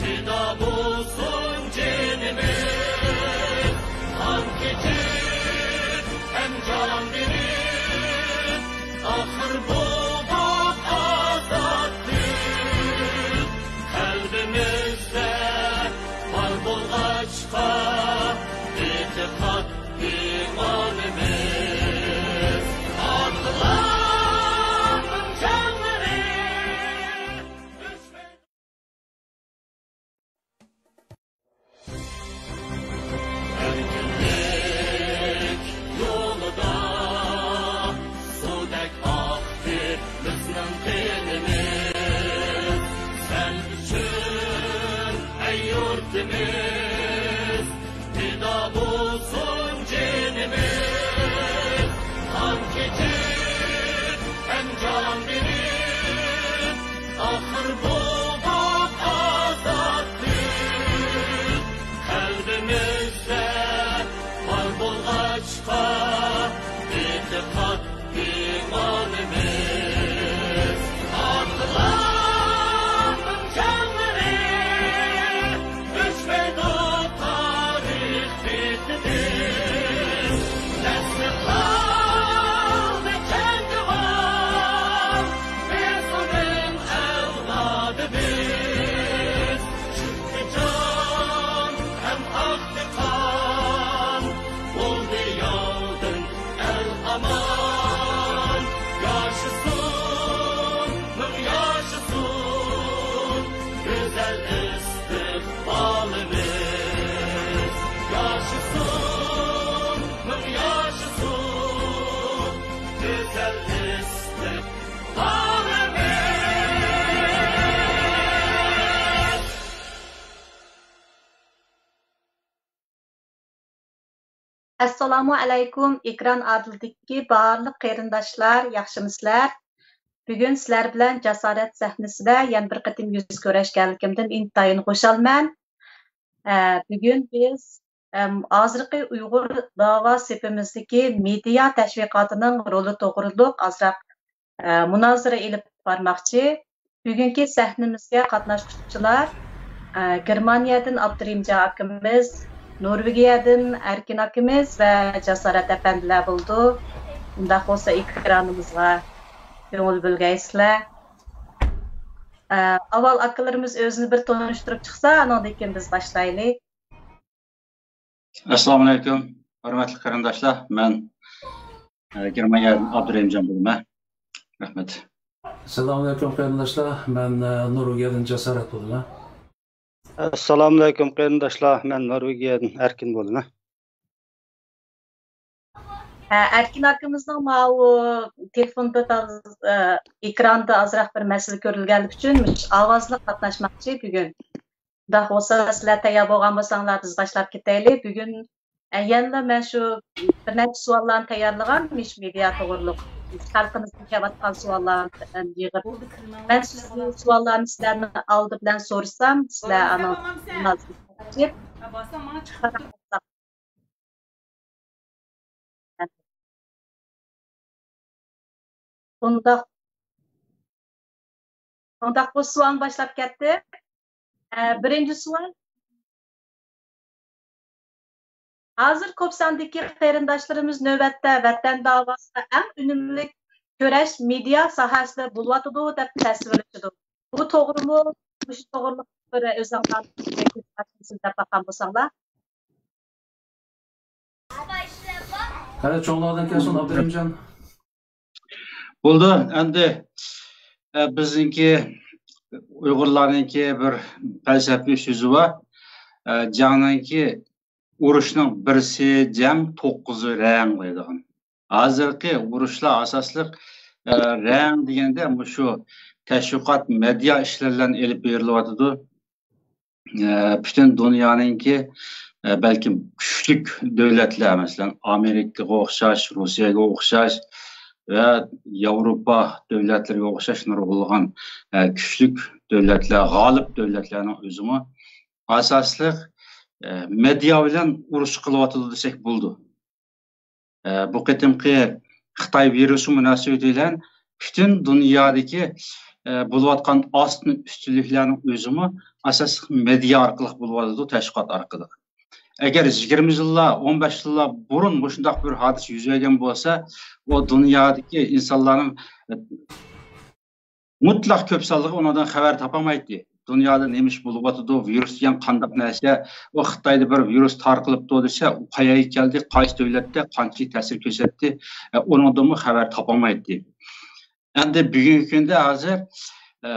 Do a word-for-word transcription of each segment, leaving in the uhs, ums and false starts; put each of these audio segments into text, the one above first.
پىدا بولسۇن جېنىمىز، قان كېچىپ ھەم جان بېرىپ، ئاخىر بولدۇق ئازادتىن. قەلبىمىزدە بار بولغاچقا، ئېتىقاد ئىمانىمىز، ئاتىلارنىڭ جانلىرى ئۆچمەيدۇ. ئەركىنلىك يولىدا سۇدەك ئاقتى بىزنىڭ قېنىمىز. سەن ئۈچۈن، ئەي يۇرتىمىز، پىدا بولسۇن جېنىمىز. قان كېچىپ ھەم جان بېرىپ، ئاخىر بولدۇق ئازادتىن. قەلبىمىزدە بار بولغاچقا، ئېتىقاد ئىمانىمىز، ئاتىلارنىڭ جانلىرى ئۆچمەيدۇ تارىخ بېتىدىن. نەسلى قالدى كەڭ جۇغان بىزنىڭ ئەۋلادىمىز. چۈشتى جان ھەم ئاقتى قان، بولدى ياۋدىن ئەل ئامان. ياشىسۇن، مىڭ ياشىسۇن گۈزەل ئىستىقبالىمىز. ياشىسۇن، مىڭ ياشىسۇن گۈزەل ئىستىقبالىمىز. ئەسسالامۇ ئەلەيكۇم، ئېكران ئالدىدىكى بارلىق قېرىنداشلار، ياخشىمۇسىلەر؟ بۈگۈن سىلەر بىلەن جاسارەت سەھنىسىدە يەنە بىر قېتىم يۈز كۆرۈشكەنلىكىمدىن ئىنتايىن خۇشالمەن. ئە، بۈگۈن بىز، ئەم، ھازىرقى ئۇيغۇر داۋا سېپىمىزدىكى مېدىيا تەشۋىقاتىنىڭ رولى توغرۇلۇق ئازراق، ئە، مۇنازىرە ئېلىپ بارماقچى. بۈگۈنكى سەھنىمىزگە قاتناشقۇچىلار، ئە، گېرمانىيەدىن ئابدۇرېھىمجان ئاكىمىز، نورۋېگىيەدىن ئەركىن ئاكىمىز ۋە جاسارەت ئەپەندىلەر بولىدۇ. ئۇنداق بولسا ئېكرانىمىزغا كۆڭۈل بۆلگەيسىلەر. ئە، ئاۋۋال ئاكىلىرىمىز ئۆزىنى بىر تونۇشتۇرۇپ چىقسا، ئانىڭدىن كېيىن بىز باشلايلى. ئەسسالامۇئەلەيكۇم، ھۆرمەتلىك قېرىنداشلار. مەن، ئە، گېرمانىيەدىن ئابدۇرېھىمجان بولىمەن. رەھمەت. ئەسسالامۇئەلەيكۇم قېرىنداشلار، مەن، ئە، نورۋېگىيەدىن جاسارەت بولىمەن. ئەسسالامۇئەلەيكۇم قېرىنداشلار، مەن نورۋېگىيەدىن ئەركىن بولىمەن. ھە، ئەركىن ئاكىمىزنىڭ ماۋۇ تېلېفوندا، ئە، ئېكراندا ئازراق بىر مەسىلە كۆرۈلگەنلىكى ئۈچۈن مۇشۇ ئاۋازلىق قاتناشماقچى بۈگۈن. ئۇنداق بولسا، سىلەر تەييار بولغان بولساڭلار، بىز باشلاپ كېتەيلى. بۈگۈن، ئە، يەنىلا مەن شۇ بىر نەچچە سوئاللارنى تەييارلىغان، مۇشۇ مېدىيا توغرۇلۇق خەلقىمىزدىن كېلىۋاتقان سوئاللارنى، ئە، يىغىپ، مەن سىزنىڭ سوئاللارنى سىلەرنىڭ ئالدى بىلەن سورىسام، سىلەر ئانىڭ ئۇنداق، ئۇنداق بۇ سوئالنى باشلاپ كەتتى. ئە، بىرىنچى سوئال. ھازىر كۆپ ساندىكى قېرىنداشلىرىمىز نۆۋەتتە ۋەتەن داۋاسىدا ئەڭ ئۈنۈملۈك كۈرەش مېدىيا ساھەسىدە بولۇۋاتىدۇ دەپ تەسۋىرلىشىدۇ. بۇ توغرىمۇ؟ مۇشۇ توغرىلىق بىر ئۆزۈڭلار سۆزلەپ باققان بولساڭلار. ھە، چوڭلاردىن كەلسۇن، ئابدۇرېھىمجان. بولدى، ئەمدى، ئە، بىزنىڭكى، ئۇيغۇرلارنىڭكى بىر پەلسەپىۋى سۆزى بار. ئە، جەڭنىڭكى، ئۇرۇشنىڭ بىرسى جەڭ، توققۇزى رەڭ دەيدىغان. ھازىرقى ئۇرۇشلار ئاساسلىق، ئە، رەڭ دېگەندە مۇشۇ تەشۋىقات، مېدىيا ئىشلىرى بىلەن ئېلىپ بېرىلىۋاتىدۇ. ئە، پۈتۈن دۇنيانىڭكى، ئە، بەلكىم كۈچلۈك دۆلەتلەر، مەسىلەن، ئامېرىكىغا ئوخشاش، روسىيەگە ئوخشاش ۋە ياۋروپا دۆلەتلىرىگە ئوخشاش نۇرغۇنلىغان، ئە، كۈچلۈك دۆلەتلەر، غالىب دۆلەتلەرنىڭ ئۆزىمۇ ئاساسلىق، ئە، مېدىيا بىلەن ئۇرۇش قىلىۋاتىدۇ دېسەك بولىدۇ. ئە، بۇ قېتىمقى خىتاي ۋىرۇسى مۇناسىۋىتى بىلەن پۈتۈن دۇنيادىكى، ئە، بولۇۋاتقان ئاستىن ئۈستۈنلۈكلەرنىڭ ئۆزىمۇ ئاساسلىق مېدىيا ئارقىلىق بولۇۋاتىدۇ، تەشۋىقات ئارقىلىق. ئەگەر يىگىرمە يىللار، ئون بەش يىللار بۇرۇن مۇشۇنداق بىر ھادىسە يۈز بەرگەن بولسا، ئۇ دۇنيادىكى ئىنسانلارنىڭ مۇتلەق كۆپ سانلىقى ئۇنىڭدىن خەۋەر تاپالمايتتى. دۇنيادا نېمە ئىش بولۇۋاتىدۇ، ۋىرۇس دېگەن قانداق نەرسە، ئۇ خىتايدا بىر ۋىرۇس تارقىلىپتۇ دېسە، ئۇ قەيەرگە كەلدى، قايسى دۆلەتتە، قانچىلىك تەسىر كۆرسەتتى، ئە، ئۇنىڭدىنمۇ خەۋەر تاپالمايتتى. ئەمدى بۈگۈنكى كۈندە ھازىر، ئە،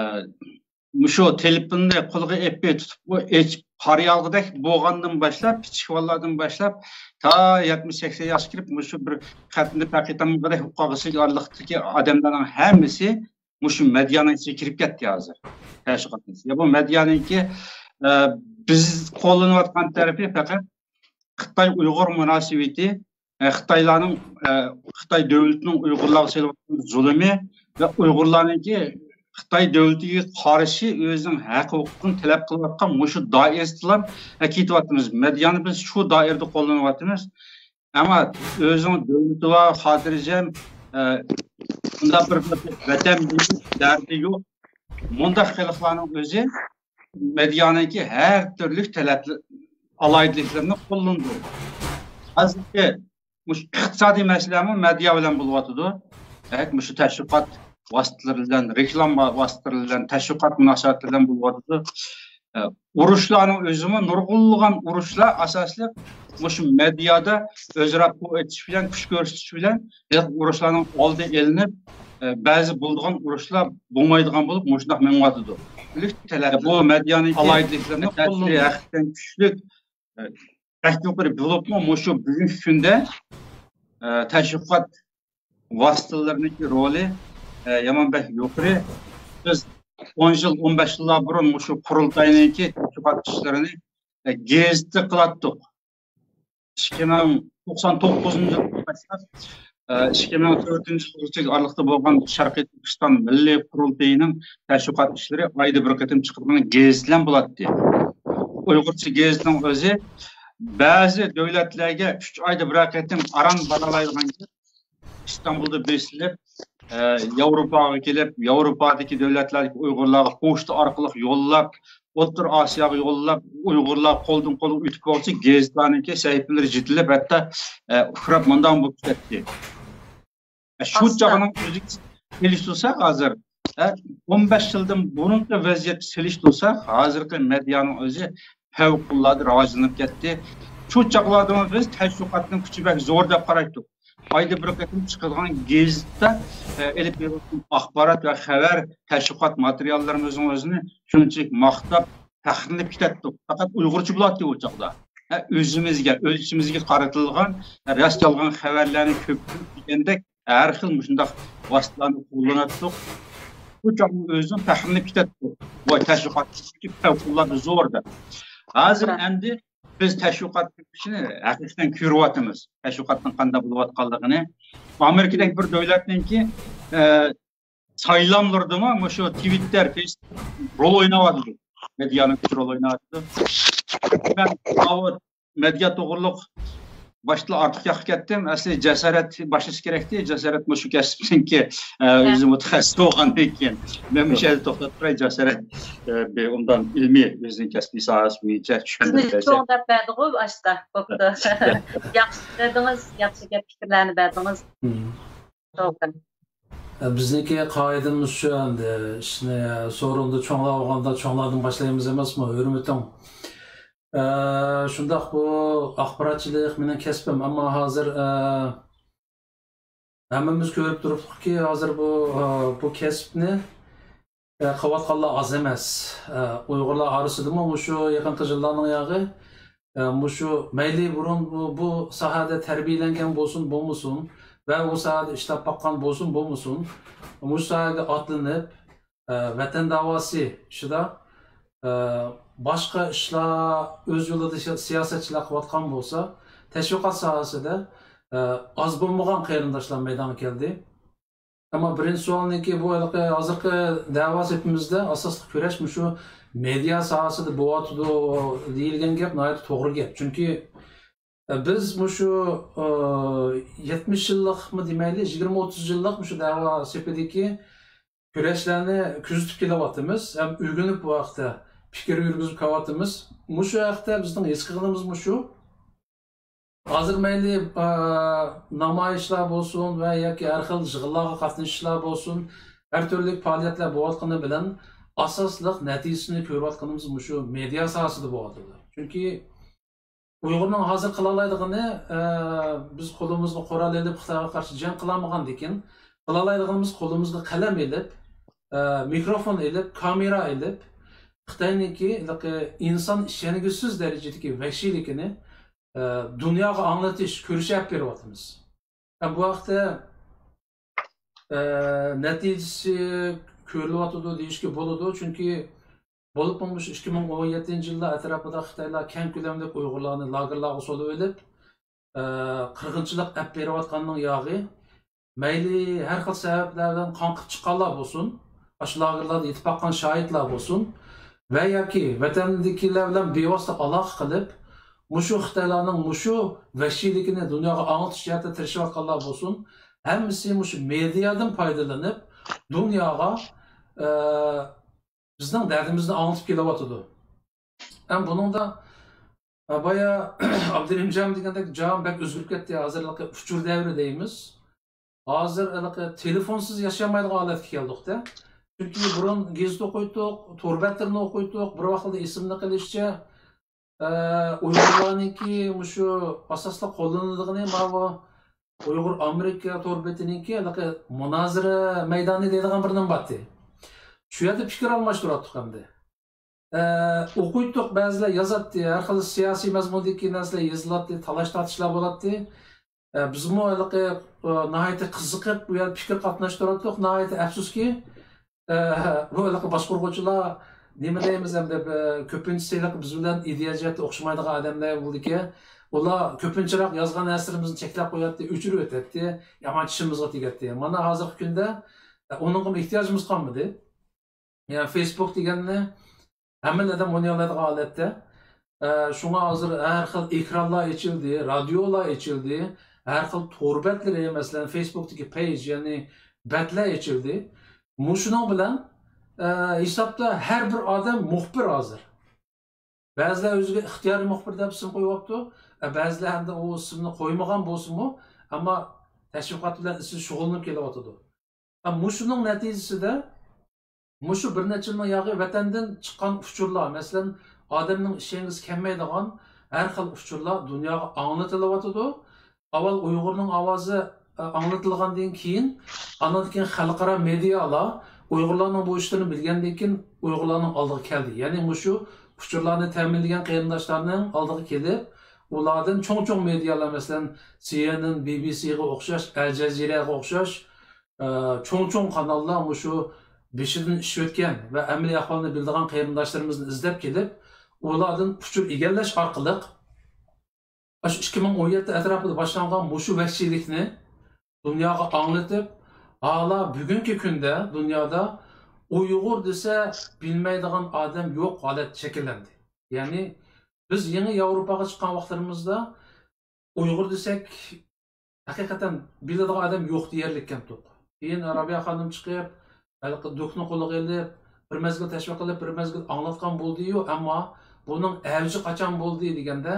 مۇشۇ تېلېفوننى قولىغا ئېلىپ تۇتۇپ، ئېچىپ قارىيالغۇدەك بولغاندىن باشلاپ، كىچىك بالىلاردىن باشلاپ، تا يەتمىش، سەكسەن ياشقا كىرىپ، مۇشۇ بىر خەتنى پەقىتەمگىدەك ئوقۇغۇسى ئارىلىقتىكى ئادەملەرنىڭ ھەممىسى مۇشۇ مېدىيانىڭ ئىچىگە كىرىپ كەتتى ھازىر. تەشۋىقاتنىڭ ئىچىگە. بۇ مېدىيانىڭكى، ئە، بىز قوللىنىۋاتقان تەرىپى پەقەت خىتاي ئۇيغۇر مۇناسىۋىتى، ئە، خىتايلارنىڭ، ئە، خىتاي دۆلىتىنىڭ ئۇيغۇرلارغا سېلىۋاتقان زۇلۇمى ۋە ئۇيغۇرلارنىڭكى خىتاي دۆلىتىگە قارشى ئۆزىنىڭ ھەق ھوقۇقىنى تەلەپ قىلىۋاتقان مۇشۇ دائىرىسىدىلا، ئە، كېتىۋاتىمىز. مېدىيانى بىز شۇ دائىرىدە قوللىنىۋاتىمىز. ئەمما ئۆزىنىڭ دۆلىتى بار، خاتىرجەم، ئە، بۇنداق بىر ۋەتەن دەردى يوق. مۇنداق خەلقلەرنىڭ ئۆزى مېدىيانىڭكى ھەر تۈرلۈك تەلەپ، ئالاھىدىلىكلىرىنى قوللىنىدۇ. ھازىرقى مۇشۇ ئىقتىسادىي مەسىلەمۇ مېدىيا بىلەن بولۇۋاتىدۇ. دېمەك، مۇشۇ تەشۋىقات ۋاسىتىلىرى بىلەن، رېكلامە ۋاسىتىلىرى بىلەن، تەشۋىقات مۇناسىۋەتلىرى بىلەن بولۇۋاتىدۇ. ئە، ئۇرۇشلارنىڭ ئۆزىمۇ، نۇرغۇنلىغان ئۇرۇشلار ئاساسلىق مۇشۇ مېدىيادا ئۆزئارا قول ئېتىش بىلەن، كۈچ كۆرسىتىش بىلەن ھېلىقى ئۇرۇشلارنىڭ ئالدى ئېلىنىپ، ئە، بەزى بولىدىغان ئۇرۇشلار بولمايدىغان بولۇپ، مۇشۇنداق مېڭىۋاتىدۇ. تۈرلۈك تەلەپ، بۇ مېدىيانىڭ ئالاھىدىلىكلىرىنى تەسىرى قوللىنىدۇ. ھەقىقەتەن كۈچلۈك، ئە، بەك يۇقىرى بولۇپمۇ، مۇشۇ بۈگۈنكى كۈندە، ئە، تەشۋىقات ۋاسىتىلىرىنىڭكى رولى، ئە، يامان بەك يۇقىرى. بىز ئون يىل، ئون بەش يىللار بۇرۇن مۇشۇ قۇرۇلتاينىڭكى تەشۋىقات ئىشلىرىنى، ئە، گېزىتتە قىلاتتۇق. ئىككى مىڭ، توقسان توققۇزىنچى يىلدىن باشلاپ، ئە، ئىككى مىڭ تۆتىنچى يىلغىچە ئارىلىقتا بولغان شەرقىي تۈركىستان مىللىي قۇرۇلتىيىنىڭ تەشۋىقات ئىشلىرى ئايدا بىر قېتىم چىقىدىغان گېزىتلەر بولاتتى. ئۇيغۇرچە گېزىتنىڭ ئۆزى بەزى دۆلەتلەرگە ئۈچ ئايدا بىرەر قېتىم ئاران بارالايدىغان گەپ. ئىستانبۇلدا بېسىلىپ، ئە، ياۋروپاغا كېلىپ، ياۋروپادىكى دۆلەتلەردىكى ئۇيغۇرلارغا پوچتا ئارقىلىق يوللاپ، ئوتتۇرا ئاسىياغا يوللاپ، ئۇيغۇرلار قولدىن قولغا ئۆتۈپ بولغۇچە گېزىتلەرنىڭكى سەھىپىلىرى يېتىلىپ، ھەتتا، ئە، ئۇخراپ مانداق بولۇپ كەتتى. ئە، شۇ ئاستا. چاغنىڭ ئۆزىگە سېلىشتۇرساق ھازىر، ئە، ئون بەش يىلدىن بۇرۇنقى ۋەزىيەتكە سېلىشتۇرساق، ھازىرقى مېدىيانىڭ ئۆزى پەۋقۇلئاددە راۋاجلىنىپ كەتتى. شۇ چاغلاردىمۇ بىز تەشۋىقاتنىڭ كۈچى بەك زور دەپ قارايتتۇق. ئايدا بىر قېتىم چىقىدىغان گېزىتتە، ئە، ئېلىپ بېرىلگەن ئاخبارات ۋە خەۋەر، تەشۋىقات ماتېرىياللىرىمىزنىڭ ئۆزىنى شۇنچىلىك ماختاپ، پەخىرلىنىپ كېتەتتۇق. پەقەت ئۇيغۇرچە بولاتتى ئۇ چاغدا. ھە، ئۆزىمىزگە، ئۆز ئىچىمىزگە قارىتىلغان، ھە، راست يالغان خەۋەرلەرنى كۆپ دېگەندەك، ھەر خىل مۇشۇنداق ۋاسىتىلارنى قوللىناتتۇق. بۇ چاغنىڭ ئۆزىدىن پەخىرلىنىپ كېتەتتۇق. ۋاي، تەشۋىقاتتىكى پەۋقۇلئاددە زور دەپ. ھازىر ئەمدى بىز تەشۋىقات ئىشىنى ھەقىقەتەن كۆرۈۋاتىمىز. تەشۋىقاتنىڭ قانداق بولۇۋاتقانلىقىنى. ئامېرىكىدەك بىر دۆلەتنىڭكى، ئە، سايلاملىرىدىمۇ مۇشۇ تىۋىتتېر، فېيسبۇك رول ئويناۋاتىدۇ. مېدىيانىڭ كۈچى رول ئويناۋاتىدۇ. مەن ماۋۇ مېدىيا توغرۇلۇق باشتا ئارتۇق ياققا كەتتىم. ئەسلى جاسارەت باشلىشى كېرەكتى. جاسارەت مۇشۇ كەسىپنىڭكى، ئە، ھە. ئۆزى مۇتەخەسسىس بولغاندىن كېيىن. مەن مۇشۇ يەردە توختاپ تۇراي. جاسارەت، ئە، بىر ئۇنداق ئىلمىي ئۆزىنىڭ كەسپىي ساھەسى بويىچە چۈشكۈندە بىزنى چوڭ دەپ بەردىغۇ باشتا. بوپتۇ. ياخشى دېدىڭىز، ياخشى گەپ پىكىرلەرنى بەردىڭىز. مم. توغرا. ئە، بىزنىڭكى قائىدىمىز شۇ ئەمدى، ئىشنى سورۇندا چوڭلار بولغاندا چوڭلاردىن باشلايمىز ئەمەسمۇ، ھۆرمىتىڭ. ئە، شۇنداق، بۇ ئاخباراتچىلىق مېنىڭ كەسپىم، ئەمما ھازىر، ئە، ھەممىمىز كۆرۈپ تۇرۇپتۇقكى، ھازىر بۇ، ئە، بۇ كەسىپنى، ئە، قىلىۋاتقانلار ئاز ئەمەس. ئە، ئۇيغۇرلار ئارىسىدىمۇ مۇشۇ يېقىنقى يىللارنىڭ ياغى، ئە، مۇشۇ مەيلى بۇرۇن بۇ، بۇ ساھەدە تەربىيەلەنگەن بولسۇن، بولمىسۇن ۋە ئۇ ساھەدە ئىشلەپ باققان بولسۇن، بولمىسۇن، مۇشۇ ساھەگە ئاتلىنىپ، ئە، ۋەتەن داۋاسى ئىچىدە، ئە، باشقا ئىشلار ئۆز يولىدا سىيا-، سىياسەتچىلەر قىلىۋاتقان بولسا، تەشۋىقات ساھەسىدە، ئە، ئاز بولمىغان قېرىنداشلار مەيدانغا كەلدى. ئەمما بىرىنچى سوئالنىڭكى بۇ ھېلىقى ھازىرقى دەۋا سېپىمىزدە ئاساسلىق كۈرەش مۇشۇ مېدىيا ساھەسىدە بولۇۋاتىدۇ دېيىلگەن گەپ ناھايىتى توغرا گەپ. چۈنكى، ئە، بىز مۇشۇ، ئە، يەتمىش يىللىقمۇ دېمەيلى، يىگىرمە ئوتتۇز يىللىق مۇشۇ دەۋا سېپىدىكى كۈرەشلەرنى كۆزىتىپ كېلىۋاتىمىز ھەم ئۆگىنىپ بۇ ھەقتە پىكىر يۈرگۈزۈپ كېلىۋاتىمىز. مۇشۇ ھەقتە بىزنىڭ ھېس قىلغىنىمىز مۇشۇ. ھازىر مەيلى، ئا، نامايىشلار بولسۇن ۋە ياكى ھەر خىل يىغىنلارغا قاتنىشىشلار بولسۇن، ھەر تۈرلۈك پائالىيەتلەر بولۇۋاتقىنى بىلەن ئاساسلىق نەتىجىسىنى كۆرۈۋاتقىنىمىز مۇشۇ مېدىيا ساھەسىدە بولۇۋاتىدۇ. چۈنكى ئۇيغۇرنىڭ ھازىر قىلالايدىغىنى، ئە، بىز قولىمىزغا قورال ئېلىپ خىتايغا قارشى جەڭ قىلالمىغاندىكىن، قىلالايدىغىنىمىز قولىمىزغا قەلەم ئېلىپ، ئە، مىكروفون ئېلىپ، كامېرا ئېلىپ، خىتاينىڭكى ھېلىقى ئىنسان ئىشەنگۈسىز دەرىجىدىكى ۋەھشىيلىكىنى، ئە، دۇنياغا ئاڭلىتىش، كۆرسىتىپ بېرىۋاتىمىز. ھەم بۇ ھەقتە، ئە، نەتىجىسى كۆرۈلۈۋاتىدۇ دېيىشكە بولىدۇ، چۈنكى بولۇپمۇ مۇشۇ ئىككى مىڭ ئون يەتتىنچى يىللار ئەتراپىدا خىتايلار كەڭ كۆلەملىك ئۇيغۇرلارنى لاگېرلارغا سولىۋېلىپ، ئە، قىرغىنچىلىق ئەپ بېرىۋاتقاننىڭ ياغى، مەيلى ھەر خىل سەۋەبلەر بىلەن قاڭقىپ چىققانلار بولسۇن، ئاشۇ لاگېرلاردا يېتىپ باققان شاھىتلار بولسۇن ۋە ياكى ۋەتەندىكىلەر بىلەن بىۋاسىتە ئالاقە قىلىپ، مۇشۇ خىتايلارنىڭ مۇشۇ ۋەھشىيلىكىنى دۇنياغا ئاڭلىتىش جەھەتتە تىرىشىۋاتقانلار بولسۇن، ھەممىسى مۇشۇ مېدىيادىن پايدىلىنىپ، دۇنياغا، ئە، بىزنىڭ دەردىمىزنى ئاڭلىتىپ كېلىۋاتىدۇ. ھەم بۇنىڭدا، ئە، بايا ئابدۇرېھىمجان دېگەندەك جاھان بەك ئۆزگىرىپ كەتتى. ھازىر ھېلىقى ئۇچۇر دەۋرى دەيمىز. ھازىر ھېلىقى تېلېفونسىز ياشىيالمايدىغان ھالەتكە كەلدۇق-دە. چۈنكى بۇرۇن گېزىت ئوقۇيتتۇق، تور بەتلىرىنى ئوقۇيتتۇق. بىر ۋاقىتتا ئېسىمدە قېلىشىچە، ئە، ئۇيغۇرلارنىڭكى مۇشۇ ئاساسلىق قوللىنىدىغىنى ماۋۇ ئۇيغۇر ئامېرىكا تور بېتىنىڭكى ھېلىقى مۇنازىرە مەيدانى دەيدىغان بىر نېمە بارتى. شۇ يەردە پىكىر ئالماشتۇراتتۇق ئەمدى. ئە، ئوقۇيتتۇق، بەزىلەر يازاتتى، ھەر خىل سىياسىي مەزمۇندىكى نەرسىلەر يېزىلاتتى، تالاش-تارتىشلار بولاتتى. ئە، بىزمۇ ھېلىقى، ئە، ناھايىتى قىزىقىپ، بۇ يەردە پىكىر قاتناشتۇراتتۇق. ناھايىتى ئەپسۇسكى، ئە، بۇ ھېلىقى باشقۇرغۇچىلار نېمە دەيمىز ئەمدى، بە-، كۆپىنچىسى ھېلىقى بىز بىلەن ئىدىيە جەھەتتە ئوخشىمايدىغان ئادەملەر بولىدىكەن. ئۇلار كۆپىنچىراق يازغان نەرسىلىرىمىزنى چەكلەپ قوياتتى، ئۆچۈرۈۋېتەتتى، يامان چىشىمىزغا تېگەتتى. مانا ھازىرقى كۈندە، ئە، ئۇنىڭغىمۇ ئېھتىياجىمىز قالمىدى. يەنى فېيسبۇك دېگەننى ھەممىلا ئادەم ئوينىيالايدىغان ھالەتتە. ئە، شۇڭا ھازىر ھەر خىل ئېكرانلار ئېچىلدى، رادىيولار ئېچىلدى، ھەر خىل تور بەتلىرى، مەسىلەن، فېيسبۇكتىكى پەيج، يەنى بەتلەر ئېچىلدى. مۇشۇنىڭ بىلەن، ئە، ھېسابتا ھەر بىر ئادەم مۇخبىر ھازىر. بەزىلەر ئۆزىگە ئىختىيارىي مۇخبىر دەپ ئىسىم قويۇۋاپتۇ. ئە، بەزىلەر ھەمدە ئۇ ئىسىمنى قويمىغان بولسىمۇ، ئەمما تەشۋىقات بىلەن ئىزچىل شۇغۇللىنىپ كېلىۋاتىدۇ. ئە، مۇشۇنىڭ نەتىجىسىدە مۇشۇ بىر نەچچە يىلنىڭ ياغى ۋەتەندىن چىققان ئۇچۇرلار، مەسىلەن، ئادەمنىڭ ئىشەنگۈسى كەلمەيدىغان ھەر خىل ئۇچۇرلار دۇنياغا ئاڭلىتىلىۋاتىدۇ. ئاۋۋال ئۇيغۇرنىڭ ئاۋازى، ئە، ئاڭلىتىلغاندىن كېيىن، ئاندىن كېيىن خەلقئارا مېدىيالار ئۇيغۇرلارنىڭ بۇ ئىشلىرىنى بىلگەندىن كېيىن ئۇيغۇرلارنىڭ ئالدىغا كەلدى. يەنى مۇشۇ ئۇچۇرلارنى تەمىنلىگەن قېرىنداشلارنىڭ ئالدىغا كېلىپ، ئۇلاردىن چوڭ-چوڭ مېدىيالار، مەسىلەن، سىئېنئېن، بىبىسىغا ئوخشاش، ئەل جەزىرەگە ئوخشاش، ئە، چوڭ-چوڭ قاناللار مۇشۇ بېشىدىن ئىش ئۆتكەن ۋە ئەمەلىي ئەھۋالنى بىلىدىغان قېرىنداشلىرىمىزنى ئىزدەپ كېلىپ، ئۇلاردىن ئۇچۇر ئىگىلەش ئارقىلىق، ئاشۇ ئىككى مىڭ ئون يەتتە ئەتراپىدا باشلانغان مۇشۇ ۋەھشىيلىكنى دۇنياغا ئاڭلىتىپ، ھالا بۈگۈنكى كۈندە دۇنيادا ئۇيغۇر دېسە بىلمەيدىغان ئادەم يوق ھالەت شەكىللەندى. يەنى بىز يېڭى ياۋروپاغا چىققان ۋاقىتلىرىمىزدا ئۇيغۇر دېسەك، ھەقىقەتەن بىلىدىغان ئادەم يوق دېيەرلىككەنتۇق. كېيىن رابىيە خانىم چىقىپ، ھېلىقى دۇكنى قولىغا ئېلىپ، بىر مەزگىل تەشۋىق قىلىپ، بىر مەزگىل ئاڭلاتقان بولدىيۇ، ئەمما بۇنىڭ ئەۋجى قاچان بولدى دېگەندە،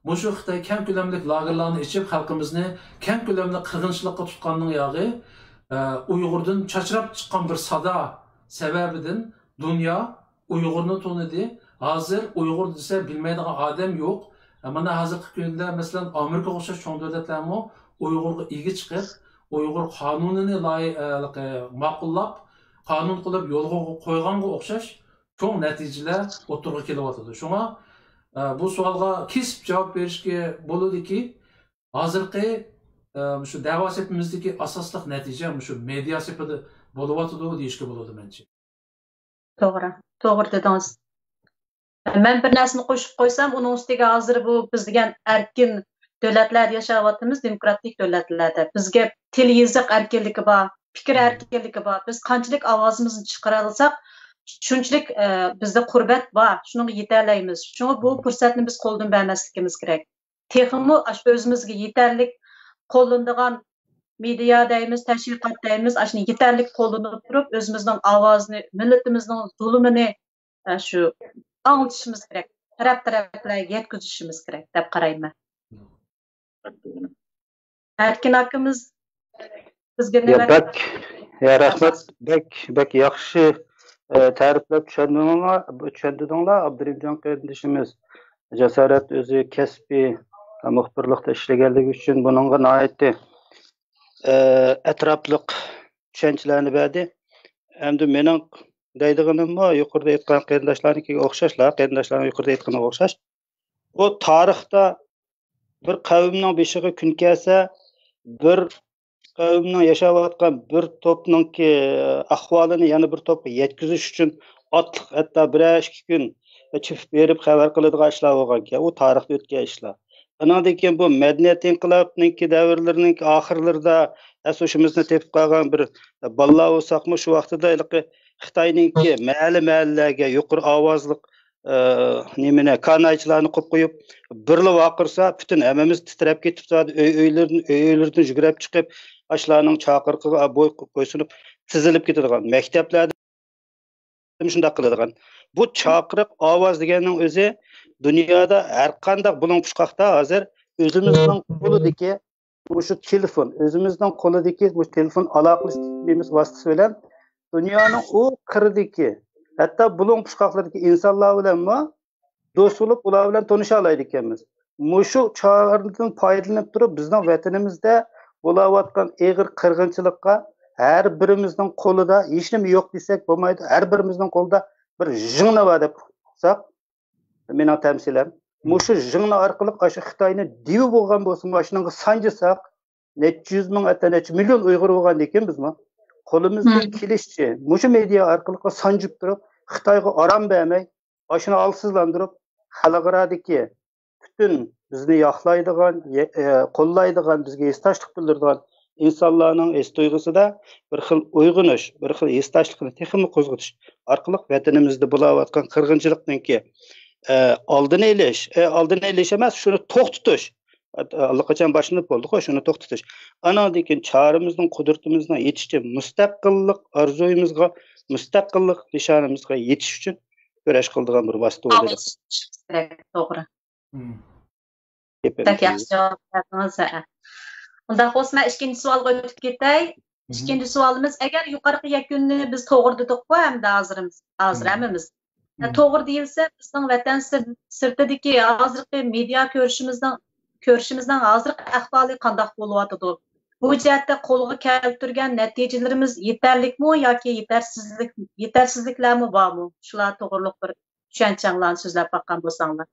مۇشۇ خىتاي كەڭ كۆلەملىك لاگېرلارنى ئېچىپ، خەلقىمىزنى كەڭ كۆلەملىك قىرغىنچىلىققا تۇتقاننىڭ ياغى، ئە، ئۇيغۇردىن چاچراپ چىققان بىر سادا سەۋەبىدىن دۇنيا ئۇيغۇرنى تونۇدى. ھازىر ئۇيغۇر دېسە بىلمەيدىغان ئادەم يوق. مانا ھازىرقى كۈندە، مەسىلەن، ئامېرىكىغا ئوخشاش چوڭ دۆلەتلەرمۇ ئۇيغۇرغا ئىگە چىقىپ، ئۇيغۇر قانۇنىنى لاي-، ئە، ماقۇللاپ، قانۇن قىلىپ يولغا قويغانغا ئوخشاش چوڭ نەتىجىلەر ئوتتۇرىغا كېلىۋاتىدۇ. شۇڭا، ئە، بۇ سوئالغا كېسىپ جاۋاب بېرىشكە بولىدۇكى، ھازىرقى، ئە، مۇشۇ دەۋا سېپىمىزدىكى ئاساسلىق نەتىجە مۇشۇ مېدىيا سېپىدا بولۇۋاتىدۇ دېيىشكە بولىدۇ مەنچە. توغرا، توغرا دېدىڭىز. مەن بىر نەرسىنى قوشۇپ قويسام، ئۇنىڭ ئۈستىگە ھازىر بۇ بىز دېگەن ئەركىن دۆلەتلەردە ياشاۋاتىمىز، دېموكراتىك دۆلەتلەردە. بىزگە تىل يېزىق ئەركىنلىكى بار، پىكىر ئەركىنلىكى بار. بىز قانچىلىك ئاۋازىمىزنى چىقىرالىساق، شۇنچىلىك، ئە، بىزدە قۇربەت بار، شۇنىڭغا يېتەلەيمىز. شۇڭا بۇ پۇرسەتنى بىز قولدىن بەرمەسلىكىمىز كېرەك. تېخىمۇ ئاشۇ ئۆزىمىزگە يېتەرلىك قوللىنىدىغان مېدىيا دەيمىز، تەشۋىقات دەيمىز، ئاشۇنى يېتەرلىك قوللىنىپ تۇرۇپ، ئۆزىمىزنىڭ ئاۋازىنى، مىللىتىمىزنىڭ زۇلۇمىنى، ئە، شۇ ئاڭلىتىشىمىز كېرەك، تەرەپ-تەرەپلەرگە يەتكۈزۈشىمىز كېرەك دەپ قارايمەن. ئەركىن ئاكىمىز بىزگە يا نېمە بەك، يا رەھمەت، بەك، بەك ياخشى، ئە، تەرىپلەپ چۈشەندۈردۈڭلار، چۈشەندۈردۈڭلار ئابدۇرېھىمجان قېرىندىشىمىز. جاسارەت ئۆزى كەسپىي مۇخبىرلىقتا ئىشلىگەنلىكى ئۈچۈن بۇنىڭغا ناھايىتى، ئە، ئەتراپلىق چۈشەنچىلەرنى بەردى. ئەمدى مېنىڭ دەيدىغىنىممۇ يۇقىرىدا ئېيتقان قېرىنداشلارنىڭكىگە ئوخشاشلا، قېرىنداشلارنىڭ يۇقىرىدا ئېيتقىنىغا ئوخشاش. بۇ تارىختا بىر قەۋمنىڭ بېشىغا كۈن كەلسە، بىر قەۋمنىڭ ياشاۋاتقان بىر توپنىڭكى ئەھۋالىنى يەنە بىر توپقا يەتكۈزۈش ئۈچۈن ئاتلىق ھەتتا بىرەر ئىككى كۈن چېپىپ بېرىپ خەۋەر قىلىدىغان ئىشلار بولغانكەن. ئۇ تارىختا ئۆتكەن ئىشلار. ئانىڭدىن كېيىن بۇ مەدەنىيەت ئىنقىلابىنىڭكى دەۋرلىرىنىڭكى ئاخىرلىرىدا ئەس-ھوشىمىزنى تېپىپ قالغان بىر بالىلار بولساقمۇ، شۇ ۋاقتىدا ھېلىقى خىتاينىڭكى مەھەللە-مەھەللىلەرگە يۇقىرى ئاۋازلىق، ئە، نېمىنى، كانايچىلارنى قويۇپ قويۇپ، بىرلا ۋارقىرىسا، پۈتۈن ھەممىمىز تىترەپ كېتىپ، ئۆي-، ئۆيلىرىدىن، ئۆي-، ئۆيلىرىدىن يۈگۈرۈپ چىقىپ، ئاشۇلارنىڭ چاقىرىقىغا بوي-، بويسۇنۇپ تىزىلىپ كېتىدىغان. مەكتەپلەردە شۇنداق قىلىدىغان. بۇ چاقىرىق ئاۋاز دېگەننىڭ ئۆزى دۇنيادا ھەر قانداق بۇلۇڭ پۇچقاقتا ھازىر ئۆزىمىزنىڭ قولىدىكى مۇشۇ تېلېفون، ئۆزىمىزنىڭ قولىدىكى مۇشۇ تېلېفون ئالاقىلىشىش سىستېمىسى ۋاسىتىسى بىلەن دۇنيانىڭ ئۇ قىرىدىكى، ھەتتا بۇلۇڭ پۇچقاقلىرىدىكى ئىنسانلار بىلەنمۇ دوست بولۇپ، ئۇلار بىلەن تونۇشالايدىكەنمىز. مۇشۇ چاغدىن پايدىلىنىپ تۇرۇپ، بىزنىڭ ۋەتىنىمىزدە بولاۋاتقان ئېغىر قىرغىنچىلىققا ھەر بىرىمىزنىڭ قولىدا، ھېچنېمە يوق دېسەك بولمايدۇ، ھەر بىرىمىزنىڭ قولىدا بىر ژىڭنە بار دەپ ئۇقساق، مېنىڭ تەمسىلىم. مۇشۇ ژىڭنە ئارقىلىق ئاشۇ خىتاينى دىۋى بولغان بولسىمۇ، ئاشۇنىڭغا سانجىساق، نەچچە يۈز مىڭ، ھەتتا نەچچە مىليون ئۇيغۇر بولغاندىكىن بىزمۇ قولىمىزدىن كېلىشىچە مۇشۇ مېدىيا ئارقىلىق سانجىپ تۇرۇپ، خىتايغا ئارام بەرمەي، ئاشۇنى ھالسىزلاندۇرۇپ، خەلقئارادىكى پۈتۈن بىزنى ياقلايدىغان، يە-، ئە، قوللايدىغان، بىزگە ھېسداشلىق بىلدۈرىدىغان ئىنسانلارنىڭ ھېس تۇيغۇسىدا بىر خىل ئويغىنىش، بىر خىل ھېسداشلىقنى تېخىمۇ قوزغىتىش ئارقىلىق ۋەتىنىمىزدە بولاۋاتقان قىرغىنچىلىقنىڭكى، ئە، ئالدىنى ئېلىش، ئە، ئالدىنى ئېلىش ئەمەس، شۇنى توختىتىش. ئاللىقاچان باشلىنىپ بولدىغۇ، شۇنى توختىتىش. ئانىڭدىن كېيىن چارىمىزنىڭ، قۇدرىتىمىزنىڭ يېتىشىچە مۇستەقىللىق ئارزۇيىمىزغا، مۇستەقىللىق نىشانىمىزغا يېتىش ئۈچۈن كۈرەش قىلىدىغان بىر ۋاسىتە بولدى. توغرا. بەك ياخشى جاۋاب بەردىڭىز، ھە. ئۇنداق بولسا، مەن ئىككىنچى سوئالغا ئۆتۈپ كېتەي. ئىككىنچى سوئالىمىز، ئەگەر يۇقىرىقى يەكۈننى بىز توغرا دېدۇققۇ، ئەمدى ھازىرىمىز، ھازىر ھەممىمىز. توغرا دېيىلسە، بىزنىڭ ۋەتەن سىر-، سىرتىدىكى ھازىرقى مېدىيا كۆرۈشىمىزنىڭ، كۆرۈشىمىزنىڭ ھازىرقى ئەھۋالى قانداق بولۇۋاتىدۇ؟ بۇ جەھەتتە قولغا كەلتۈرگەن نەتىجىلىرىمىز يېتەرلىكمۇ ياكى يېتەرسىزلىك، يېتەرسىزلىكلەرمۇ بارمۇ؟ شۇلار توغرۇلۇق بىر چۈشەنچەڭلارنى سۆزلەپ باققان بولساڭلار.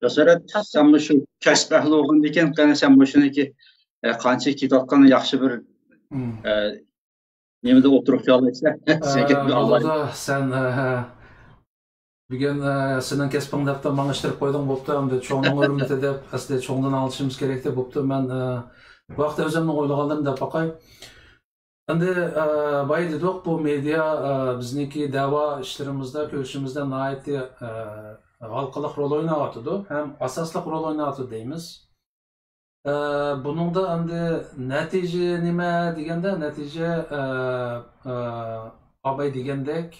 جاسارەت، سەنمۇ شۇ كەسىپ ئەھلى بولغاندىكىن، قېنى سەن مۇشۇنىڭكى، ئە، قانچىلىك كېتىۋاتقاننى ياخشى بىر، ئە، نېمىدە ئوتتۇرىغا قويالايسەن؟ سەن، ئە، بۈگۈن، ئە، سېنىڭ كەسپىڭ دەپتۇ، ماڭا ئىشتىرىپ قويدۇڭ، بوپتۇ، ئەمدى چوڭنىڭ ھۆرمىتى دەپ، ئەسلى چوڭدىن ئاڭلىشىمىز كېرەكتى، بوپتۇ، مەن، ئە، بۇ ھەقتە ئۆزۈمنىڭ ئويلىغانلىرىمنى دەپ باقاي. ئەمدى، ئە، بايا دېدۇق، بۇ مېدىيا، ئە، بىزنىڭكى دەۋا ئىشلىرىمىزدا، كۈرىشىمىزدە ناھايىتى، ئە، ھالقىلىق رول ئويناۋاتىدۇ ھەم ئاساسلىق رول ئويناۋاتىدۇ دەيمىز. ئە، بۇنىڭدا ئەمدى نەتىجە نېمە دېگەندە، نەتىجە، ئە، ئە، ئاباي دېگەندەك،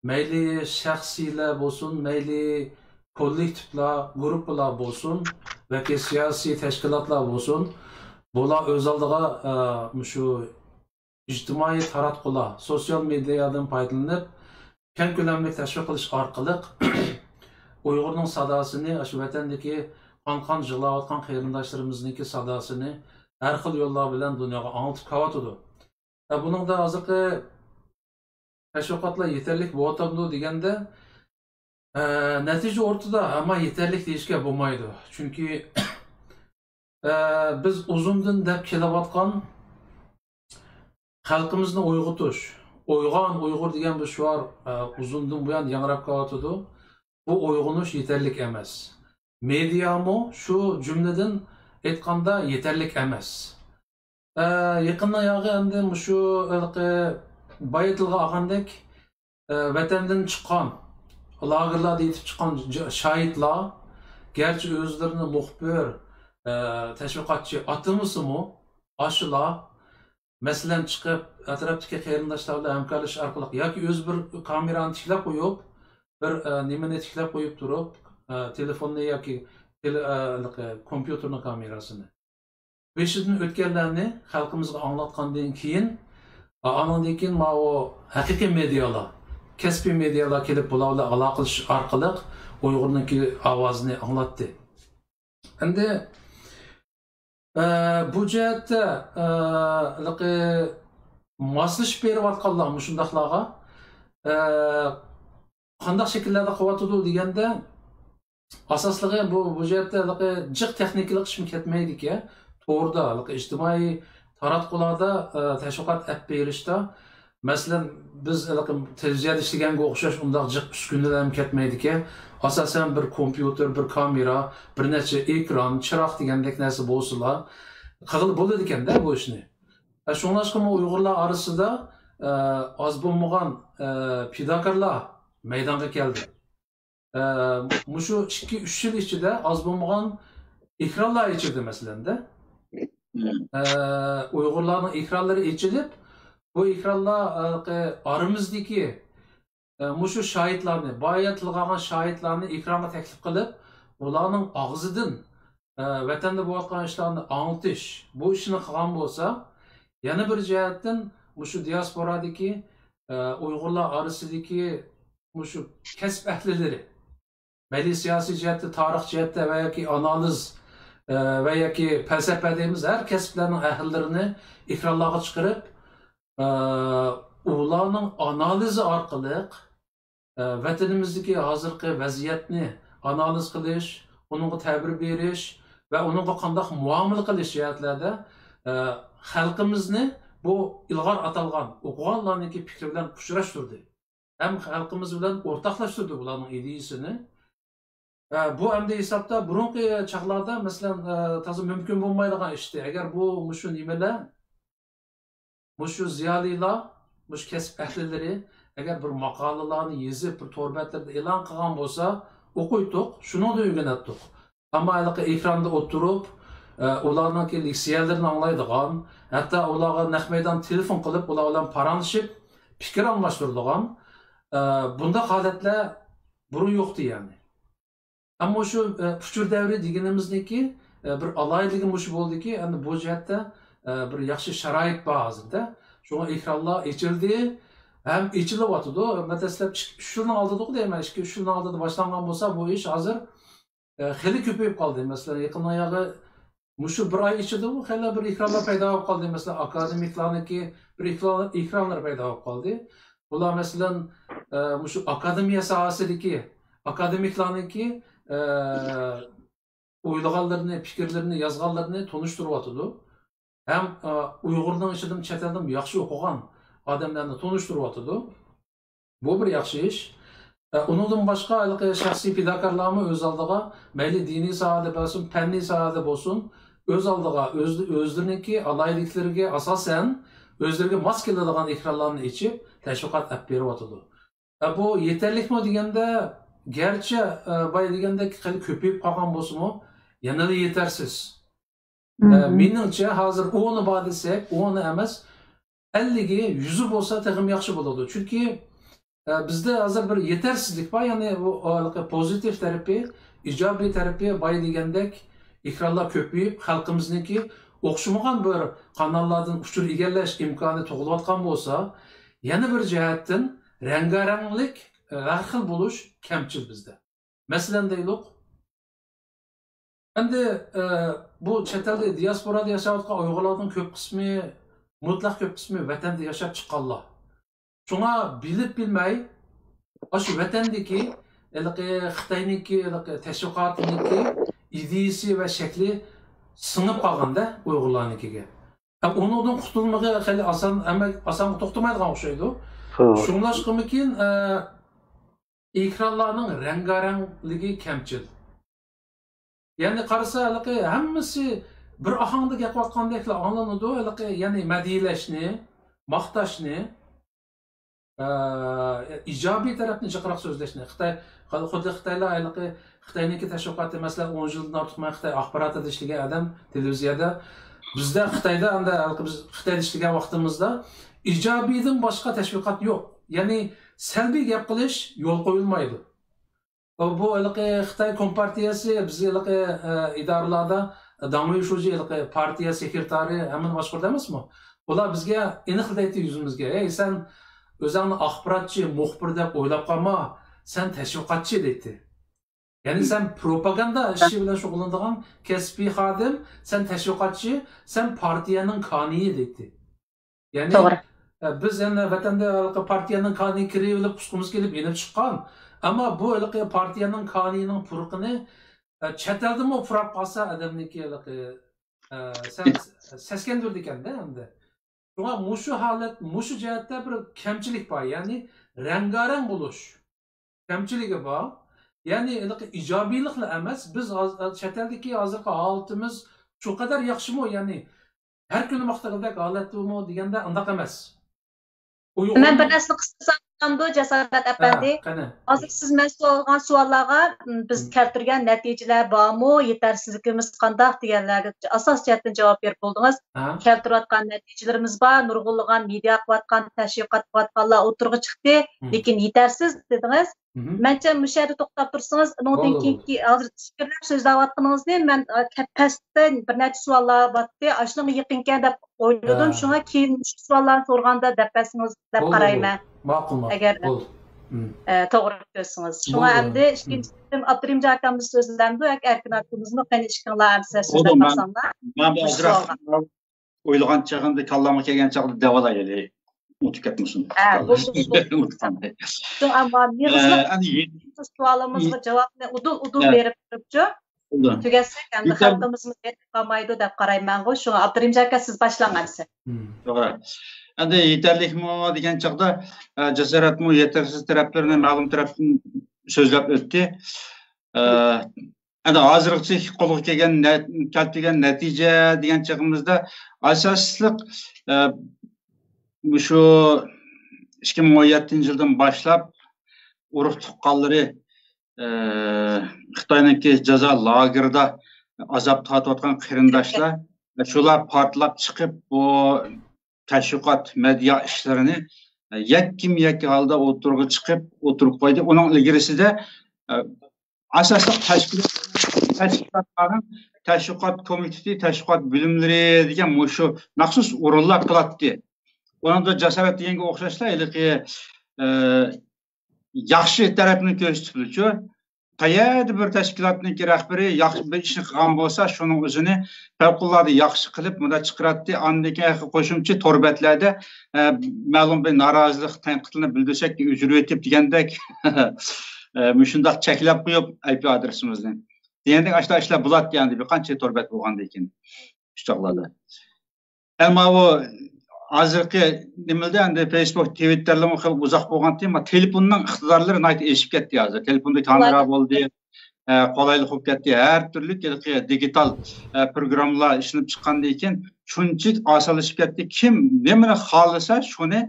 مەيلى شەخسىيلەر بولسۇن، مەيلى كوللېكتىپلار، گۇرۇپپىلار بولسۇن، ياكى سىياسىي تەشكىلاتلار بولسۇن، بۇلار ئۆز ئالدىغا، ئە، مۇشۇ ئىجتىمائىي تاراتقۇلار، سوتسىيال مېدىيادىن پايدىلىنىپ، كەڭ كۆلەملىك تەشۋىق قىلىش ئارقىلىق ئۇيغۇرنىڭ ساداسىنى، ئاشۇ ۋەتەندىكى قان-قان يىغلاۋاتقان قېرىنداشلىرىمىزنىڭكى ساداسىنى ھەر خىل يوللار بىلەن دۇنياغا ئاڭلىتىپ كېلىۋاتىدۇ. ئە، بۇنىڭدا ھازىرقى تەشۋىقاتلار يېتەرلىك بولۇۋاتامدۇ دېگەندە، ئە، نەتىجە ئوتتۇرىدا، ئەمما يېتەرلىك دېيىشكە بولمايدۇ. چۈنكى، ئە، بىز ئۇزۇندىن دەپ كېلىۋاتقان خەلقىمىزنى ئويغىتىش، «ئويغان ئۇيغۇر» دېگەن بۇ شوئار، ئە، ئۇزۇندىن بۇيان ياڭراپ كېلىۋاتىدۇ. بۇ ئويغىنىش يېتەرلىك ئەمەس. مېدىيامۇ شۇ جۈملىدىن ئېيتقاندا يېتەرلىك ئەمەس. ئە، يېقىندا ياغى ئەمدى مۇشۇ ھېلىقى بايا تىلغا ئالغاندەك، ئە، ۋەتەندىن چىققان، لاگېرلاردا يېتىپ چىققان ج-، شاھىتلار، گەرچە ئۆزلىرىنى مۇخبىر، ئە، تەشۋىقاتچى ئاتىمىسىمۇ، ئاشۇلار، مەسىلەن، چىقىپ، ئەتراپتىكى قېرىنداشلار بىلەن ھەمكارلىشىش ئارقىلىق ياكى ئۆزى بىر كامېرانى تىكلەپ قويۇپ، بىر، ئە، نېمىنى تىكلەپ قويۇپ تۇرۇپ، ئە، تېلېفوننى ياكى تېلې-، ئە، ھېلىقى كومپيۇتېرنىڭ كامېراسىنى. بېشىدىن ئۆتكەنلەرنى خەلقىمىزگە ئاڭلاتقاندىن كېيىن، ئا-، ئانىڭدىن كېيىن ماۋۇ ھەقىقىي مېدىيالار، كەسپىي مېدىيالار كېلىپ بۇلار بىلەن ئالاقىلىشىش ئارقىلىق ئۇيغۇرنىڭكى ئاۋازىنى ئاڭلاتتى. ئەمدى، ئە، بۇ جەھەتتە، ئە، ھېلىقى ماسلىشىپ بېرىۋاتقانلار مۇشۇنداقلارغا، ئە، قانداق شەكىللەردە قىلىۋاتىدۇ دېگەندە، ئاساسلىقى بۇ، بۇ جەھەتتە ھېلىقى جىق تېخنىكىلىق ئىشمۇ كەتمەيدىكەن. توردا، ھېلىقى ئىجتىمائىي تاراتقۇلاردا، ئە، تەشۋىقات ئەپ بېرىشتا، مەسىلەن، بىز ھېلىقى تېلېۋىزىيەدە ئىشلىگەنگە ئوخشاش ئۇنداق جىق ئۈسكۈنىلەرمۇ كەتمەيدىكەن. ئاساسەن، بىر كومپيۇتېر، بىر كامېرا، بىر نەچچە ئېكران، چىراغ دېگەندەك نەرسە بولسىلا، قىلغىلى بولىدىكەن-دە بۇ ئىشنى. ئە، شۇڭلاشقىمۇ ئۇيغۇرلار ئارىسىدا، ئە، ئاز بولمىغان، ئە، پىداكارلار مەيدانغا كەلدى. ئە، مۇشۇ ئىككى، ئۈچ يىل ئىچىدە ئاز بولمىغان ئېكرانلار ئېچىلدى، مەسىلەن-دە. ئە، ئۇيغۇرلارنىڭ ئېكرانلىرى ئېچىلىپ، بۇ ئېكرانلار، ئە، ئارىمىزدىكى، ئە، مۇشۇ شاھىتلارنى، بايا تىلغا ئالغان شاھىتلارنى ئېكرانغا تەكلىپ قىلىپ، ئۇلارنىڭ ئاغزىدىن، ئە، ۋەتەندە بولۇۋاتقان ئىشلارنى ئاڭلىتىش، بۇ ئىشنى قىلغان بولسا، يەنە بىر جەھەتتىن مۇشۇ دىياسپورادىكى، ئە، ئۇيغۇرلار ئارىسىدىكى مۇشۇ كەسىپ ئەھلىلىرى، مەيلى سىياسىي جەھەتتە، تارىخ جەھەتتە ۋە ياكى ئانالىز، ئە، ۋە ياكى پەلسەپە دەيمىز، ھەر كەسىپلەرنىڭ ئەھلىلىرىنى ئېكرانلارغا چىقىرىپ، ئە، ئۇلارنىڭ ئانالىزى ئارقىلىق، ئە، ۋەتىنىمىزدىكى ھازىرقى ۋەزىيەتنى ئانالىز قىلىش، ئۇنىڭغا تەبىر بېرىش ۋە ئۇنىڭغا قانداق مۇئامىلە قىلىش جەھەتلەردە، ئە، خەلقىمىزنى بۇ ئىلغار ئاتالغان ئوقۇغانلارنىڭكى پىكرى بىلەن ئۇچراشتۇردى. ھەم خەلقىمىز بىلەن ئورتاقلاشتۇردى بۇلارنىڭ ئىدىيىسىنى. ئە، بۇ ئەمدى ھېسابتا بۇرۇنقى چاغلاردا، مەسىلەن، ئە، تازا مۇمكىن بولمايدىغان ئىشتى. ئەگەر بۇ، مۇشۇ نېمىلەر، مۇشۇ زىيالىيلار، مۇشۇ كەسىپ ئەھلىلىرى ئەگەر بىر ماقالىلارنى يېزىپ، بىر تور بەتلىرىدە ئېلان قىلغان بولسا، ئوقۇيتتۇق، شۇنىڭدىن ئۆگىنەتتۇق. ئەمما ھېلىقى ئېكراندا ئولتۇرۇپ، ئە، ئۇلارنىڭكى لېكسىيەلىرىنى ئاڭلايدىغان، ھەتتا ئۇلارغا نەق مەيدان تېلېفون قىلىپ، ئۇلار بىلەن پاراڭلىشىپ، پىكىر ئالماشتۇرىدىغان، ئە، بۇنداق ھالەتلەر بۇرۇن يوقتى، يەنى. ئەمما شۇ، ئە، ئۇچۇر دەۋرى دېگىنىمىزنىڭكى، ئە، بىر ئالاھىدىلىكى مۇشۇ بولدىكى، ئەمدى بۇ جەھەتتە، ئە، بىر ياخشى شارائىت بار ھازىردا. شۇڭا ئېكرانلار ئېچىلدى ھەم ئېچىلىۋاتىدۇ. مەن دەسلەپ ئىككى، ئۈچ يىلنىڭ ئالدىدا دەيمەن، ئىككى، ئۈچ يىلنىڭ ئالدىدا باشلانغان بولسا، بۇ ئىش ھازىر ئە، خېلى كۆپىيىپ قالدى. مەسىلەن، يېقىندا ياغى مۇشۇ بىر ئاي ئىچىدىمۇ خېلى بىر ئېكرانلار پەيدا بولۇپ قالدى. مەسىلەن، ئاكادېمىكلارنىڭكى بىر ئېكران-، ئېكرانلىرى پەيدا بولۇپ قالدى. بۇلار، مەسىلەن، ئە، مۇشۇ ئاكادېمىيە ساھەسىدىكى ئاكادېمىكلارنىڭكى، ئە، ئويلىغانلىرىنى، پىكىرلىرىنى، يازغانلىرىنى تونۇشتۇرۇۋاتىدۇ. ھەم، ئە، ئۇيغۇرنىڭ ئىچىدىمۇ، چەت ئەلدىمۇ ياخشى ئوقۇغان ئادەملەرنى تونۇشتۇرۇۋاتىدۇ. بۇ بىر ياخشى ئىش. ئە، ئۇنىڭدىن باشقا، ھېلىقى شەخسىي پىداكارلارمۇ ئۆز ئالدىغا، مەيلى دىنىي ساھەدە بولسۇن، پەننىي ساھەدە بولسۇن، ئۆز ئالدىغا، ئۆز-، ئۆزلىرىنىڭكى ئالاھىدىلىكلىرىگە ئاساسەن، ئۆزلىرىگە ماس كېلىدىغان ئېكرانلارنى ئېچىپ، تەشۋىقات ئەپ بېرىۋاتىدۇ. ئە، بۇ يېتەرلىكمۇ دېگەندە، گەرچە، ئە، بايا دېگەندەك خېلى كۆپىيىپ قالغان بولسىمۇ، يەنىلا يېتەرسىز. ئە، مېنىڭچە، ھازىر ئونى بار دېسەك، ئونى ئەمەس، ئەللىكى، يۈزى بولسا تېخىمۇ ياخشى بولىدۇ. چۈنكى، ئە، بىزدە ھازىر بىر يېتەرسىزلىك بار، يەنى بۇ، ئە، پوزىتىپ تەرىپى، ئىجابىي تەرىپى، بايا دېگەندەك ئېكرانلار كۆپىيىپ، خەلقىمىزنىڭكى ئوخشىمىغان بىر قاناللاردىن ئۇچۇر ئىگىلەش ئىمكانى تۇغۇلۇۋاتقان بولسا، يەنە بىر جەھەتتىن رەڭگارەڭلىك، ئە، ھەر خىل بولۇش كەمچىل بىزدە. مەسىلەن دەيلۇق، ئەمدى، ئە، بۇ چەت ئەلدە دىياسپورادا ياشاۋاتقان ئۇيغۇرلارنىڭ كۆپ قىسمى، مۇتلەق كۆپ قىسمى ۋەتەندە ياشاپ چىققانلار. شۇڭا بىلىپ بىلمەي، ئاشۇ ۋەتەندىكى، ھېلىقى خىتاينىڭكى، ھېلىقى تەشۋىقاتىنىڭكى ئىدىيىسى ۋە شەكلى سىڭىپ قالغاندا ئۇيغۇرلارنىڭكىگە. ئە، ئۇنىڭدىن قۇتۇلمىقى خېلى ئاسان، ئەمەل، ئاسانغا توختىمايدىغان ئوخشايدۇ. شۇڭلاشقىمىكىن، ئە، ئېكرانلارنىڭ رەڭگارەڭلىكى كەمچىل. يەنى قارىسا، ھېلىقى ھەممىسى بىر ئاھاڭدا گەپ قىلىۋاتقاندەكلا ئاڭلىنىدۇ. ھېلىقى، يەنى مەدھىيەلەشنى، ماختاشنى، ئە، ئىجابىي تەرەپنى جىقراق سۆزلەشنى، خىتاي، خۇددى خىتايلار ھېلىقى خىتاينىڭكى تەشۋىقاتى، مەسىلەن، ئون يىلدىن ئارتۇق مەن خىتاي ئاخباراتىدا ئىشلىگەن ئادەم، تېلېۋىزىيەدە. بىزدە خىتايدا، ئەمدى ھېلىقى بىز خىتايدا ئىشلىگەن ۋاقتىمىزدا ئىجابىيدىن باشقا تەشۋىقات يوق. يەنى سەلبىي گەپ قىلىش يول قويۇلمايدۇ. بۇ ھېلىقى خىتاي كومپارتىيەسى، بىز ھېلىقى، ئە، ئىدارىلاردا داڭ ۋېيشۇجى ھېلىقى پارتىيە سېكرېتارى، ھەممىنى باشقۇرىدۇ ئەمەسمۇ؟ ئۇلار بىزگە ئېنىق دەيتتى يۈزىمىزگە، «ھەي، سەن ئۆزۈڭنى ئاخباراتچى، مۇخبىر دەپ ئويلاپ قالما، سەن تەشۋىقاتچى» دەيتتى. يەنى سەن پروپاگاندا ئىشى بىلەن شۇغۇللىنىدىغان كەسپىي خادىم، سەن تەشۋىقاتچى، سەن پارتىيەنىڭ كانىيى دەيتتى. يەنى، توغرا. ئە، بىز يەنە ۋەتەندە ھېلىقى پارتىيەنىڭ كانىيىغا كىرىۋېلىپ، قۇسقىمىز كېلىپ يېنىپ چىققان. ئەمما بۇ ھېلىقى پارتىيەنىڭ كانىيىنىڭ پۇرىقىنى، ئە، چەت ئەلدىمۇ پۇراپ قالسا، ئادەمنىڭكى ھېلىقى، ئە، سەن-، سەسكەندۈرىدىكەن-دە ئەمدى. شۇڭا مۇشۇ ھالەت، مۇشۇ جەھەتتە بىر كەمچىلىك بار. يەنى رەڭگارەڭ بولۇش كەمچىلىكى بار. يەنى ھېلىقى ئىجابىيلىقلا ئەمەس، بىز ھاز-، چەت ئەلدىكى ھازىرقى ھالىتىمىز شۇ قەدەر ياخشىمۇ؟ يەنى ھەر كۈنى ماختىغۇدەك ھالەتتىمۇ دېگەندە ئۇنداق ئەمەس. مەن بىر نەرسىنى قىستىرسام بولامدۇ، جاسارەت ئەپەندى؟ قېنى. ھازىر سىز مەن سورىغان سوئاللارغا، م، بىز كەلتۈرگەن نەتىجىلەر بارمۇ، يېتەرسىزلىكىمىز قانداق دېگەنلەرگە ئاساسىي جەھەتتىن جاۋاب بېرىپ بولدىڭىز. كەلتۈرۈۋاتقان نەتىجىلىرىمىز بار، نۇرغۇنلىغان مېدىيا قىلىۋاتقان، تەشۋىقات قىلىۋاتقانلار ئوتتۇرىغا چىقتى، لېكىن يېتەرسىز دېدىڭىز. مەنچە مۇشۇ يەردە توختاپ تۇرسىڭىز، ئۇنىڭدىن كېيىنكى ھازىر پىكىرلەپ سۆزلەۋاتقىنىڭىزنى مەن، ئە، كە-، پەستە بىر نەچچە سوئاللار بارتتى، ئاشۇنىڭغا يېقىنكەن دەپ ئويلىدىم. شۇڭا كېيىن مۇشۇ سوئاللارنى سورىغاندا دەپ بەرسىڭىز دەپ قارايمەن. ماقۇل، ماقۇل. ئەگەر، ئە، توغرا كۆرسىڭىز. شۇڭا ئەمدى ئىككىنچى قېتىم ئابدۇرېھىم ئاكامىز سۆزلەمدۇ ياكى ئەركىن ئاكىمىزمۇ؟ قېنى ئىككىڭلار ئەمدى سۆزلەپ بولدى، مەن، بەرسەڭلار. مەن بۇ مۇشۇ ئازراق سوئالغا. ئويلىغان چېغىمدا كاللامغا كەلگەن چاغدا دەۋالايلى. ئۇنتۇپ كەتمىسۇن. ھە، بولدى، بولدى. ئۇنتۇپ قالماي. شۇڭا ئەمما ئە، مېغىزلىق ئەمدى يېتى-، سوئالىمىزغا ئى-، جاۋابنى ئۇدۇل-ئۇدۇل ھە. بېرىپ تۇرۇپچۇ. بولدى. تۈگەتسەك ئەمدى يېتەر- خەلقىمىزمۇ يېتىپ قالمايدۇ دەپ قارايمەنغۇ. شۇڭا ئابدۇرېھىم ئاكا سىز باشلاڭ ئەمسە. توغرا. ئەمدى يېتەرلىكمۇ دېگەن چاغدا، ئە، جاسارەتمۇ يېتەرسىز تەرەپلىرىنى مەلۇم تەرەپتىن سۆزلەپ ئۆتتى. ئە، ئەمدى ھازىرغىچە قولغا كەلگەن نە-، كەلتۈرگەن نەتىجە دېگەن چېغىمىزدا ئاساسلىق، ئە، مۇشۇ ئىككى مىڭ ئون يەتتىنچى يىلدىن باشلاپ ئۇرۇق تۇغقانلىرى، ئە، خىتاينىڭكى جازا لاگېرىدا ئازاب تارتىۋاتقان قېرىنداشلار، شۇلار پارتلاپ چىقىپ، بۇ تەشۋىقات، مېدىيا ئىشلىرىنى يەككىمۇ يەككە ھالدا ئوتتۇرىغا چىقىپ ئوتتۇرىغا قويدى. ئۇنىڭ ئىلگىرىسىدە، ئە، ئاساسلىق تەشكىلات، تەشكىلاتلارنىڭ تەشۋىقات كومىتېتى، تەشۋىقات بۆلۈملىرى دېگەن مۇشۇ مەخسۇس ئورۇنلار قىلاتتى. ئۇنىڭدا جاسارەت دېگەنگە ئوخشاشلا ھېلىقى، ئە، ياخشى تەرەپنى كۆرسىتىپلىچۇ. قەيەردە بىر تەشكىلاتنىڭكى رەھبىرى ياخشى بىر ئىشنى قىلغان بولسا، شۇنىڭ ئۆزىنى پەۋقۇلئاددە ياخشى قىلىپ، مۇنداق چىقىراتتى. ئاندىن كېيىن قوشۇمچە تور بەتلەردە، ئە، مەلۇم بىر نارازىلىق، تەنقىدلىرىنى بىلدۈرسەك، ئۆچۈرۈۋېتىپ دېگەندەك، ئە، مۇشۇنداق چەكلەپ قويۇپ، ئايپى ئادرېسىمىزنى دېگەندەك، ئاشۇنداق ئىشلار بولاتتى، ئەمدى بىر قانچە تور بەت بولغاندىن كېيىن شۇ چاغلاردا. ئەمما ئۇ ھازىرقى نېمىدە ئەمدى فېيسبۇك، تىۋىتتېرلىرىمۇ خېلى ئۇزاق بولغانتى، ئەمما تېلېفوننىڭ ئىقتىدارلىرى ناھايىتى ئېشىپ كەتتى ھازىر. تېلېفوندا كامېرا بولدى، ئە، قولايلىق بولۇپ كەتتى. ھەر تۈرلۈك ھېلىقى دىگىتال، ئە، پروگراممىلار ئىشلىنىپ چىققاندىن كېيىن شۇنچىلىك ئاسانلىشىپ كەتتى. كىم نېمىنى خالىسا شۇنى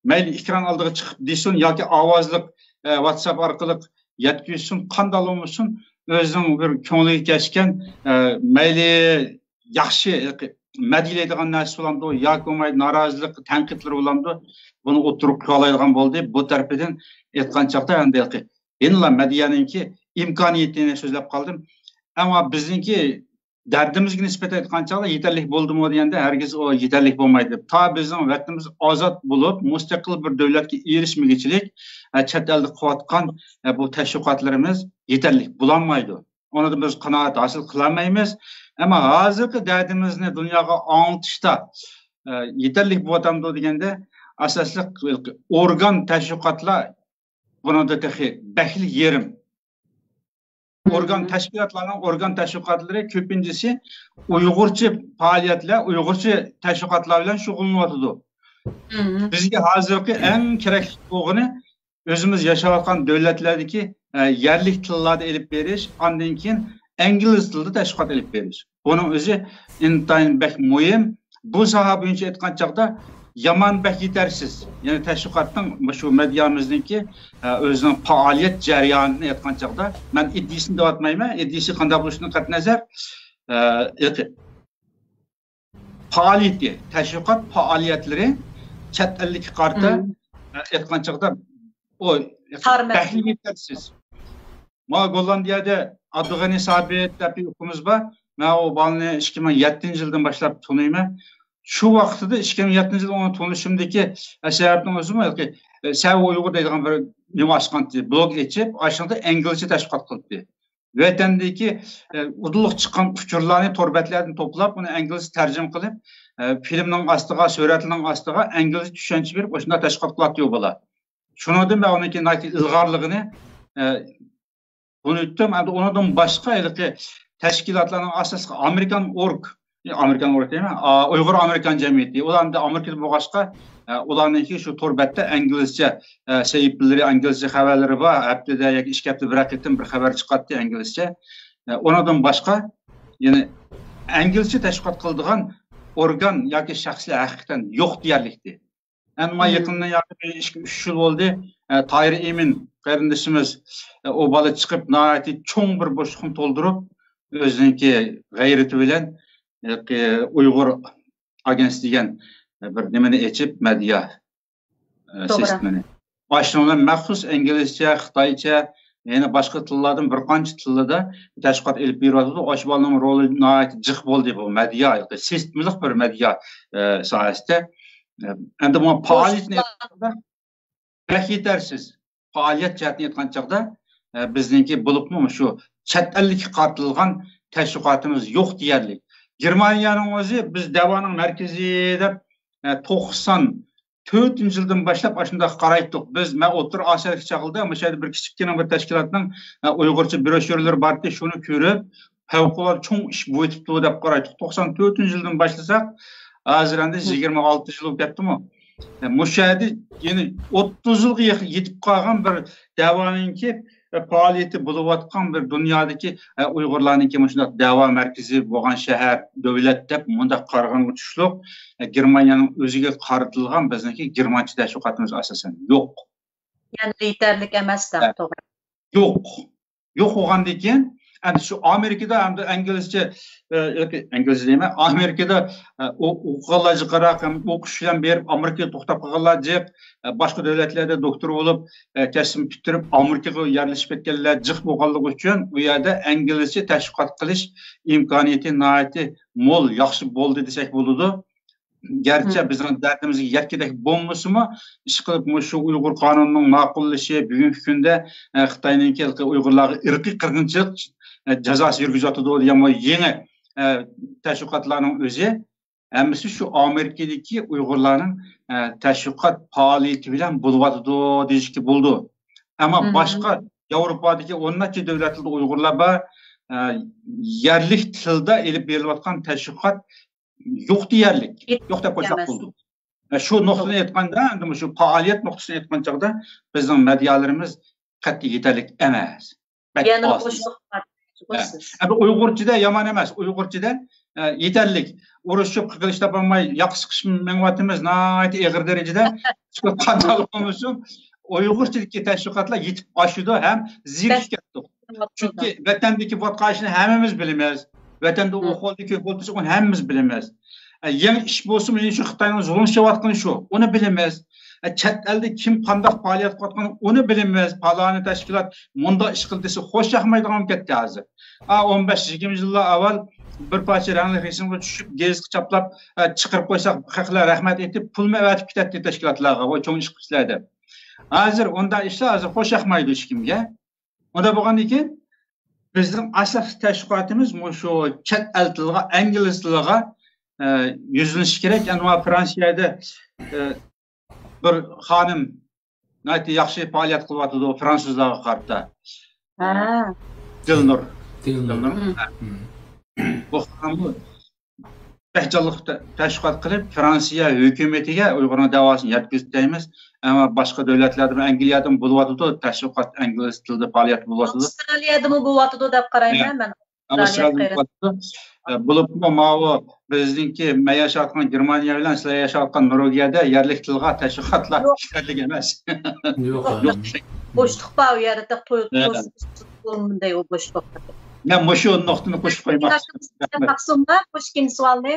مەيلى ئېكران ئالدىغا چىقىپ دېسۇن ياكى ئاۋازلىق، ئە، ۋاتساپ ئارقىلىق يەتكۈزسۇن، قانداق بولمىسۇن، ئۆزىنىڭ بىر كۆڭلىگە كەچكەن، ئە، مەيلى ياخشى مەدھىيەلەيدىغان نەرسە بولامدۇ ياكى بولمايدۇ، نارازىلىق، تەنقىدلىرى بولامدۇ، بۇنى ئوتتۇرىغا قويالايدىغان بولدى. بۇ تەرىپىدىن ئېيتقان چاغدا ئەمدى يەنىلا مەدھىيەنىڭكى ئىمكانىيىتىنى سۆزلەپ قالدىم. ئەمما بىزنىڭكى دەردىمىزگە نىسبەتەن ئېيتقان چاغدا يېتەرلىك بولدىمۇ دېگەندە، ھەرگىز ئۇ يېتەرلىك بولمايدۇ. تا بىزنىڭ ۋەتىنىمىز ئازاد بولۇپ، مۇستەقىل بىر دۆلەتكە ئېرىشمىگۈچىلىك، ئە، چەت ئەلدە قىلىۋاتقان، ئە، بۇ تەشۋىقاتلىرىمىز يېتەرلىك بولالمايدۇ. ئۇنىڭدىن بىز قانائەت ھاسىل قىلالمايمىز. ئەمما ھازىرقى دەردىمىزنى دۇنياغا ئاڭلىتىشتا، ئە، يېتەرلىك بولۇۋاتامدۇ دېگەندە، ئاساسلىق ئورگان تەشۋىقاتلار بۇنىڭدا تېخى بەكلا يېرىم. ئورگان تەشكىلاتلارنىڭ ئورگان تەشۋىقاتلىرى كۆپىنچىسى ئۇيغۇرچە پائالىيەتلەر، ئۇيغۇرچە تەشۋىقاتلار بىلەن شۇغۇللىنىۋاتىدۇ. بىزگە ھازىرقى ئەڭ كېرەكلىك بولغىنى ئۆزىمىز ياشاۋاتقان دۆلەتلەردىكى، ئە، يەرلىك تىللاردا ئېلىپ بېرىش، ئاندىن كېيىن ئىنگلىز تىلىدا تەشۋىقات ئېلىپ بېرىش. بۇنىڭ ئۆزى ئىنتايىن بەك مۇھىم. بۇ ساھە بويىچە ئېيتقان چاغدا يامان بەك يېتەرسىز. يەنى تەشۋىقاتنىڭ، شۇ مېدىيامىزنىڭكى، ئە، ئۆزىنىڭ پائالىيەت جەريانىنى ئېيتقان چاغدا، مەن ئىدىيىسىنى دەۋاتمايمەن، ئىدىيىسى قانداق بولۇشىدىن قەتئىينەزەر، ئە، پائالىيىتى، تەشۋىقات پائالىيەتلىرى چەت ئەللىككە قارىتا، ئە، ئېيتقان چاغدا ئۇ بەك يېتەرسىز. مانا گوللاندىيەدە ئابدۇغېنى سابىت دەپ بىر ئۇكىمىز بار. مەن ئۇ بالىنى ئىككى مىڭ يەتتىنچى يىلدىن باشلاپ تونۇيمەن. شۇ ۋاقتىدا، ئىككى مىڭ يەتتىنچى يىلدا ئۇنى تونۇشۇمدىكى، ئە، سەۋەبنىڭ ئۆزىمۇ، ياكى، ئە، سەۋە ئۇيغۇر دەيدىغان بىر نېمە ئاچقانتى، بلوگ ئېچىپ، ئاشۇنىڭدا ئىنگلىزچە تەشۋىقات قىلدى. ۋەتەندىكى، ئە، ئۇدۇللۇق چىققان ئۇچۇرلارنى تور بەتلەردىن توپلاپ، ئۇنى ئىنگلىزچە تەرجىمە قىلىپ، ئە، فىلىمنىڭ ئاستىغا، سۈرەتلىرىنىڭ ئاستىغا ئىنگلىزچە چۈشەنچە بېرىپ، ئاشۇنداق تەشۋىقات قىلاتتى ئۇ بالا. شۇنىڭدىن مەن ئۇنىڭكى ناھايىتى ئىلغارلىقىنى، ئە، تونۇتتۇم. ئەمدى ئۇنىڭدىن باشقا ھېلىقى تەشكىلاتلارنىڭ ئاساسلىقى ئامېرىكان ئورگ، ئامېرىكان ئورگ دەيمەن، ئا، ئۇيغۇر ئامېرىكان جەمئىيىتى. ئۇلار ئەمدى ئامېرىكىدا بولغاچقا، ئە، ئۇلارنىڭكى شۇ تور بەتتە ئىنگلىزچە، ئە، سەھىپىلىرى، ئىنگلىزچە خەۋەرلىرى بار. ھەپتىدە ياكى ئىككى ھەپتىدە بىرەر قېتىم بىر خەۋەر چىقاتتى ئىنگلىزچە. ئە، ئۇنىڭدىن باشقا يەنە ئىنگلىزچە تەشۋىقات قىلىدىغان ئورگان ياكى شەخسلەر ھەقىقەتەن يوق دېيەرلىكتى. ئەمما يېقىندىن ياقى بىر ئىككى، ئۈچ يىل بولدى. ئە، تاھىر ئىمىن قېرىندىشىمىز، ئە، ئۇ بالا چىقىپ، ناھايىتى چوڭ بىر بوشلۇقنى تولدۇرۇپ، ئۆزىنىڭكى غەيرىتى بىلەن، ئە، ئۇيغۇر ئاگېنتى دېگەن، ئە، بىر نېمىنى ئېچىپ، مېدىيا، ئە، سىستېمىنى. ئاشۇنىڭ بىلەن مەخسۇس ئىنگلىزچە، خىتايچە، يەنە باشقا تىللاردىن بىر قانچە تىلدا تەشۋىقات ئېلىپ بېرىۋاتىدۇ. ئاشۇ بالىنىڭ رولى ناھايىتى جىق بولدى بۇ مېدىيا، سىستېمىلىق بىر مېدىيا، ئە، ساھەسىدە. ئە، ئەمدى بۇ پائالىيىتىنى ئېيتقاندا بەك يېتەرسىز. پائالىيەت جەھەتتىن ئېيتقان چاغدا، ئە، بىزنىڭكى بولۇپمۇ شۇ چەت ئەللىككە قارىتىلغان تەشۋىقاتىمىز يوق دېيەرلىك. گېرمانىيەنىڭ ئۆزى بىز دەۋانىڭ مەركىزى دەپ، ئە، توقسان تۆتىنچى يىلدىن باشلاپ ئاشۇنداق قارايتتۇق. بىز، مەن ئوتتۇرا ئاسىيادىكى چاغلىدا مۇشۇ يەردە بىر كىچىككىنە بىر تەشكىلاتنىڭ، ئە، ئۇيغۇرچە بروشيۇرىلىرى بارتى، شۇنى كۆرۈپ، پەۋقۇلئاددە چوڭ ئىش بويىتىپتۇ دەپ قارايتتۇق. توقسان تۆتىنچى يىلدىن باشلىساق، ھازىر ئەمدى يىگىرمە ئالتە يىل بولۇپ كەتتىمۇ. ئە، مۇشۇ يەردە يەنە ئوتتۇز يىلغا يېق-، يېتىپ قالغان بىر دەۋانىڭكى، ئە، پائالىيىتى بولۇۋاتقان بىر دۇنيادىكى، ئە، ئۇيغۇرلارنىڭكى مۇشۇنداق دەۋا مەركىزى بولغان شەھەر، دۆلەت دەپ مۇنداق قارىغانغا تۇشلۇق، ئە، گېرمانىيەنىڭ ئۆزىگە قارىتىلغان بىزنىڭكى گېرمانچە تەشۋىقاتىمىز ئاساسەن يوق. يەنى يېتەرلىك ئەمەس، توغرا. يوق. يوق بولغاندىن كېيىن، ئەمدى شۇ ئامېرىكىدا ئەمدى ئىنگلىزچە، ئە، ياكى ئىنگلىزچە دەيمەن، ئامېرىكىدا، ئە، ئو-، ئوقۇغانلار جىقراق، ھەم ئوقۇش بىلەن بېرىپ ئامېرىكىدا توختاپ قالغانلار جىق، ئە، باشقا دۆلەتلەردە دوكتور بولۇپ، ئە، كەسپىنى پۈتتۈرۈپ ئامېرىكىغا يەرلىشىپ كەتكەنلەر جىق بولغانلىقى ئۈچۈن، ئۇ يەردە ئىنگلىزچە تەشۋىقات قىلىش ئىمكانىيىتى ناھايىتى مول، ياخشى بولدى دېسەك بولىدۇ. گەرچە بىزنىڭ دەردىمىزگە يەتكۈدەك بولمىسىمۇ، ئىشقىلىپ مۇشۇ ئۇيغۇر قانۇنىنىڭ ماقۇللىشى، بۇگۈنكى كۈندە، ئە، خىتاينىڭكى ئۇيغۇرلارغا ئىرقىي قىرغىنچىلىق، ئە، جازاسى يۈرگۈزۈۋاتىدۇ دېگەن بۇ يېڭى، ئە، تەشۋىقاتلارنىڭ ئۆزى ھەممىسى شۇ ئامېرىكىدىكى ئۇيغۇرلارنىڭ، ئە، تەشۋىقات پائالىيىتى بىلەن بولۇۋاتىدۇ دېيىشكە بولىدۇ. ئەمما باشقا ياۋروپادىكى ئون نەچچە دۆلەتلەردە ئۇيغۇرلار بار، ئە، يەرلىك تىلدا ئېلىپ بېرىلىۋاتقان تەشۋىقات يوق دېيەرلىك. يوق دەپ قويساق بولىدۇ. ئە، شۇ نۇقتىنى ئېيتقاندا، ئەمدى مۇشۇ پائالىيەت نۇقتىسىنى ئېيتقان چاغدا بىزنىڭ مېدىيالىرىمىز قەتئىي يېتەرلىك ئەمەس. بەك ئاز. ئەمدى ئۇيغۇرچىدە يامان ئەمەس، ئۇيغۇرچىدە، ئە، يېتەرلىك. ئۇرۇشۇپ، قىلىش تاپالماي، ياقا سىقىشىپ مېڭىۋاتىمىز، ناھايىتى ئېغىر دەرىجىدە. قانداق بولمىسۇن، ئۇيغۇرچىدىكى تەشۋىقاتلار يېتىپ ئاشىدۇ ھەم زېرىكىپ كەتتۇق. چۈنكى ۋەتەندىكى بولۇۋاتقان ئىشنى ھەممىمىز بىلىمىز. ۋەتەندە ئۇ خىلدىكى كۆپ بولۇپ تۇرسا، ئۇنى ھەممىمىز بىلىمىز. ئە، يېڭى ئىش بولسىمۇ، يەنە شۇ خىتاينىڭ زۇلۇم ئىشلەۋاتقىنى شۇ، ئۇنى بىلىمىز. ئە، چەت ئەلدە كىم قانداق پائالىيەت قىلىۋاتقىنى، ئۇنى بىلىمىز. پالانى تەشكىلات مۇنداق ئىش قىلدى دېسە، خوش ياقمايدىغان بولۇپ كەتتى ھازىر. ئا، ئون بەش يىگىرمە يىللار ئاۋۋال بىر پارچە رەڭلىك رەسىمگە چۈشۈپ، گېزىتكە چاپلاپ، ئە، چىقىرىپ قويساق، خەقلەر رەھمەت ئېيتىپ، پۇلمۇ ئەۋەتىپ كېتەتتى تەشكىلاتلارغا، ۋاي، چوڭ ئىش قىپسىلەر دەپ. ھازىر ئۇنداق ئىشلار ھازىر خوش ياقمايدۇ ھېچكىمگە. ئۇنداق بولغاندىن كېيىن، بىزنىڭ ئاساسلىق تەشۋىقاتىمىز مۇشۇ چەت ئەل تىلىغا، ئىنگلىز تىلىغا، ئە، يۈزلىنىشى كېرەك. ئەنۋەر، فرانسىيەدە، ئە، بىر خانىم ناھايىتى ياخشى پائالىيەت قىلىۋاتىدۇ فرانسۇزلارغا قارىتا. ھە. دىلنۇر. دىلنۇر. دىلنۇر. ھە. بۇ خانىممۇ بەك جانلىق تە-، تەشۋىقات قىلىپ، فرانسىيە ھۆكۈمىتىگە ئۇيغۇرنىڭ دەۋاسىنى يەتكۈزدى دەيمىز. ئەمما باشقا دۆلەتلەردىمۇ، ئەنگلىيەدىمۇ بولۇۋاتىدۇ، تەشۋىقات ئىنگلىز تىلىدا پائالىيەت بولۇۋاتىدۇ. ئاۋسترالىيەدىمۇ بولۇۋاتىدۇ دەپ قارايمەن مەن. ئاۋسترالىيەدە بولۇۋاتىدۇ. بولۇپمۇ ماۋۇ بىزنىڭكى، مەن ياشاۋاتقان گېرمانىيە بىلەن سىلەر ياشاۋاتقان نورۋېگىيەدە يەرلىك تىلغا تەشۋىقاتلار يوق. ئىشلەرلىك ئەمەس. يوق. بوشلۇق بار ئۇ يەردە، قوي-، قوشۇلمىدى ئۇ بوشلۇق. مەن مۇشۇ نۇقتىنى قوشۇپ قويماقچى. ماقسۇمغا قوشقىن سوئالنى.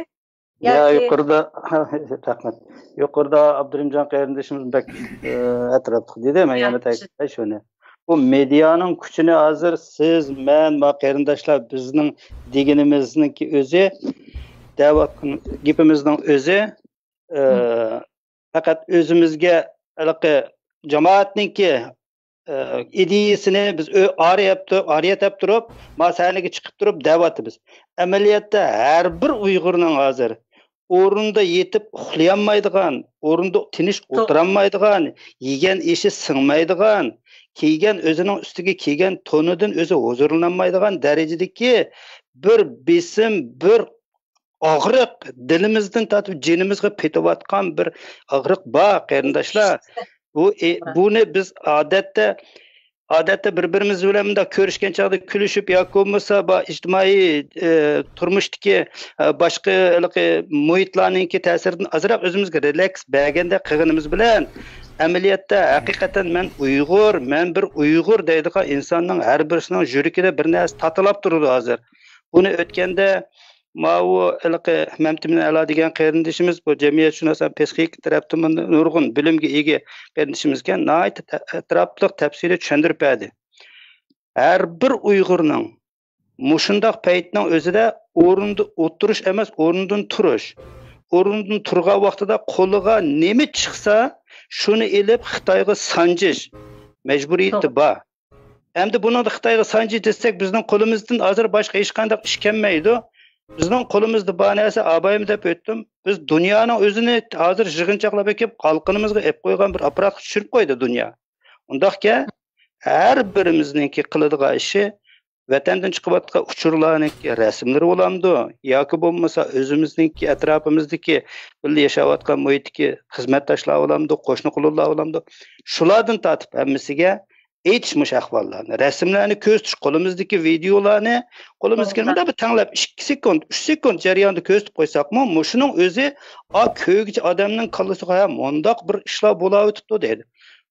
يا ياكى يۇقىرىدا، رەھمەت. يۇقىرىدا ئابدۇرېھىمجان قېرىندىشىمىز بەك، ئە، ئەتراپلىق دېدى، مەن يا، يەنە تەكىتلەي شۇنى. بۇ مېدىيانىڭ كۈچىنى ھازىر سىز، مەن، ما قېرىنداشلار بىزنىڭ دېگىنىمىزنىڭكى ئۆزى، دەۋاتقان گېپىمىزنىڭ ئۆزى، ئە، پەقەت ئۆزىمىزگە ھېلىقى جامائەتنىڭكى ئە، ئىدىيىسىنى بىز ئۆ-، ئارىيەپ تۇ-، ئارىيەتەپ تۇرۇپ، ما سەھنىگە چىقىپ تۇرۇپ دەۋاتىمىز. ئەمەلىيەتتە ھەر بىر ئۇيغۇرنىڭ ھازىر ئورنىدا يېتىپ ئۇخلىيالمايدىغان، ئورنىدا تىنچ توغرا. ئولتۇرالمايدىغان، يېگەن ئېشى سىڭمەيدىغان، كىيگەن ئۆزىنىڭ ئۈستىگە كىيگەن تونىدىن ئۆزى ھۇزۇرلىنالمايدىغان دەرىجىدىكى بىر بېسىم، بىر ئاغرىق، دىلىمىزدىن تارتىپ جېنىمىزغا پېتىۋاتقان بىر ئاغرىق بار، قېرىنداشلار. بۇ، ئى، بۇنى بىز ئادەتتە، ئادەتتە بىر-بىرىمىز بىلەن مۇنداق كۆرۈشكەن چاغدا كۈلۈشۈپ ياكى بولمىسا با-، ئىجتىمائىي، ئى، تۇرمۇشتىكى، ئى، باشقا ھېلىقى مۇھىتلارنىڭكى تەسىرىدىن ئازراق ئۆزىمىزگە رېلاكس بەرگەندەك قىلغىنىمىز بىلەن، ئەمەلىيەتتە ھەقىقەتەن مەن ئۇيغۇر، مەن بىر ئۇيغۇر دەيدىغان ئىنساننىڭ ھەر بىرسىنىڭ يۈرىكىدە بىر نەرسە تاتىلاپ تۇرىدۇ ھازىر. بۇنى ئۆتكەندە ماۋۇ ھېلىقى مەمتىمىن ئەلا دېگەن قېرىندىشىمىز، بۇ جەمئىيەتشۇناس ھەم پسىخىكا تەرەپتىنمۇ نۇرغۇن بىلىمگە ئىگە قېرىندىشىمىز ئىكەن، ناھايىتى تە-، ئەتراپلىق تەپسىلىي چۈشەندۈرۈپ بەردى. ھەر بىر ئۇيغۇرنىڭ مۇشۇنداق پەيتنىڭ ئۆزىدە ئورنىدا ئولتۇرۇش ئەمەس، ئورنىدىن تۇرۇش. ئورنىدىن تۇرغان ۋاقتىدا قولىغا نېمە چىقسا، شۇنى ئېلىپ خىتايغا سانجىش مەجبۇرىيىتى توغرا. بار. ئەمدى بۇنىڭدا خىتايغا سانجى دېسەك، بىزنىڭ قولىمىزدىن ھازىر باشقا ھېچقانداق ئىش كەلمەيدۇ. بىزنىڭ قولىمىزدا بار نەرسە، ئابايمۇ دەپ ئۆتتۈم، بىز دۇنيانىڭ ئۆزىنى ھازىر يىغىنچاقلاپ ئېكىپ، قالقىنىمىزغا ئېلىپ قويغان بىر ئاپپاراتقا چۈشۈرۈپ قويدى دۇنيا. ئۇنداقكەن، ھەر بىرىمىزنىڭكى قىلىدىغان ئىشى ۋەتەندىن چىقىۋاتقان ئۇچۇرلارنىڭكى رەسىملىرى بولامدۇ ياكى بولمىسا ئۆزىمىزنىڭكى ئەتراپىمىزدىكى بىللە ياشاۋاتقان مۇھىتتىكى خىزمەتداشلار بولامدۇ، قوشنا قولۇنلار بولامدۇ، شۇلاردىن تارتىپ ھەممىسىگە ئېيتىش مۇشۇ ئەھۋاللارنى، رەسىملەرنى كۆرسىتىش، قولىمىزدىكى ۋىدېئولارنى، قولىمىزدىكى توغرا. مۇنداق بىر تەڭلەپ ئىككى سېكۇنت، ئۈچ سېكۇنت جەريانىدا كۆرسىتىپ قويساقمۇ، مۇشۇنىڭ ئۆزى ئا كۆرگۈچى ئادەمنىڭ كاللىسىغا، ھە، مۇنداق بىر ئىشلار بولاۋېتىپتۇ دەيدۇ.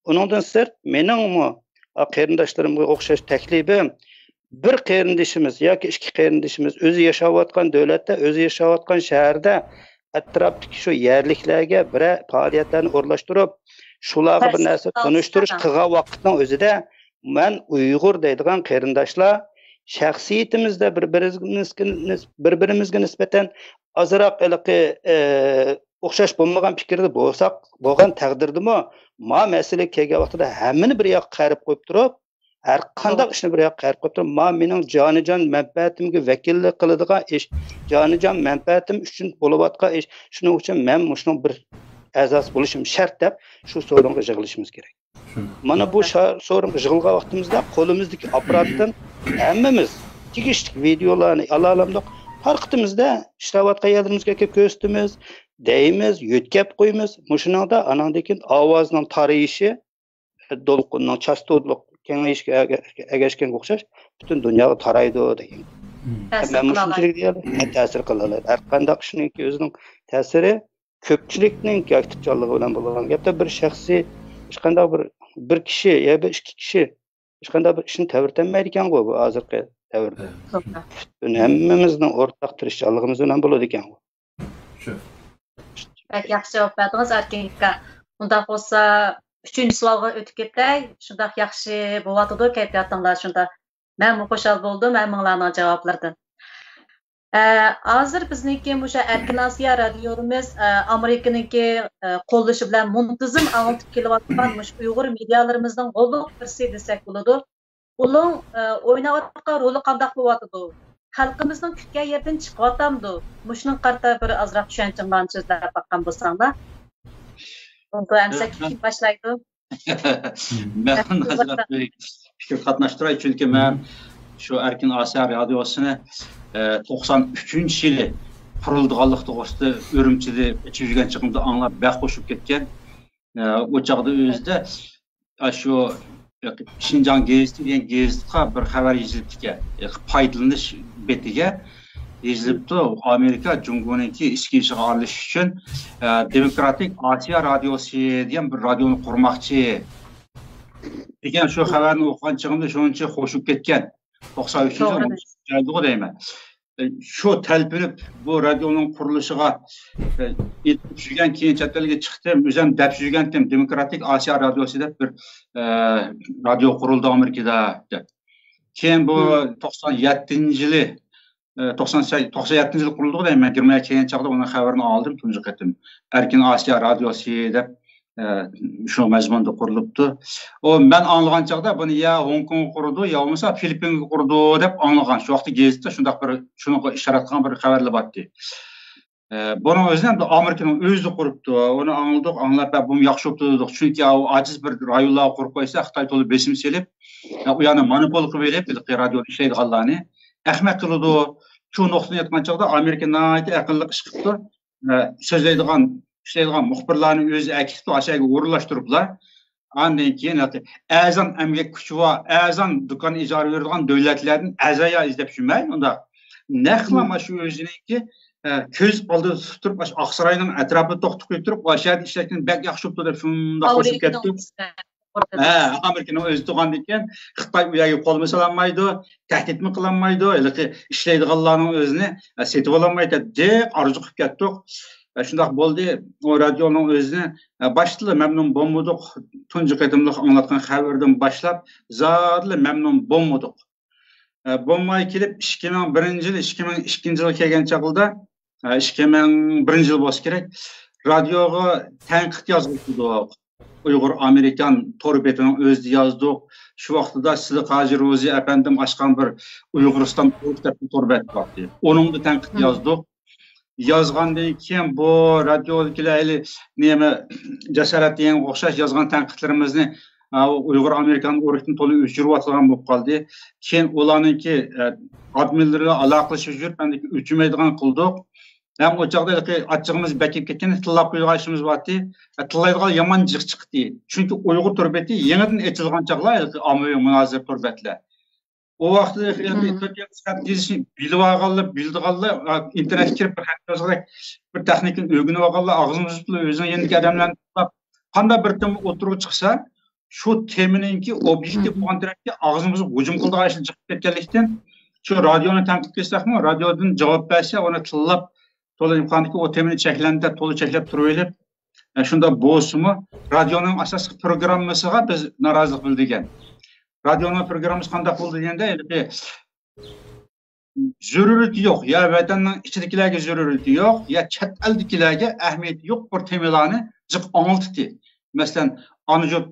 ئۇنىڭدىن سىرت، مېنىڭمۇ، ئا، قېرىنداشلىرىمغا ئوخشاش تەكلىپىم، بىر قېرىندىشىمىز ياكى ئىككى قېرىندىشىمىز ئۆزى ياشاۋاتقان دۆلەتتە، ئۆزى ياشاۋاتقان شەھەردە ئەتراپتىكى شۇ يەرلىكلەرگە بىرەر پائالىيەتلەرنى ئورۇنلاشتۇرۇپ، شۇلارغا بىر نەرسە تونۇشتۇرۇش قىلغان ۋاقىتنىڭ ئۆزىدە، مەن ئۇيغۇر دەيدىغان قېرىنداشلار شەخسىيىتىمىزدە بىر-، بىرىمىزگە نىس-، بىر-بىرىمىزگە نىسبەتەن ئازراق ھېلىقى، ئى، ئوخشاش بولمىغان پىكىردە بولساق، بولغان تەقدىردىمۇ، ما مەسىلە كەلگەن ۋاقتىدا ھەممىنى بىر ياققا قايرىپ قويۇپ تۇرۇپ، ھەر قانداق ئىشنى بىر ياققا قايرىپ قويۇپ تۇرۇپ، ما مېنىڭ جانىجان مەنپەئەتىمگە ۋەكىللىك قىلىدىغان ئىش، جانىجان مەنپەئەتىم ئۈچۈن بولۇۋاتقان ئىش، شۇنىڭ ئۈچۈن مەن مۇشۇنىڭ بىر ئەزاسى بولۇشۇم شەرت دەپ، شۇ سورۇنغا يىغىلىشىمىز كېرەك. شۇنداق. مانا بۇ شا-، سورۇنغا يىغىلغان ۋاقتىمىزدا قولىمىزدىكى ئاپپاراتتىن ھەممىمىز تېگىشلىك ۋىدېئولارنى ئالالامدۇق، تارقىتىمىزدە، ئىشلەۋاتقان يەرلىرىمىزگە ئەكېلىپ كۆرسىتىمىز، دەيمىز، يۆتكەپ قويىمىز. مۇشۇنىڭدا ئاناندىن كېيىن ئاۋازنىڭ تارىيىشى، دولقۇننىڭ چاستوتىلىق كېڭىيىشكە ئەگە-، ئەگەشكەنگە ئوخشاش پۈتۈن دۇنياغا تارايدۇ دېگەن. مەن مۇشۇنچىلىك دېيەلەيمەن، تەسىر قىلالايدۇ. ھەر قانداق ئىشنىڭكى ئۆزىنىڭ تەسىرى كۆپچىلىكنىڭ ئاكتىپچانلىقى بىلەن بولىدىغان گەپتە، بىر شەخسىي، ھېچقانداق بىر، بىر كىشى يا بىر ئىككى كىشى ھېچقانداق بىر ئىشنى تەۋرىتەلمەيدىكەنغۇ بۇ ھازىرقى دەۋردە. توغرا. پۈتۈن ھەممىمىزنىڭ ئورتاق تىرىشچانلىقىمىز بىلەن بولىدىكەنغۇ. شۇ. بەك ياخشى جاۋاب بەردىڭىز، ئەركىن ئاكا. ئۇنداق بولسا، ئۈچىنچى سوئالغا ئۆتۈپ كېتەي. شۇنداق ياخشى بولۇۋاتىدۇ كەيپىياتىڭلار، شۇنداق. مەنمۇ خۇشال بولدۇم ھەممىڭلارنىڭ جاۋابلىرىدىن. ئە، ھازىر بىزنىڭكى مۇشۇ ئەركىن ئاسىيا رادىيومىز، ئە، ئامېرىكىنىڭكى، ئە، قوللىشى بىلەن مۇنتىزىم ئاڭلىتىپ كېلىۋاتقان مۇشۇ ئۇيغۇر مېدىيالىرىمىزنىڭ غوللۇق بىرسى دېسەك بولىدۇ. ئۇنىڭ، ئە، ئويناۋاتقان رولى قانداق بولۇۋاتىدۇ؟ خەلقىمىزنىڭ كۈتكەن يېرىدىن چىقىۋاتامدۇ؟ مۇشۇنىڭغا قارىتا بىر ئازراق چۈشەنچىڭلارنى سۆزلەپ باققان بولساڭلار. بولدى، ئەمسە كىم باشلايدۇ؟ مەن ئازراق بىر پىكىر قاتناشتۇراي، چۈنكى مەن شۇ ئەركىن ئاسىيا رادىيوسىنى، ئە، توقسان ئۈچىنچى يىلى قۇرۇلىدىغانلىقى توغرىسىدا ئۈرۈمچىدە ئېچىپ يۈرگەن چېغىمدا ئاڭلاپ بەك خوش بولۇپ كەتكەن. ئە، ئۇ چاغدا ئۆزىدە، ئە، شۇ شىنجاڭ گېزىتى دېگەن گېزىتقا بىر خەۋەر يېزىلىپتىكەن. ئە، پايدىلىنىش بېتىگە. يېزىلىپتۇ. ئامېرىكا جۇڭگونىڭكى ئىچكى ئىشىغا ئارىلىشىش ئۈچۈن، ئە، دېموكراتىك ئاسىيا رادىيوسى دېگەن بىر رادىيونى قۇرماقچى دېگەن شۇ خەۋەرنى ئوقۇغان چېغىمدا شۇنچە خوش بولۇپ كەتكەن. توقسان ئۈچىنچى يىل دەيمەن. شۇ تەلپۈنۈپ بۇ رادىيونىڭ قۇرۇلۇشىغا، ئە، ئېيتىپ يۈرگەن، كېيىن چەت ئەلگە چىقتىم، ئۆزۈم دەپ يۈرگەنتىم، دېموكراتىك ئاسىيا رادىيوسى دەپ بىر، ئە، رادىيو قۇرۇلدى ئامېرىكىدا دەپ. كېيىن بۇ توقسان يەتتىنچى يىلى، ئە، توقسان سەككىز، توقسان يەتتىنچى يىلى قۇرۇلدى دەيمەن. يىگىرمە يىل كېيىن چاغدا ئۇنىڭ خەۋىرىنى ئالدىم تۇنجى قېتىم. ئەركىن ئاسىيا رادىيوسى دەپ، ئە، شۇ مەزمۇندا قۇرۇلۇپتۇ. ئۇ مەن ئاڭلىغان چاغدا بۇنى يا ھوڭكوڭغا قۇرىدۇ، يا بولمىسا فىلىپپىنگە قۇرىدۇ دەپ ئاڭلىغان. شۇ ۋاقىتتا گېزىتتە شۇنداق بىر، شۇنىڭغا ئىشارەت قىلغان بىر خەۋەرلەر بارتتى. ئە، بۇنىڭ ئۆزىنى ئەمدى ئامېرىكىنىڭ ئۆزى قۇرۇپتۇ. ئۇنى ئاڭلىدۇق، ئاڭلاپ، بۇمۇ ياخشى بوپتۇ دېدۇق. چۈنكى ئاجىز بىر رايونلارغا قۇرۇپ قويسا، خىتاي تولا بېسىم سېلىپ، ئۇ يەرنى مونوپول قىلىپ ئېلىپ، ھېلىقى رادىيودا ئىشلەيدىغانلارنى ئەخمەق قىلىدۇ. شۇ نۇقتىدىن ئېيتقان چاغدا ئامېرىكا ناھايىتى ئەقىللىق ئىش قىپتۇ. ئە، سۆزلەيدىغان، ئىشلەيدىغان مۇخبىرلارنى ئۆزى ئەكېتىپتۇ، ئاشۇ يەرگە ئورۇنلاشتۇرۇپلا. ئاندىن كېيىن ھېلىقى ئەرزان ئەمگەك كۈچى بار، ئەرزان دۇكان ئىجارە بېرىدىغان دۆلەتلەردىن ئەزايا ئىزدەپ يۈرمەي، ئۇنداق نەقلا مانا شۇ ئۆزىنىڭكى، ئە، كۆز ئالدىدا تۇتۇپ تۇرۇپ، ئاشۇ ئاقساراينىڭ ئەتراپىدا توختىتىپ قويۇپ تۇرۇپ، ئاشۇ يەردە ئىشلەتكىنى بەك ياخشى بوپتۇ دەپ شۇنداق خوش بولۇپ كەتتۇق. ھە، ئامېرىكىنىڭ ئۆزى تۇرغاندىكىن خىتاي ئۇ يەرگە قولمۇ سالالمايدۇ، تەھدىتمۇ قىلالمايدۇ. ھېلىقى ئىشلەيدىغانلارنىڭ ئۆزىنى، ئە، سېتىۋالالماي جىق ئارزۇ قىلىپ كەتتۇق. ئە، شۇنداق بولدى. ئۇ رادىيونىڭ ئۆزىنى، ئە، باشتىلا مەمنۇن بولمىدۇق. تۇنجى قېتىملىق ئاڭلاتقان خەۋىرىدىن باشلاپ، زادىلا مەمنۇن بولمىدۇق. ئە، بولماي كېلىپ، ئىككى مىڭ بىرىنچى يىل، ئىككى مىڭ ئىككىنچى يىل كەلگەن چاغدا، ئە، ئىككى مىڭ بىرىنچى يىل بولسا كېرەك، رادىيوغا تەنقىد يازغۇزدۇق. ئۇيغۇر ئامېرىكان تور بېتىنىڭ ئۆزىدە يازدۇق. شۇ ۋاقتىدا سىدىق ھاجى روزى ئەپەندىم ئاچقان بىر ئۇيغۇرىستان ئورگ دەپ تور بەت بار ئىدى. ئۇنىڭدا تەنقىد يازدۇق. يازغاندىن كېيىن بۇ رادىيودىكىلەر ھېلى نېمە جاسارەت دېگەنگە ئوخشاش يازغان تەنقىدلىرىمىزنى، ئا، ئۇيغۇر ئامېرىكان ئورگتىن تولا ئۆچۈرۈۋاتىدىغان بولۇپ قالدى. كېيىن ئۇلارنىڭكى، ئە، ئادمىنلىرى بىلەن ئالاقىلىشىپ يۈرۈپ، ئەمدى ئۆچۈرمەيدىغان قىلدۇق. ھەم ئۇ چاغدا ھېلىقى ئاچچىقىمىز بەك كېلىپ كەتكەن، تىللاپ قويىدىغان ئىشىمىز بارتى. ئە، تىللايدىغان يامان جىق چىقتى. چۈنكى ئۇيغۇر تور بېتى يېڭىدىن ئېچىلغان چاغلار ھېلىقى ئاممىۋى مۇنازىرە تور بەتلەر. ئۇ ۋاقىتتا خەت يېزىشنى بىلىۋالغانلار، بىلىدىغانلار، ئا، ئىنتېرنېتكە كىرىپ بىر خەت يازغۇدەك بىر تېخنىكىنى ئۆگىنىۋالغانلار، ئاغزىنى بۇزۇپلا ئۆزىنىڭ يېنىدىكى ئادەملەرنى تىللاپ، قانداق بىر تېما ئوتتۇرىغا چىقسا، شۇ تېمىنىڭكى ئوبيېكتىپ بولغان تەرەپكە ئاغزىنى بۇزۇپ ھۇجۇم قىلىدىغان ئىشلار چىقىپ كەتكەنلىكتىن، شۇ رادىيونى تەنقىد قىلساقمۇ، رادىيودىن جاۋاب بەرسە، ئۇنى تىللاپ، تولا ئىمكانىدىكى ئۇ تېمىنى چەكلەندى، تولا چەكلەپ تۇرۇۋېلىپ، ئە، شۇنداق بولسىمۇ، رادىيونىڭ ئاساسلىق پروگراممىسىغا بىز نارازىلىق بىلدۈرگەن. رادىيونىڭ پروگراممىسى قانداق بولدى دېگەندە، ھېلىقى زۆرۈرىيىتى يوق، يا ۋەتەننىڭ ئىچىدىكىلەرگە زۆرۈرىيىتى يوق، يا چەت ئەلدىكىلەرگە ئەھمىيىتى يوق بىر تېمىلارنى جىق ئاڭلىتتى. مەسىلەن، ئانىجۇپ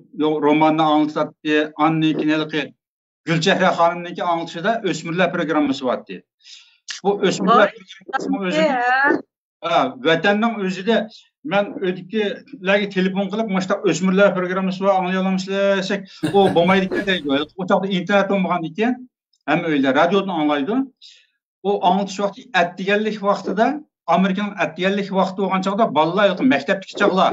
رومانىنى ئاڭلىتاتتى، ئاندىن كېيىن ھېلىقى گۈلچېھرە خانىمنىڭكى ئاڭلىتىشىدا ئۆسمۈرلەر پروگراممىسى بارتتى. بۇ ئۆسمۈرلەر پروگراممىسىنىڭ ئۆزىدە ھە، ۋەتەننىڭ ئۆزىدە مەن ئۆيدىكىلەرگە تېلېفون قىلىپ، مۇشۇنداق ئۆسمۈرلەر پروگراممىسى بار، ئاڭلىيالامسىلەر دېسەك، ئۇ بولمايدىكەن دەيدۇ. ئۇ چاغدا ئىنتېرنېت بولمىغاندىكىن، ھەممە ئۆيلەر رادىيودىن ئاڭلايدۇ. ئۇ ئاڭلىتىش ۋاقتى ئەتىگەنلىك ۋاقتىدا، ئامېرىكىنىڭ ئەتىگەنلىك ۋاقتى بولغان چاغدا بالىلار ھېلىقى مەكتەپتىكى چاغلار.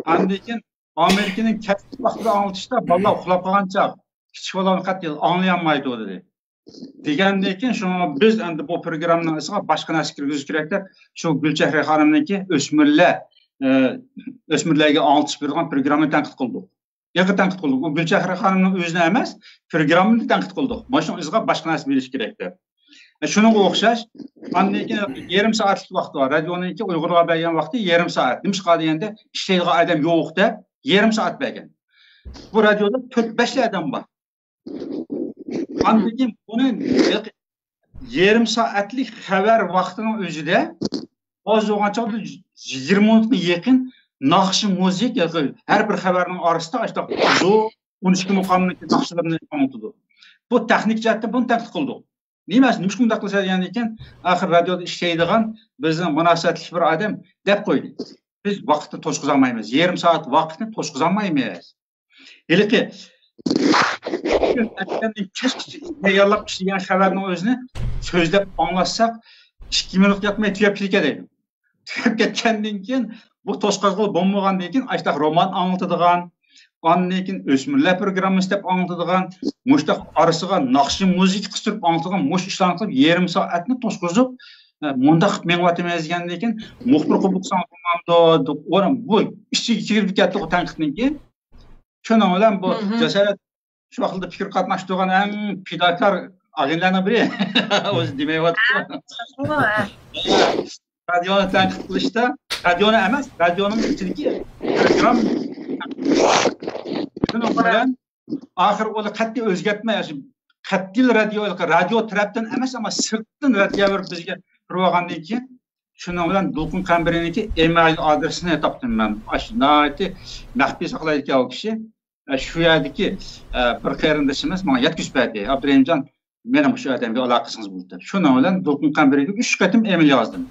ئاندىن كېيىن ئامېرىكىنىڭ كەچلىك ۋاقتىدا ئاڭلىتىشتا بالىلار ئۇخلاپ قالغان چاغ، كىچىك بالىلار قەتئىي ئاڭلىيالمايدۇ دېدى. دېگەندىن كېيىن شۇڭا بىز ئەمدى بۇ پروگراممىنىڭ ئىچىگە باشقا نەرسە كىرگۈزۈش كېرەك دەپ، شۇ گۈلچېھرە خانىمنىڭكى ئۆسمۈرلەر، ئە، ئۆسمۈرلەرگە ئاڭلىتىش بېرىدىغان پروگراممىنى تەنقىد قىلدۇق. ئېغىر تەنقىد قىلدۇق. ئۇ گۈلچېھرە خانىمنىڭ ئۆزىنى ئەمەس، پروگراممىنى تەنقىد قىلدۇق. مانا شۇنىڭ ئىزىغا باشقا نەرسە بېرىش كېرەك دەپ. ئە، شۇنىڭغا ئوخشاش، ئاندىن كېيىن يېرىم سائەتلىك ۋاقتى بار. رادىيونىڭكى ئۇيغۇرلارغا بەرگەن ۋاقتى يېرىم سائەت. نېمىشقا دېگەندە، ئىشلەيدىغان ئادەم يوق دەپ، يېرىم سائەت بەرگەن. بۇ رادىيودا تۆت، بەشلا ئادەم بار. ئاندىن كېيىن بۇنى يېرىم سائەتلىك خەۋەر ۋاقتىنىڭ ئۆزىدە ئاز بولغان چاغدا يىگىرمە مىنۇتقا يېقىن ناخشا، مۇزىكا، ھەر بىر خەۋەرنىڭ ئارىسىدا ئاشۇنداق ئۇزۇن ئون ئىككى مۇقامنىڭ ناخشىلىرىنى ئاڭلىتىدۇ. بۇ تېخنىك جەھەتتىن بۇنى تەنقىد قىلدۇق. نېمە، نېمىشقا بۇنداق قىلىسەن دېگەندىن كېيىن، ئاخىر رادىيودا ئىشلەيدىغان بىزنىڭ مۇناسىۋەتلىك بىر ئادەم دەپ قويدى. بىز ۋاقىتنى توشقۇزالمايمىز. يېرىم سائەت ۋاقىتنى توشقۇزالمايمىز. ھېلىقى ئەتىگەندىن كەچكىچە تەييارلاپ ئىشلىگەن خەۋەرنىڭ ئۆزىنى سۆزلەپ ئاڭلاتساق، ئىككى مىنۇت ياتماي تۈگەپ كېتىدۇ. تۈگەپ كەتكەندىن كېيىن بۇ توشقازغىلى بولمىغاندىن كېيىن، ئاشۇنداق رومان ئاڭلىتىدىغان، ئاندىن كېيىن ئۆسمۈرلەر پروگراممىسى دەپ ئاڭلىتىدىغان، مۇشۇنداق ئارىسىغا ناخشا مۇزىكا قىستۇرۇپ ئاڭلىتىدىغان مۇشۇ ئىشلارنى قىلىپ، يېرىم سائەتنى توسقۇزۇپ، ئە، مۇنداق قىلىپ مېڭىۋاتىمىز دېگەندىن كېيىن، مۇخبىر قوبۇل قىلساڭ بولمامدۇ؟ بۇ ئىچىگە كىرىپ كەتتى ئۇ تەنقىدنىڭكى. شۇنىڭ بىلەن بۇ جاسارەت شۇ ۋاقىتتا پىكىر قاتناشتۇرغان ئەڭ پىداكار ئاغىنىلەرنىڭ بىرى. ئۆزى دېمەيۋاتىدۇ. رادىيونى تەنقىد قىلىشتا، رادىيونى ئەمەس، رادىيونىڭ ئىچىدىكى پروگرام. شۇنىڭ بىلەن ئاخىر ئۇنى قەتئىي ئۆزگەرتمەي، قەتئىي رادىيو، رادىيو تەرەپتىن ئەمەس، ئەمما سىرتتىن رادىيو بىر بىزگە كىرىۋالغاندىن كېيىن، شۇنىڭ بىلەن دولقۇن قەمبىرىنىڭكى ئىمېيل ئادرېسىنى تاپتىم مەن. ئاشۇ ناھايىتى مەخپىي ساقلايدىكەن ئۇ كىشى. ئە، شۇ يەردىكى، ئە، بىر قېرىندىشىمىز ماڭا يەتكۈزۈپ بەردى. «ئابدۇرېھىمجان، مېنىڭ شۇ ئادەمگە ئالاقىسىڭىز بولدى» دەپ. شۇنىڭ بىلەن دولقۇن قەمبىرىگە ئۈچ قېتىم ئېمىل يازدىم.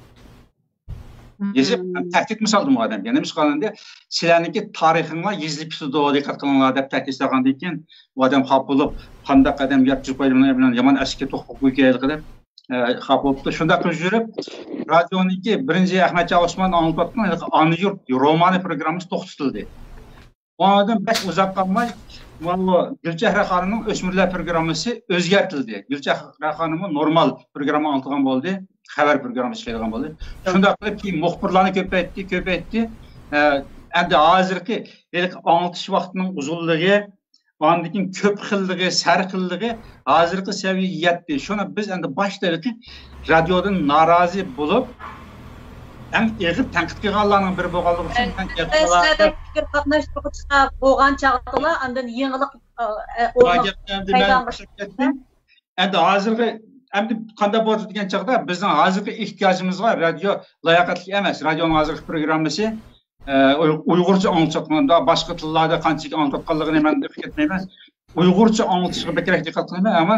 يېزىپ، ھەم تەھدىتمۇ سالدىم ئۇ ئادەمگە. نېمىشقا دېگەندە، سىلەرنىڭكى تارىخىڭلار يېزىلىپ كېتىدۇ، دىققەت قىلىڭلار دەپ تەھدىت سالغاندىن كېيىن، ئۇ ئادەم خاپا بولۇپ، قانداق ئادەم يەتكۈزۈپ قويدۇم، يامان ئەسكى توختاپ قويۇپ كېلىدىغۇ دەپ، ئە، خاپا بولۇپتۇ. شۇنداق قىلىپ يۈرۈپ، رادىيونىڭكى بىرىنچى ئەخمەتجان ئوسمان ئاڭلىتىۋاتقان ھېلىقى ئانا يۇرت رومانى پروگراممىسى توختىتىلدى. ئۇنىڭدىن بەك ئۇزاق قالماي، ماۋۇ گۈلچېھرە خانىمنىڭ ئۆسمۈرلەر پروگراممىسى ئۆزگەرتىلدى. گۈلچېھرە خانىممۇ نورمال پروگرامما ئاڭلىتىدىغان بولدى، خەۋەر پروگراممىسى ئىشلەيدىغان بولدى. شۇنداق قىلىپ كېيىن مۇخبىرلارنى كۆپەيتتى، كۆپەيتتى. ئە، ئەمدى ھازىرقى ھېلىقى ئاڭلىتىش ۋاقتىنىڭ ئۇزۇنلۇقى، ئاندىن كېيىن كۆپ خىللىقى، سەر خىللىقى ھازىرقى سەۋىيەگە يەتتى. شۇنى بىز ئەمدى باشتا ھېلىقى رادىيودىن نارازى بولۇپ، ئەڭ ئېغىر تەنقىد قىلغانلارنىڭ بىرى بولغانلىقى ئۈچۈن مەن گەپ قىلىپ پىكىر قاتناشتۇرغۇچقا بولغان چاغدىلا ئاندىن يېڭىلىق، ئە، ئورنىغا پەيدا قىلىپ كەتتى. ئەمدى ھازىرقى، ئەمدى قانداق بولىدۇ دېگەن چاغدا بىزنىڭ ھازىرقى ئېھتىياجىمىزغا رادىيو لاياقەتلىك ئەمەس. رادىيونىڭ ھازىرقى پروگراممىسى، ئە، ئۇي-، ئۇيغۇرچە ئاڭلىتىۋاتقاندا باشقا تىللاردا قانچىلىك ئاڭلىتىۋاتقانلىقىنى مەن دىققەت قىلمايمەن. ئۇيغۇرچە ئاڭلىتىشقا بەكرەك دىققەت قىلىمەن، ئەمما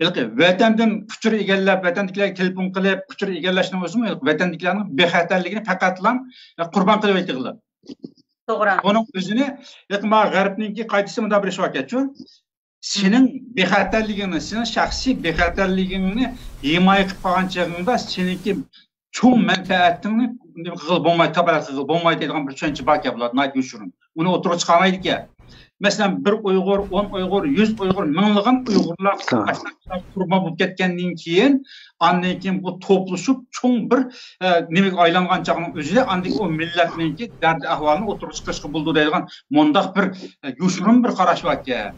ھېلىقى ۋەتەندىن ئۇچۇر ئىگىلەپ، ۋەتەندىكىلەرگە تېلېفون قىلىپ، ئۇچۇر ئىگىلەشنىڭ ئۆزىمۇ ھېلىقى ۋەتەندىكىلەرنىڭ بىخەتەرلىكىنى پەقەتلا قۇربان قىلىۋېتىدىغان. توغرا. بۇنىڭ ئۆزىنى ھېلىقى مانا غەربنىڭكى قائىدىسى مۇنداق بىر ئىش باركەنچۇ. سېنىڭ بىخەتەرلىكىڭنى، سېنىڭ شەخسىي بىخەتەرلىكىڭنى ھىمايە قىلىپ قالغان چېغىڭدا سېنىڭكى چوڭ مەنپەئەتىڭنى نېمە قىلغىلى بولمايدۇ، كاپالەت قىلغىلى بولمايدۇ دەيدىغان بىر چۈشەنچە باركەن بۇلاردا، ناھايىتى يوشۇرۇن. ئۇنى ئوتتۇرىغا چىقارمايدىكەن. مەسىلەن، بىر ئۇيغۇر، ئون ئۇيغۇر، يۈز ئۇيغۇر، مىڭلىغان ئۇيغۇرلار قۇربان بولۇپ كەتكەندىن كېيىن، ئاندىن كېيىن بۇ توپلىشىپ چوڭ بىر، ئە، نېمىگە ئايلانغان چاغنىڭ ئۆزىدە ئاندىن كېيىن ئۇ مىللەتنىڭكى دەردى ئەھۋالىنى ئوتتۇرىغا چىقىرىشقا بولىدۇ دەيدىغان مۇنداق بىر، ئە، يوشۇرۇن بىر قاراش باركەن.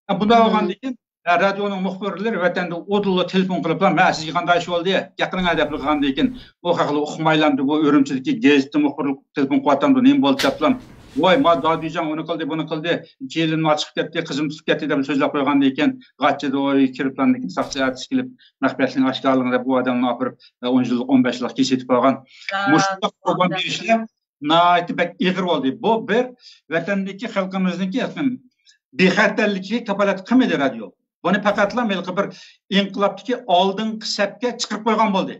ئە، بۇنداق بولغاندىن كېيىن، ئە، رادىيونىڭ مۇخبىرلىرى ۋەتەندە ئۇدۇللا تېلېفون قىلىپلا، «مە، سىزگە قانداق ئىش بولدى؟ گەپ قىلىڭە» دەپ قىلغاندىن كېيىن، ئۇ خەقلەر ئۇقمايلامدۇ، بۇ ئۈرۈمچىدىكى گېزىتتە مۇخبىرلىق تېلېفون قىلىۋاتامدۇ، نېمە بولدى دەپلا، «ۋاي، ما دادۈيجاڭ ئۇنى قىلدى، بۇنى قىلدى، كېلىنىمۇ چىقىپ كەتتى، قىزىم تۇتۇپ كەتتى» دەپ سۆزلەپ قويغاندىن كېيىن، غاچچىدا ئۆيگە كىرىپلا، ساقچى ئەتىسى كېلىپ، «مەخپىيەتلىكنى ئاشكارىلىڭ» دەپ، ئۇ ئادەمنى ئاپىرىپ، ئون يىللىق، ئون بەش يىللىق كېسىۋېتىپ قالغان. مۇشۇنداق قۇربان بېرىشلەر ناھايىتى بەك ئېغىر بولدى. بۇ بىر ۋەتەندىكى خەلقىمىزنىڭكى بىخەتەرلىكىگە كاپالەتلىك قىلمىدى رادىيو. بۇنى پەقەتلا ھېلىقى بىر ئىنقىلابتىكى ئالدىنقى سەپكە چىقىرىپ قويغان بولدى.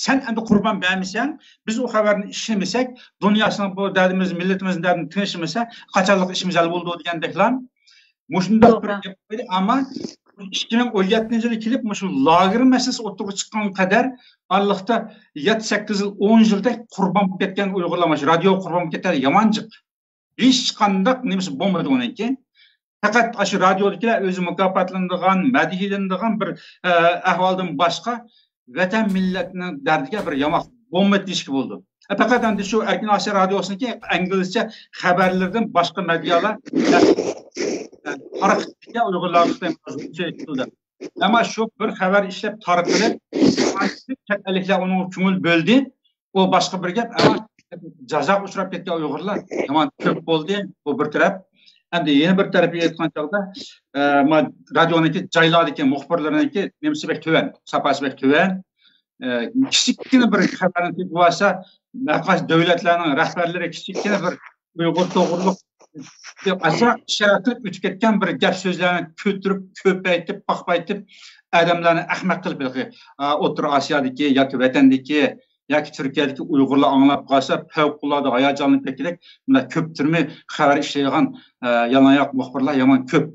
سەن ئەمدى قۇربان بەرمىسەڭ، بىز ئۇ خەۋەرنى ئىشلىمىسەك، دۇنياسىنىڭ بۇ دەردىمىز، مىللىتىمىزنىڭ دەردىنى تىڭشىمىسا، قاچانلىق ئىشىمىز ھەل بولىدۇ دېگەندەكلا مۇشۇنداق بىر گەپ قويدى. ئەمما ئىككى مىڭ ئون يەتتىنچى يىلى كېلىپ مۇشۇ لاگېر مەسىلىسى ئوتتۇرىغا چىققان قەدەر ئارىلىقتا يەتتە، سەككىز يىل، ئون يىلدەك قۇربان بولۇپ كەتكەن ئۇيغۇرلار، مۇشۇ رادىيو قۇربان بولۇپ كەتكەن يامان جىق. ھېچقانداق نېمىسى بولمىدى ئۇنىڭكى. پەقەت ئاشۇ رادىيودىكىلەر ئۆزى مۇكاپاتلىنىدىغان، مەدھىيەلىنىدىغان بىر، ئە، ئەھۋالدىن باشقا ۋەتەن مىللەتنىڭ دەردىگە بىر ياماق بولمىدى دېيىشكە بولىدۇ. ئە، پەقەت ئەمدى شۇ ئەركىن ئاسىيا رادىيوسىنىڭكى ئىنگلىزچە خەۋەرلىرىدىن باشقا مېدىيالار، ئە، ئە، تارقىتىپ كەتكەن ئۇيغۇرلارغا خىتاي مۇناسىۋىتى شۇ ئىقتىدار. ئەمما شۇ بىر خەۋەر ئىشلەپ تارقىلىپ، چەت ئەللىكلەر ئۇنىڭغا كۆڭۈل بۆلدى. ئۇ باشقا بىر گەپ، ئەمما جازاغا ئۇچراپ كەتكەن ئۇيغۇرلار يامان كۆپ بولدى. بۇ بىر تەرەپ. ئەمدى يەنە بىر تەرىپىگە ئېيتقان چاغدا، ئە، ما-، رادىيونىڭكى جايلاردىكى مۇخبىرلىرىنىڭكى نېمىسى بەك تۆۋەن، ساپاسى بەك تۆۋەن. ئە، كىچىككىنە بىر خەۋەرنى تېپىۋالسا، ھەرقايسى دۆلەتلەرنىڭ رەھبەرلىرى كىچىككىنە بىر ئۇيغۇر توغرۇلۇق دەپ ئازراق ئىشارە قىلىپ ئۆتۈپ كەتكەن بىر گەپ سۆزلەرنى كۆتۈرۈپ، كۆپەيتىپ، پاخپايتىپ، ئادەملەرنى ئەخمەق قىلىپ، ھېلىقى، ئا، ئوتتۇرا ئاسىيادىكى ياكى ۋەتەندىكى ياكى تۈركىيەدىكى ئۇيغۇرلار ئاڭلاپ قالسا، پەۋقۇلئاددە ھاياجانلىنىپ كەتكۈدەك، مۇنداق كۆپتۈرمە خەۋەر ئىشلەيدىغان، ئە، يالاڭاياق مۇخبىرلار يامان كۆپ.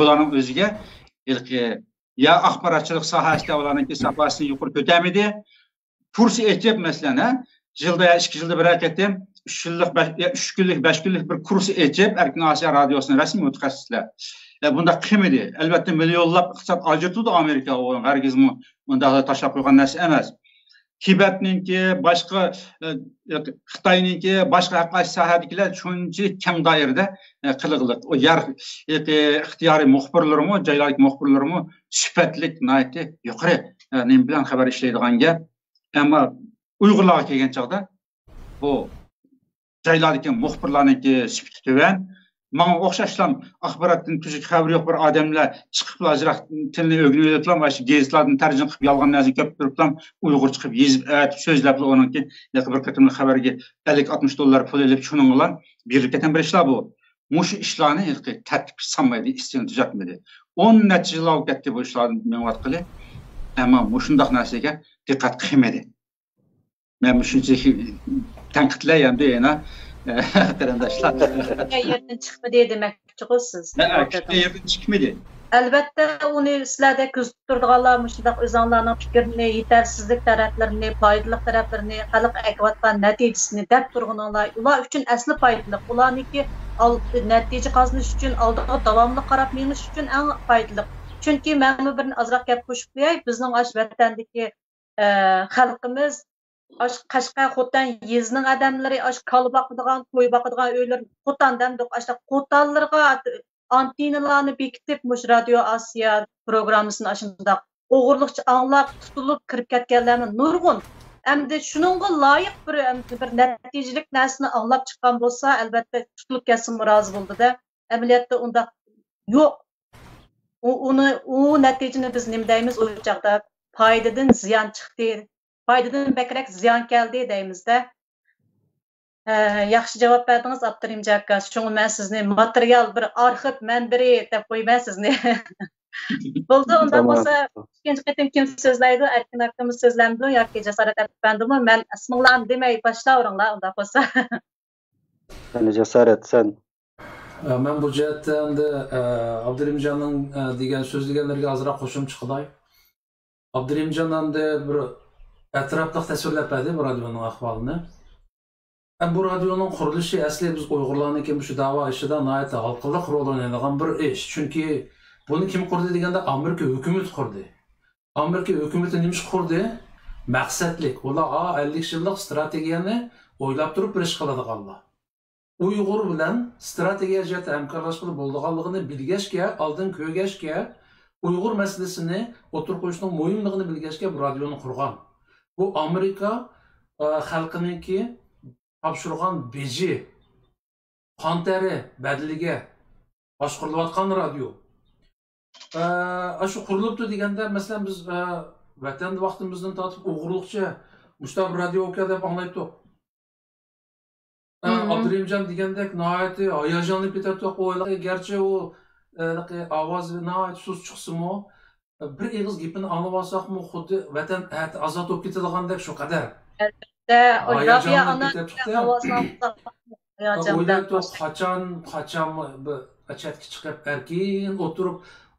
بۇلارنىڭ ئۆزىگە ھېلىقى يا ئاخباراتچىلىق ساھەسىدە ئۇلارنىڭكى ساپاسىنى يۇقىرى كۆتەرمىدى. پۇرسەت ئېچىپ، مەسىلەن، ھە، يىلدا يا ئىككى يىلدا بىرەر قېتىم ئۈچ يىللىق، بەش، يا، ئۈچ كۈنلۈك، بەش كۈنلۈك بىر كۇرس ئېچىپ، ئەركىن ئاسىيا رادىيوسىنىڭ رەسمىي مۇتەخەسسىسلەر. ئە، بۇنداق قىلمىدى. ئەلۋەتتە، مىليونلاپ ئىقتىساد ئاجرىتىدۇ ئامېرىكا، ئۇ ھەرگىزمۇ ئۇنداق تاشلاپ قويغان نەرسە ئەمەس. تىبەتنىڭكى، باشقا، ئە، خىتاينىڭكى، باشقا ھەر قايسى ساھەدىكىلەر شۇنچىلىك كەڭ دائىرىدە، ئە، قىلغىلىق. ئۇ يەر، ئە، ئىختىيارىي مۇخبىرلىرىمۇ، جايلاردىكى مۇخبىرلىرىمۇ سۈپەتلىك، ناھايىتى يۇقىرى، ئە، نېمە بىلەن خەۋەر ئىشلەيدىغان گەپ. ئەمما ئۇيغۇرلارغا كەلگەن چاغدا، بۇ جايلاردىكى مۇخبىرلارنىڭكى سۈپىتى تۆۋەن. ماڭا ئوخشاشلا ئاخباراتتىن تۈزۈك خەۋىرى يوق بىر ئادەملەر چىقىپلا ئازراق تىلنى ئۆگىنىۋېلىپلا، مانا شۇ گېزىتلاردىن تەرجىمە قىلىپ يالغان نەرسىنى كۆپتۈرۈپلا ئۇيغۇرچە قىلىپ يېزىپ، ئەتىپ سۆزلەپلا ئۇنىڭكى ھېلىقى بىر قېتىملىق خەۋەرگە ئەللىك ئاتمىش دوللار پۇل ئېلىپ، شۇنىڭ بىلەن بېرىلىپ كەتكەن بىر ئىشلار بۇ. مۇشۇ ئىشلارنى ھېلىقى تەرتىپكە سالمايدۇ، ئىستىلىنى تۈزەتمىدى. ئون نەچچە يىللار بولۇپ كەتتى بۇ ئىشلار مېڭىۋاتقىلى. ئەمما مۇشۇنداق نەرسىگە دىققەت قىلمىدى. مەن مۇشۇنچىلىك تەنقىدلەي ئەمدى يەنە، قېرىنداشلار. كۈتكەن يەردىن چىقمىدى دېمەكچىغۇ سىز. ھە، كۈتكەن يەردىن چىقمىدى. ئەلۋەتتە، ئۇنى سىلەردەك كۆزىتىپ تۇرىدىغانلار مۇشۇنداق ئۆزۈڭلارنىڭ پىكرىنى، يېتەرسىزلىك تەرەپلىرىنى، پايدىلىق تەرەپلىرىنى، خەلق ئەكېۋاتقان نەتىجىسىنى دەپ تۇرغىنىڭلار ئۇلار ئۈچۈن ئەسلى پايدىلىق. ئۇلارنىڭكى ئال-، نەتىجە قازىنىش ئۈچۈن ئالدىغا داۋاملىق قاراپ مېڭىش ئۈچۈن ئەڭ پايدىلىق. چۈنكى مەنمۇ بىر ئازراق گەپ قوشۇپ قوياي، بىزنىڭ ئاشۇ ۋەتەندىكى ئە، خەلقىمىز ئاشۇ قەشقەر، خوتەن يېزىنىڭ ئادەملىرى ئاشۇ كالا باقىدىغان، قوي باقىدىغان ئۆيلىرى قوتان دەمدۇق، ئاشۇنداق قوتانلىرىغا ئانتېننىلارنى بېكىتىپ، مۇشۇ رادىيو ئاسىيا پروگراممىسىنى ئاشۇنداق ئوغرىلىقچە ئاڭلاپ، تۇتۇلۇپ كىرىپ كەتكەنلەرمۇ نۇرغۇن. ئەمدى شۇنىڭغا لايىق بىر، ئەمدى بىر نەتىجىلىك نەرسىنى ئاڭلاپ چىققان بولسا، ئەلۋەتتە تۇتۇلۇپ كەتسىمۇ رازى بولىدۇ-دە. ئەمەلىيەتتە ئۇنداق يوق. ئۇ، ئۇنى، ئۇ نەتىجىنى بىز نېمە دەيمىز ئۇ چاغدا؟ پايدىدىن زىيان چىقتى، پايدىدىن بەكرەك زىيان كەلدى دەيمىز-دە. ھە، ياخشى جاۋاب بەردىڭىز، ئابدۇرېھىم ئاكا. شۇڭا مەن سىزنى ماتېرىيال، بىر ئارخىپ مەنبىرى دەپ قويىمەن سىزنى. بولدى، ئۇنداق تامام. بولسا ئىككىنچى قېتىم كىم سۆزلەيدۇ؟ ئەركىن ئاكىمىز سۆزلەمدۇ ياكى جاسارەت ئەپەندىمۇ؟ مەن ئىسمىڭلارنى دېمەي باشلاۋېرىڭلار، ئۇنداق بولسا. ئەنە جاسارەت، سەن. ئە، مەن بۇ جەھەتتە ئەمدى، ئە، ئابدۇرېھىمجاننىڭ، ئە، دېگەن، سۆزلىگەنلىرىگە ئازراق قوشۇمچە قىلاي. ئابدۇرېھىمجان ئەمدى بىر ئەتراپلىق تەسۋىرلەپ بەردى بۇ رادىيونىڭ ئەھۋالىنى. ئە، بۇ رادىيونىڭ قۇرۇلۇشى ئەسلى بىز ئۇيغۇرلارنىڭكى مۇشۇ داۋا ئىشىدا ناھايىتى ھالقىلىق رول ئوينايدىغان بىر ئىش. چۈنكى بۇنى كىم قۇردى دېگەندە، ئامېرىكا ھۆكۈمىتى قۇردى. ئامېرىكا ھۆكۈمىتى نېمە ئۈچۈن قۇردى؟ مەقسەتلىك. ئۇلار، ئا، ئەللىك يىللىق ئىستراتېگىيەنى ئويلاپ تۇرۇپ بىر ئىش قىلىدىغانلار. ئۇيغۇر بىلەن ئىستراتېگىيە جەھەتتە ھەمكارلاشقىلى بولىدىغانلىقىنى بىلگەچكە، ئالدىن كۆرگەچكە، ئۇيغۇر مەسىلىسىنى ئوتتۇرىغا قويۇشنىڭ مۇھىملىقىنى بىلگەچكە بۇ رادىيونى قۇرغان. بۇ ئامېرىكا، ئا، خەلقىنىڭكى تاپشۇرغان بېجى، قان تەرى بەدىلىگە باشقۇرۇلۇۋاتقان رادىيو. ئە، ئاشۇ قۇرۇلۇپتۇ دېگەندە، مەسىلەن، بىز، ئە، ۋەتەندە ۋاقتىمىزدىن تارتىپ ئوغرىلىقچە مۇشۇنداق بىر رادىيو ئىكەن دەپ ئاڭلايتتۇق. ئە، مم. ئابدۇرېھىمجان دېگەندەك ناھايىتى ھاياجانلىنىپ كېتەتتۇق. ئۇ ھېلىقى، گەرچە ئۇ، ئە، ھېلىقى ئاۋازى ناھايىتى سۇس چىقسىمۇ، بىر ئېغىز گېپىنى ئاڭلىۋالساقمۇ، خۇددى ۋەتەن ئەتە ئازاد بولۇپ كېتىدىغاندەك شۇ قەدەر. ئەلۋەتتە، ئۇ رابىيە ھاياجانلىنىپ ئانا كېتەتتۇق-تە. ئاۋازىنى ئاڭلىساق ھاياجان بىلەن ئويلايتتۇق، قاچان، قاچان بىر چەتكە چىقىپ، ئەركىن ئولتۇرۇپ،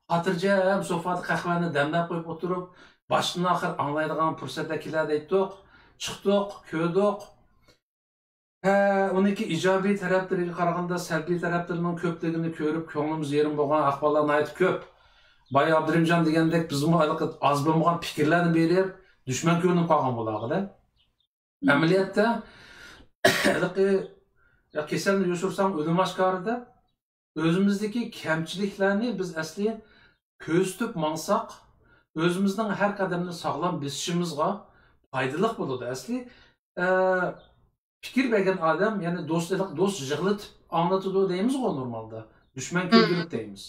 خاتىرجەم سوفادا قەھۋەنى دەملەپ قويۇپ ئولتۇرۇپ، باشتىن ئاخىر ئاڭلايدىغان پۇرسەتلەر كېلەر دەيتتۇق. چىقتۇق، كۆردۇق. ھە، ئۇنىڭكى ئىجابىي تەرەپلىرىگە قارىغاندا، سەلبىي تەرەپلىرىنىڭ كۆپلۈكىنى كۆرۈپ، كۆڭلىمىز يېرىم بولغان ئەھۋاللار ناھايىتى كۆپ. بايا ئابدۇرېھىمجان دېگەندەك، بىزمۇ ھېلىقى ئاز بولمىغان پىكىرلەرنى بېرىپ، دۈشمەن كۆرۈنۈپ قالغان بۇلارغا-دە. ئەمەلىيەتتە، ھېلىقى، يا كېسەلنى يوشۇرساڭ، ئۆلۈم ئاشكارا دەپ، ئۆزىمىزدىكى كەمچىلىكلەرنى بىز ئەسلى كۆزىتىپ ماڭساق، ئۆزىمىزنىڭ ھەر قەدەمنى ساغلام بېسىشىمىزغا پايدىلىق بولىدۇ. ئەسلى، ئە، پىكىر بەرگەن ئادەم، يەنى دوست، دوست يىغلىتىپ ئاڭلىتىدۇ دەيمىزغۇ نورمالدا. دۈشمەن كۆرگۈلۈك دەيمىز.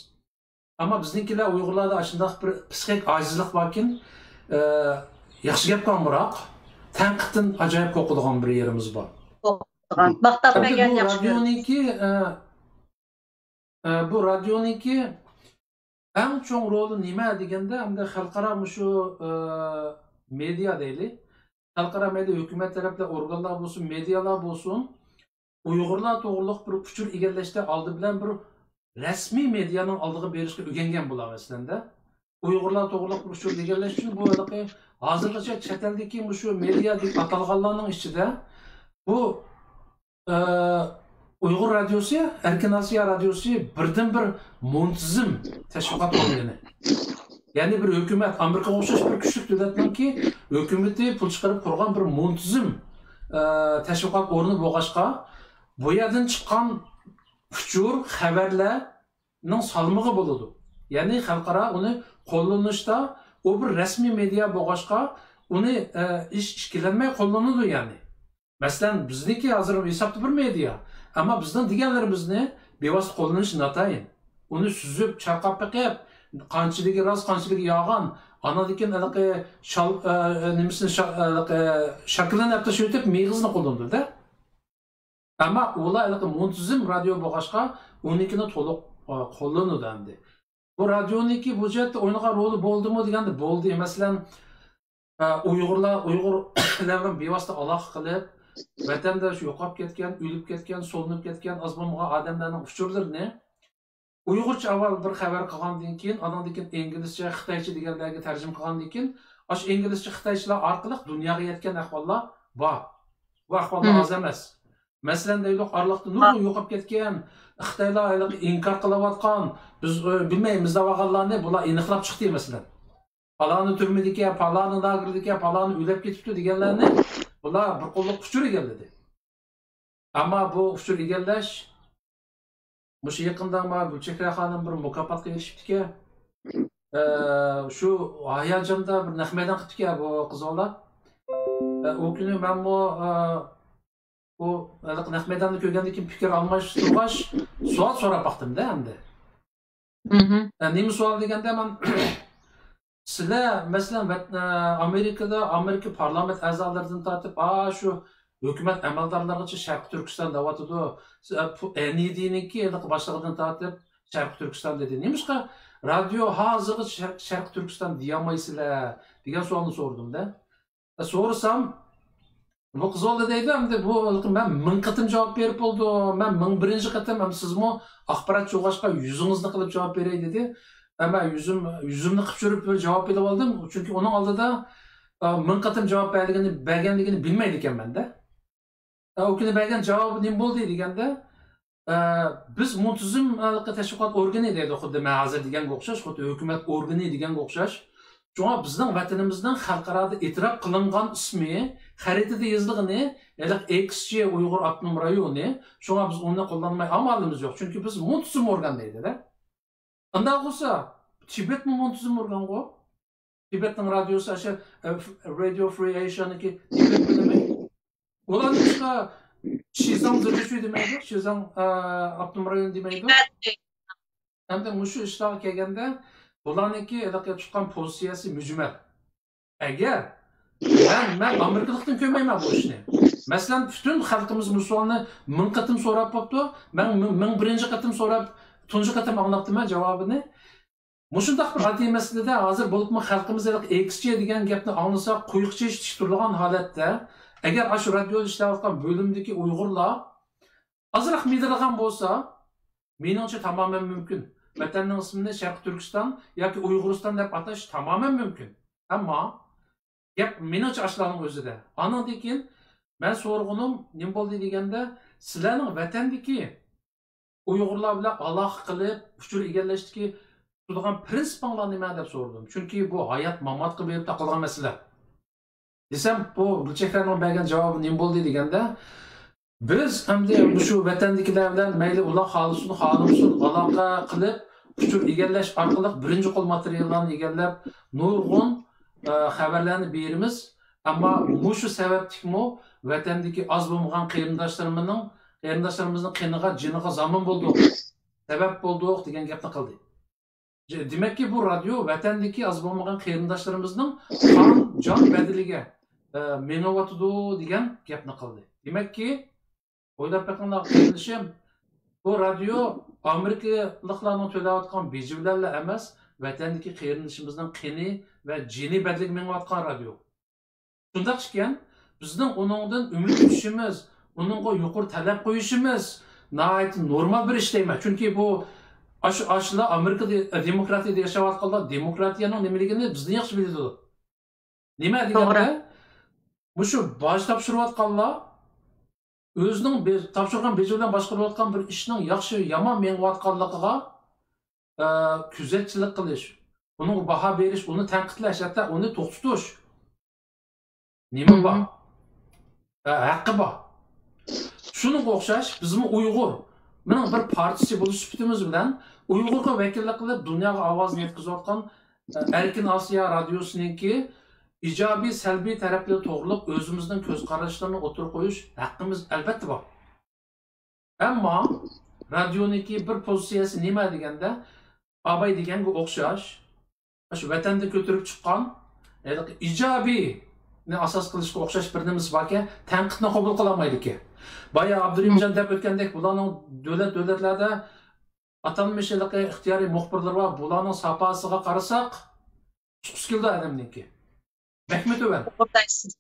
ئەمما بىزنىڭكىلەر ئۇيغۇرلاردا ئاشۇنداق بىر پسىخىك ئاجىزلىق باركىن، ئە، ياخشى گەپ قىلغان بىراق، تەنقىدتىن ئاجايىپ قورقىدىغان بىر يېرىمىز بار. قورقىدىغان. ماختاپ ئەمدى بەرگەن بۇ ياخشى كۆرىدۇ. رادىيونىڭكى، ئە، ئە، بۇ رادىيونىڭكى ئەڭ چوڭ رولى نېمە دېگەندە، ئەمدى خەلقئارا مۇشۇ، ئە، مېدىيا دەيلى، خەلقئارا مەيدە ھۆكۈمەت تەرەپلەر، ئورگانلار بولسۇن، مېدىيالار بولسۇن، ئۇيغۇرلار توغرۇلۇق بىر ئۇچۇر ئىگىلەشتە ئالدى بىلەن بىر رەسمىي مېدىيانىڭ ئالدىغا بېرىشقا ئۆگەنگەن بۇلار ئەسلىدە. ئۇيغۇرلار توغرۇلۇق بىر ئۇچۇر ئىگىلەش ئۈچۈن بۇ ھېلىقى ھازىرغىچە چەت ئەلدىكى مۇشۇ مېدىيا دەپ ئاتالغانلارنىڭ ئىچىدە بۇ ئۇيغۇر رادىيوسى، ئەركىن ئاسىيا رادىيوسى بىردىنبىر مۇنتىزىم تەشۋىقات ئورگىنى. يەنى بىر ھۆكۈمەت، ئامېرىكىغا ئوخشاش بىر كۈچلۈك دۆلەتنىڭكى ھۆكۈمىتى پۇل چىقىرىپ قۇرغان بىر مۇنتىزىم، ئە، تەشۋىقات ئورنى بولغاچقا، بۇ يەردىن چىققان ئۇچۇر، خەۋەرلەرنىڭ سالمىقى بولىدۇ. يەنى خەلقئارا ئۇنى قوللىنىشتا، ئۇ بىر رەسمىي مېدىيا بولغاچقا، ئۇنى، ئە، ئىش ئىككىلەنمەي قوللىنىدۇ يەنى. مەسىلەن، بىزنىڭكى ھازىر ھېسابتا بىر مېدىيا. ئەمما بىزنىڭ دېگەنلىرىمىزنى بىۋاسىتە قوللىنىش ناتايىن. ئۇنى سۈزۈپ، چايقاپ بېقىپ، قانچىلىكى راست، قانچىلىكى يالغان، ئاندىن كېيىن ھېلىقى شال-، ئە، نېمىسىنى شا-، ھېلىقى شاكىلىنى ئەپتە شۇيتۇپ، مېغىزىنى قوللىنىدۇ-دە. ئەمما ئۇلار ھېلىقى مۇنتىزىم رادىيو بولغاچقا، ئۇنىڭكىنى تولۇق، ئە، قوللىنىدۇ ئەمدى. بۇ رادىيونىڭكى بۇ جەھەتتە ئوينىغان رولى بولدىمۇ دېگەندە، بولدى. مەسىلەن، ئە، ئۇيغۇرلار، ئۇيغۇرلار بىلەن بىۋاسىتە ئالاقە قىلىپ، ۋەتەندە شۇ يوقاپ كەتكەن، ئۆلۈپ كەتكەن، سولىنىپ كەتكەن ئاز بولمىغان ئادەملەرنىڭ ئۇچۇرلىرىنى ئۇيغۇرچە ئاۋۋال بىر خەۋەر قىلغاندىن كېيىن، ئانىڭدىن كېيىن ئىنگلىزچە، خىتايچە دېگەنلەرگە تەرجىمە قىلغاندىن كېيىن، ئاشۇ ئىنگلىزچە، خىتايچىلار ئارقىلىق دۇنياغا يەتكەن ئەھۋاللار بار. بۇ ئەھۋاللار ئاز ئەمەس. مەسىلەن، دەيدۇ، ئارىلىقتا نۇرغۇن يوقاپ كەتكەن، خىتايلار ھېلىقى ئىنكار قىلىۋاتقان، بىز، ئۆ، بىلمەيمىز دەۋالغانلارنى بۇلار ئېنىقلاپ چىقتى، مەسىلەن. پالانى تۈرمىدىكەن، پالانى لاگېردىكەن، پالانى ئۆلۈپ كېتىپتۇ دېگەنلەرنى بۇلار بىر قوللۇق ئۇچۇر ئىگىلىدى. ئەمما بۇ ئۇچۇر ئىگىلەش، مۇشۇ يېقىندا ما گۈلچېھرە خانىم بىر مۇكاپاتقا ئېرىشىپتىكەن. ئە، شۇ ھاياجاندا بىر نەق مەيدان قىپتىكەن بۇ قىز بالا. ئە، ئۇ كۈنى مەنمۇ، ئە، ئۇ ھېلىقى نەق مەيداننى كۆرگەندىن كېيىن پىكىر ئالماشتۇرغاچ، سوئال سوراپ باقتىم-دە ئەمدى. ئە، نېمە سوئال دېگەندە، مەن سىلەر، مەسىلەن، ۋەت-، ئە، ئامېرىكىدا، ئامېرىكا پارلامېنت ئەزالىرىدىن تارتىپ، ئا، شۇ ھۆكۈمەت ئەمەلدارلىرىغىچە شەرقىي تۈركىستان دەۋاتىدۇ. سىز، ئە، پۇ-، ئەن ئى دىنىڭكى ھېلىقى باشلىقىدىن تارتىپ شەرقىي تۈركىستان دېدى. نېمىشقا رادىيو ھازىرغىچە شەر-، شەرقىي تۈركىستان دېيەلمەيسىلەر؟ دېگەن سوئالنى سورىدىم-دە. ئە، سورىسام، بۇ قىز بالا دەيدۇ، ئەمدى بۇ مەن مىڭ قېتىم جاۋاب بېرىپ بولدۇم. مەن مىڭ بىرىنچى قېتىم، ھەم سىزمۇ ئاخباراتچى بولغاچقا يۈزىڭىزنى قىلىپ جاۋاب بېرەي دېدى. ئەمما يۈزۈم، يۈزۈمنى قىپچۇرۇپ بىر جاۋاب ئېلىپ ئالدىم. چۈنكى ئۇنىڭ ئالدىدا، ئە، مىڭ قېتىم جاۋاب بەرگىنى، بەرگەنلىكىنى بىلمەيدىكەنمەن-دە. ئە، ئۇ كۈنى بەرگەن جاۋابى نېمە بولدى دېگەندە، ئە، بىز مۇنتىزىم ھېلىقى تەشۋىقات ئورگىنى دەيدۇ، خۇددى مەن ھازىر دېگەنگە ئوخشاش، خۇددى ھۆكۈمەت ئورگىنى دېگەنگە ئوخشاش. شۇڭا بىزنىڭ ۋەتىنىمىزنىڭ خەلقئارادا ئېتىراپ قىلىنغان ئىسمى، خەرىتىدە يېزىلغىنى، ھېلىقى ئېكس جى ئۇيغۇر ئاپتونوم رايونى. شۇڭا بىز ئۇنى قوللانماي ئامالىمىز يوق. چۈنكى بىز مۇنتىزىم ئورگان دەيدۇ-دە. ئۇنداق بولسا، تىبەتمۇ مۇنتىزىم ئورگانغۇ؟ تىبەتنىڭ رادىيوسى، ئاشۇ، ئە، ف-، رادىيو فرى ئېشىيانىڭكى تىبەت بۆلۈمى. ئۇلار نېمىشقا شىزاڭ زېرجىچۈي دېمەيدۇ؟ شىزاڭ، ئە، ئاپتونوم رايون دېمەيدۇ؟ ھەمدە مۇشۇ ئىشلارغا كەلگەندە، بۇلارنىڭكى ھېلىقى تۇتقان پوزىتسىيەسى مۈجمەل. ئەگەر مەن، مەن ئامېرىكىلىقتىن كۆرمەيمەن بۇ ئىشنى. مەسىلەن، پۈتۈن خەلقىمىز مۇشۇ سوئالنى مىڭ قېتىم سوراپ بوپتۇ. مەن مىڭ، مىڭ بىرىنچى قېتىم سوراپ، تۇنجى قېتىم ئاڭلاپتىمەن جاۋابىنى. مۇشۇنداق بىر ئاددىي مەسىلىدە ھازىر بولۇپمۇ خەلقىمىز ھېلىقى ئېكس جى دېگەن گەپنى ئاڭلىسا، قۇيۇق چېچىش تىك تۇرىدىغان ھالەتتە، ئەگەر ئاشۇ رادىيودا ئىشلەۋاتقان بۆلۈمدىكى ئۇيغۇرلار ئازراق مىدىرلىغان بولسا، مېنىڭچە تامامەن مۇمكىن. ۋەتەننىڭ ئىسمىنى شەرقىي تۈركىستان ياكى ئۇيغۇرىستان دەپ ئاتاش تامامەن مۇمكىن. ئەمما گەپ مېنىڭچە ئاشۇلارنىڭ ئۆزىدە. ئانىڭدىن كېيىن مەن سورىغىنىم نېمە بولدى دېگەندە، سىلەرنىڭ ۋەتەندىكى ئۇيغۇرلار بىلەن ئالاقە قىلىپ، ئۇچۇر ئىگىلەشتىكى تۇتىدىغان پىرىنسىپىڭلار نېمە دەپ سورىدىم. چۈنكى بۇ ھايات ماماتقا بېرىپ تاقالغان مەسىلە. دېسەم، بۇ گۈلچېھرەنىڭ بەرگەن جاۋابى نېمە بولدى دېگەندە، بىز ئەمدى مۇشۇ ۋەتەندىكىلەر بىلەن مەيلى ئۇلار خالىسۇن، خالىمىسۇن ئالاقە قىلىپ، ئۇچۇر ئىگىلەش ئارقىلىق بىرىنچى قول ماتېرىياللارنى ئىگىلەپ، نۇرغۇن، ئە، خەۋەرلەرنى بېرىمىز. ئەمما مۇشۇ سەۋەبلىكمۇ ۋەتەندىكى ئاز بولمىغان قېرىنداشلىرىمىزنىڭ، قېرىنداشلىرىمىزنىڭ قېنىغا، جېنىغا زامىن بولدۇق، سەۋەب بولدۇق دېگەن گەپنى قىلدى. دېمەككى، بۇ رادىيو ۋەتەندىكى ئاز بولمىغان قېرىنداشلىرىمىزنىڭ قان، جان بەدىلىگە، ئە، مېڭىۋاتىدۇ دېگەن گەپنى قىلدى. دېمەككى، ئويلاپ بېقىڭلار، قېرىندىشىم، بۇ رادىيو ئامېرىكىلىقلارنىڭ تۆلەۋاتقان بېجى بىلەنلا ئەمەس، ۋەتەندىكى قېرىندىشىمىزنىڭ قېنى ۋە جېنى بەدىلىگە مېڭىۋاتقان رادىيو. شۇنداق ئىكەن، بىزنىڭ ئۇنىڭدىن ئۈمىد كۈتۈشىمىز، ئۇنىڭغا يۇقىرى تەلەپ قويۇشىمىز ناھايىتى نورمال بىر ئىش دەيمەن. چۈنكى بۇ ئاشۇ، ئاشۇلار ئامېرىكا دې-، دېموكراتىيىدە ياشاۋاتقانلار دېموكراتىيەنىڭ نېمىلىكىنى بىزدىن ياخشى بىلىدۇ. نېمە دېگەندە، مۇشۇ باج تاپشۇرۇۋاتقانلار ئۆزىنىڭ بې-، تاپشۇرغان بېجى بىلەن باشقۇرۇۋاتقان بىر ئىشنىڭ ياخشى، يامان مېڭىۋاتقانلىقىغا، ئە، كۆزەتچىلىك قىلىش، ئۇنىڭغا باھا بېرىش، ئۇنى تەنقىدلەش، ھەتتا ئۇنى توختىتىش نېمە بار؟ مم. ئە، ھەققى بار. شۇنىڭغا ئوخشاش بىزمۇ ئۇيغۇر، مېنىڭ بىر پارچىسى بولۇش سۈپىتىمىز بىلەن ئۇيغۇرغا ۋەكىللىك قىلىپ دۇنياغا ئاۋازىنى يەتكۈزۈۋاتقان، ئە، ئەركىن ئاسىيا رادىيوسىنىڭكى ئىجابىي، سەلبىي تەرەپلىرى توغرۇلۇق ئۆزىمىزنىڭ كۆز قاراشلىرىنى ئوتتۇرىغا قويۇش ھەققىمىز ئەلۋەتتە بار. ئەمما رادىيونىڭكى بىر پوزىتسىيەسى نېمە دېگەندە، ئاباي دېگەنگە ئوخشاش، شۇ ۋەتەندە كۆتۈرۈپ چىققان، ھېلىقى ئىجابىينى ئاساس قىلىشقا ئوخشاش بىر نېمىسى باركەن، تەنقىدنى قوبۇل قىلالمايدىكەن. بايا ئابدۇرېھىمجان دەپ ئۆتكەندەك، بۇلارنىڭ دۆلەت، دۆلەتلەردە ئاتالمىش ھېلىقى ئىختىيارىي مۇخبىرلىرى بار، بۇلارنىڭ ساپاسىغا قارىساق، چىققۇسى كېلىدۇ ئادەمنىڭكى. بەكمۇ تۆۋەن. توغرا دەيسىز.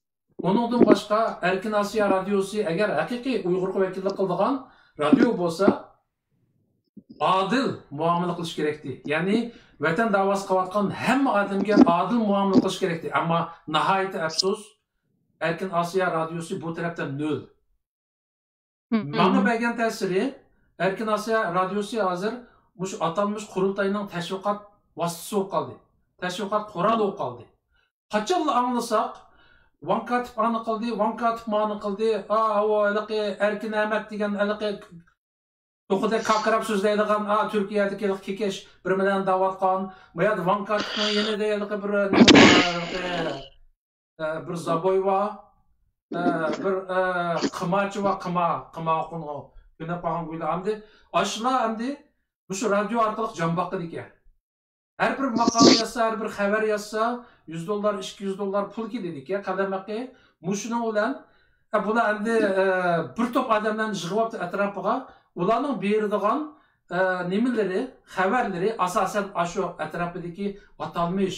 ئۇنىڭدىن باشقا، ئەركىن ئاسىيا رادىيوسى ئەگەر ھەقىقىي ئۇيغۇرغا ۋەكىللىك قىلىدىغان رادىيو بولسا، ئادىل مۇئامىلە قىلىش كېرەكتى. يەنى، ۋەتەن داۋاسى قىلىۋاتقان ھەممە ئادەمگە ئادىل مۇئامىلە قىلىش كېرەكتى. ئەمما ناھايىتى ئەپسۇس، ئەركىن ئاسىيا رادىيوسى بۇ تەرەپتە نۆل. مم. ماڭا بەرگەن تەسىرى، ئەركىن ئاسىيا رادىيوسى ھازىر مۇشۇ ئاتالمىش قۇرۇلتاينىڭ تەشۋىقات ۋاسىتىسى بولۇپ قالدى. تەشۋىقات قورالى بولۇپ قالدى. قاچانلا ئاڭلىساق، ۋاڭ كاتىپ ئانى قىلدى، ۋاڭ كاتىپ مانى قىلدى، ئا، ئاۋۇ ھېلىقى ئەركىن ئەمەت دېگەن ھېلىقى توخۇدەك كاكىراپ سۆزلەيدىغان، ئا، تۈركىيەدىكى ھېلىقى كېكەش بىر بىلەن دەۋاتقان، بۇ يەردە ۋاڭ كاتىپنىڭ يېنىدا ھېلىقى بىر نېمە بار، ھېلىقى ئە، بىر زابوي بار، ئە، بىر، ئە، قىماچى بار، قىما، قىما ئوقۇنغۇ كۆنۈپ قالغان گۇيلا. ئەمدى ئاشۇلار ئەمدى مۇشۇ رادىيو ئارقىلىق جان باقىدىكەن. ھەر بىر ماقالە يازسا، ھەر بىر خەۋەر يازسا، يۈز دوللار، ئىككى يۈز دوللار پۇل كېلىدىكەن قەلەم ھەققى. مۇشۇنىڭ بىلەن، ئە، بۇلار ئەمدى، ئە، بىر توپ ئادەملەرنى يىغىۋاپتۇ ئەتراپىغا. ئۇلارنىڭ بېرىدىغان، ئە، نېمىلىرى، خەۋەرلىرى ئاساسەن ئاشۇ ئەتراپىدىكى ئاتالمىش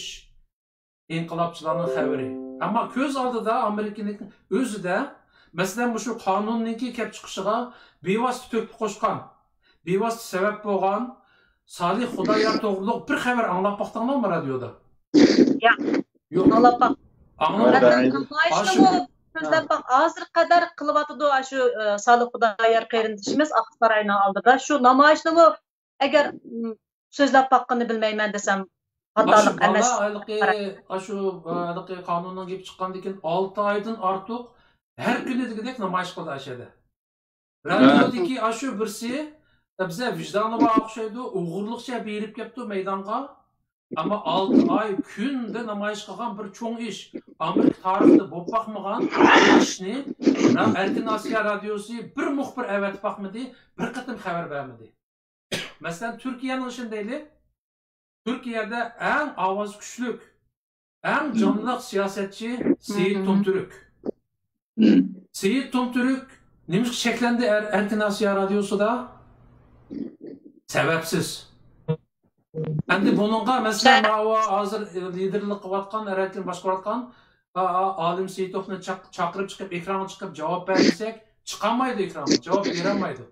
ئىنقىلابچىلارنىڭ خەۋىرى. ئەمما كۆز ئالدىدا ئامېرىكىنىڭ ئۆزىدە، مەسىلەن، مۇشۇ قانۇننىڭكى كەپ چىقىشىغا بىۋاسىتە تۆھپە قوشقان، بىۋاسىتە سەۋەب بولغان سالىھ خۇدايار توغرۇلۇق بىر خەۋەر ئاڭلاپ باقتىڭلارمۇ رادىيودا؟ ياق. يوق. ئاڭلاپ باق. ئاڭلاپ باق. ۋەتەن نامايىشىنىمۇ سۆزلەپ باق. ھازىرغا قەدەر قىلىۋاتىدۇ ئاشۇ، ئە، سالىھ خۇدايار قېرىندىشىمىز ئاقساراينىڭ ئالدىدا. شۇ نامايىشنىمۇ ئەگەر، م، سۆزلەپ باققىنىنى بىلمەيمەن دېسەم، خاتالىق ئەمەس. ھېلىقى، ئاشۇ، ھېلىقى قانۇننىڭ گېپى چىققاندىن كېيىن ئالتە ئايدىن ئارتۇق ھەر كۈنى دېگۈدەك نامايىش قىلدى ئاشۇ يەردە. رادىيودىكى ئاشۇ بىرسى، بىزە ۋىجدانى بار ئوخشايدۇ، ئوغرىلىقچە بېرىپ كەپتۇ مەيدانغا. ئەمما ئالتە ئاي كۈندە نامايىش قىلغان بىر چوڭ ئىش، ئامېرىكا تارىخىدا بولۇپ باقمىغان ئىشنى ئەركىن ئاسىيا رادىيوسى بىر مۇخبىر ئەۋەتىپ باقمىدى، بىر قېتىم خەۋەر بەرمىدى. مەسىلەن، تۈركىيەنىڭ ئىشىنى دەيلى. تۈركىيەدە ئەڭ ئاۋازى كۈچلۈك، ئەڭ جانلىق سىياسەتچى سېيىت تومتۈرك. سېيىت تومتۈرك نېمىشقا چەكلەندى ئەر-، ئەركىن ئاسىيا رادىيوسىدا؟ سەۋەبسىز. ئەمدى بۇنىڭغا، مەسىلەن، ماۋۇ ھازىر لىدېرلىق قىلىۋاتقان، ئەركىن باشقۇرۇۋاتقان، ئا-، ئا-، ئالىم سېيىتوفنى چاق-، چاقىرىپ چىقىپ، ئېكرانغا چىقىپ جاۋاب بەر دېسەك، چىقالمايدۇ ئېكرانغا، جاۋاب بېرەلمەيدۇ.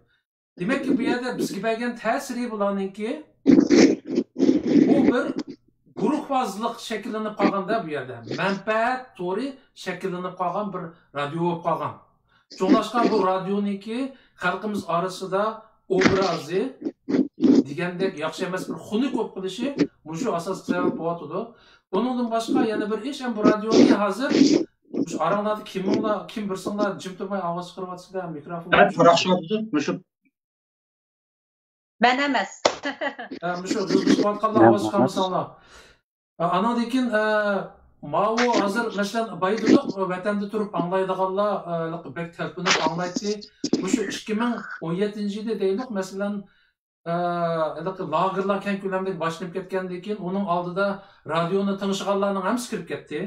دېمەككى، بۇ يەردە بىزگە بەرگەن تەسىرى بۇلارنىڭكى، بۇ بىر گۇرۇھۋازلىق شەكىللىنىپ قالغاندا، بۇ يەردە مەنپەئەت تورى شەكىللىنىپ قالغان بىر رادىيو بولۇپ قالغان. شۇڭلاشقا بۇ رادىيونىڭكى خەلقىمىز ئارىسىدا ئوبرازى دېگەندەك ياخشى ئەمەس، بىر خۇنۈك بولۇپ قېلىشى مۇشۇ ئاساسلىق سەۋەب بولۇۋاتىدۇ. ئۇنىڭدىن باشقا يەنە بىر ئىش، ھەم بۇ رادىيونى ھازىر مۇشۇ ئاراڭلاردا كىمىڭلار، كىم بىرسىڭلار جىم تۇرماي ئاۋاز چىقىرىۋاتىسىلەر، مىكروفون. مەن پۇراقشىۋاتىدۇ، مۇشۇ. مەن ئەمەس. ھە، مۇشۇ غىزغىز قىلىۋاتقانلار ئاۋاز چىقارمىساڭلار. ئانىڭدىن كېيىن، ئە، ماۋۇ ھازىر، مەسىلەن، بايا دېدۇق، ۋەتەندە تۇرۇپ ئاڭلايدىغانلار، ئە، بەك تەلپۈنۈپ ئاڭلايتتى. مۇشۇ ئىككى مىڭ ئون يەتتىنچى يىلى دەيدۇق، مەسىلەن، ئە، ھېلىقى لاگېرلار كەڭ كۆلەمدە باشلىنىپ كەتكەندىن كېيىن، ئۇنىڭ ئالدىدا رادىيونى تىڭشىغانلارنىڭ ھەممىسى كىرىپ كەتتى.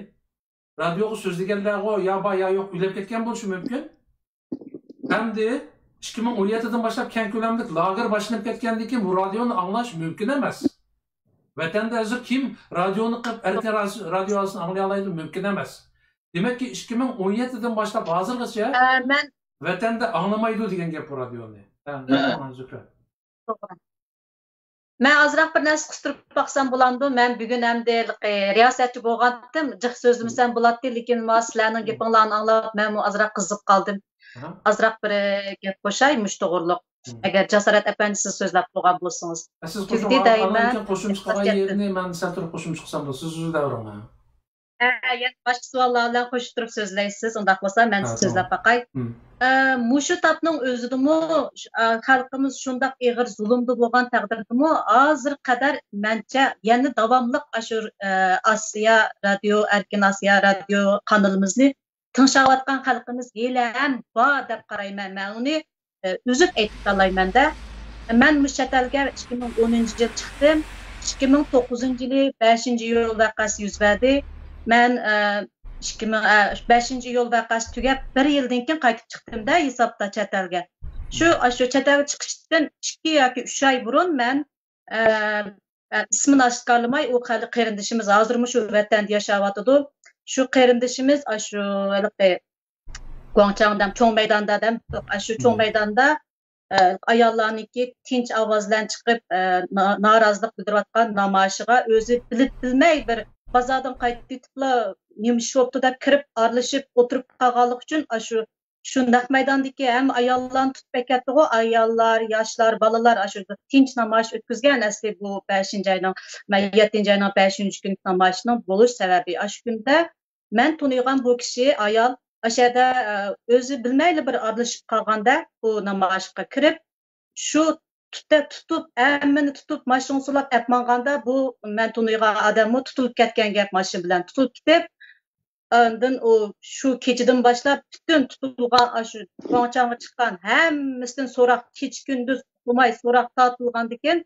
رادىيوغا سۆزلىگەنلەرغۇ يا بار، يا يوق، ئۆلۈپ كەتكەن بولۇشى مۇمكىن. ئەمدى ئىككى مىڭ ئون يەتتىدىن باشلاپ كەڭ كۆلەملىك لاگېر باشلىنىپ كەتكەندىن كېيىن بۇ رادىيونى ئاڭلاش مۇمكىن ئەمەس. ۋەتەندە ھازىر كىم رادىيونى قىلىپ، ئەركىن رادىيو-، رادىيو ئاڭلىسۇن، ئاڭلىيالايدۇ؟ مۇمكىن ئەمەس. دېمەككى، ئىككى مىڭ ئون يەتتىدىن باشلاپ ھازىرغىچە، ئە، مەن ۋەتەندە ئاڭلىمايدۇ دېگەن گەپ بۇ رادىيونى. ھە، ھە. زۇھرە. توغرا. مەن ئازراق بىر نەرسە قىستۇرۇپ باقسام بولامدۇ؟ مەن بۈگۈن ئەمدى، ئە، رىياسەتچى بولغانتىم، جىق سۆزلىمىسەم بولاتتى، لېكىن ما سىلەرنىڭ گېپىڭلارنى ئاڭلاپ، مەنمۇ ئازراق قىزىقىپ قالدىم. ئازراق بىر گەپ قوشاي مۇشۇ توغرۇلۇق. ئەگەر جاسارەت ئەپەندى سىز سۆزلەپ تۇرغان بولسىڭىز. سىز قوشۇڭ، ئاندىن كېيىن قوشۇمچە قىلغان يېرىنى مەن سەل تۇرۇپ قوشۇمچە قىلسام بولىدۇ. سىز سۆزلەۋېرىڭ. ھە، يەنە باشقا سوئاللار بىلەن قوشۇپ تۇرۇپ سۆزلەيسىز. ئۇنداق بولسا مەن سۆزلەپ باقاي. ئە، مۇشۇ تاپنىڭ ئۆزىدىمۇ، ئە، خەلقىمىز شۇنداق ئېغىر زۇلۇمدا بولغان تەقدىردىمۇ، ھازىرغا قەدەر مەنچە يەنە داۋاملىق ئاشۇ، ئە، ئاسىيا رادىيو، ئەركىن ئاسىيا رادىيو قانىلىمىزنى تىڭشاۋاتقان خەلقىمىز ھېلىھەم بار دەپ قارايمەن. مەن ئۇنى ئۈزۈپ ئېيتىپ قالايمەن-دە. مەن مۇشۇ چەت ئەلگە ئىككى مىڭ ئونىنچى يىل چىقتىم. ئىككى مىڭ توققۇزىنچى يىلى بەشىنچى ئىيۇل ۋەقەسى يۈز بەردى. مەن، ئىككى مىڭ، بەشىنچى ئىيۇل ۋەقەسى تۈگەپ، بىر يىلدىن كېيىن قايتىپ چىقتىم-دە، ھېسابتا چەت ئەلگە. شۇ، شۇ چەت ئەلگە چىقىشتىن ئىككى ياكى ئۈچ ئاي بۇرۇن مەن، ئىسمىنى ئاشكارىلىماي، ئۇ قېرىندىشىمىز ھازىرمۇ شۇ ۋەتەندە ياشاۋاتىدۇ. شۇ قېرىندىشىمىز ئاشۇ ھېلىقى گۇاڭچاڭ دەم، چوڭ مەيداندا دەم، شۇ چوڭ مەيداندا، ئە، ئاياللارنىڭكى تىنچ ئاۋاز بىلەن چىقىپ، ئە، نا-، نارازىلىق بىلدۈرۈۋاتقان نامايىشىغا ئۆزى بىلىپ بىلمەي بىر بازاردىن قايتىپ يېتىپلا نېمە ئىش بوپتۇ دەپ كىرىپ ئارىلىشىپ ئولتۇرۇپ قالغانلىقى ئۈچۈن، ئاشۇ، شۇ نەق مەيداندىكى ھەممە ئاياللارنى تۇتۇپ ئەكەتتىغۇ، ئاياللار، ياشلار، بالىلار ئاشۇ تىنچ نامايىش ئۆتكۈزگەن. ئەسلى بۇ بەشىنچى ئاينىڭ، يەتتىنچى ئاينىڭ بەشىنچى كۈنى نامايىشنىڭ بولۇش سەۋەبى ئاشۇ كۈندە مەن تۇنۇيغان بۇ كىشى ئايال ئاشۇ يەردە، ئە، ئۆزى بىلمەيلا بىر ئارىلىشىپ قالغاندا بۇ نامايىشقا كىرىپ، شۇ تۇتتە تۇتۇپ، ھەممىنى تۇتۇپ، ماشىنىغا سولاپ ئەپ ماڭغاندا، بۇ مەن تونۇيغان ئادەممۇ تۇتۇلۇپ كەتكەن گەپ، ماشىنا بىلەن تۇتۇلۇپ كېتىپ، ئاندىن ئۇ شۇ كېچىدىن باشلاپ پۈتۈن تۇتۇلغان، ئاشۇ گۇاڭچاڭغا چىققان ھەممىسىدىن سوراق، كېچە-كۈندۈز ئۇقماي سوراق تارتىلغاندىكىن،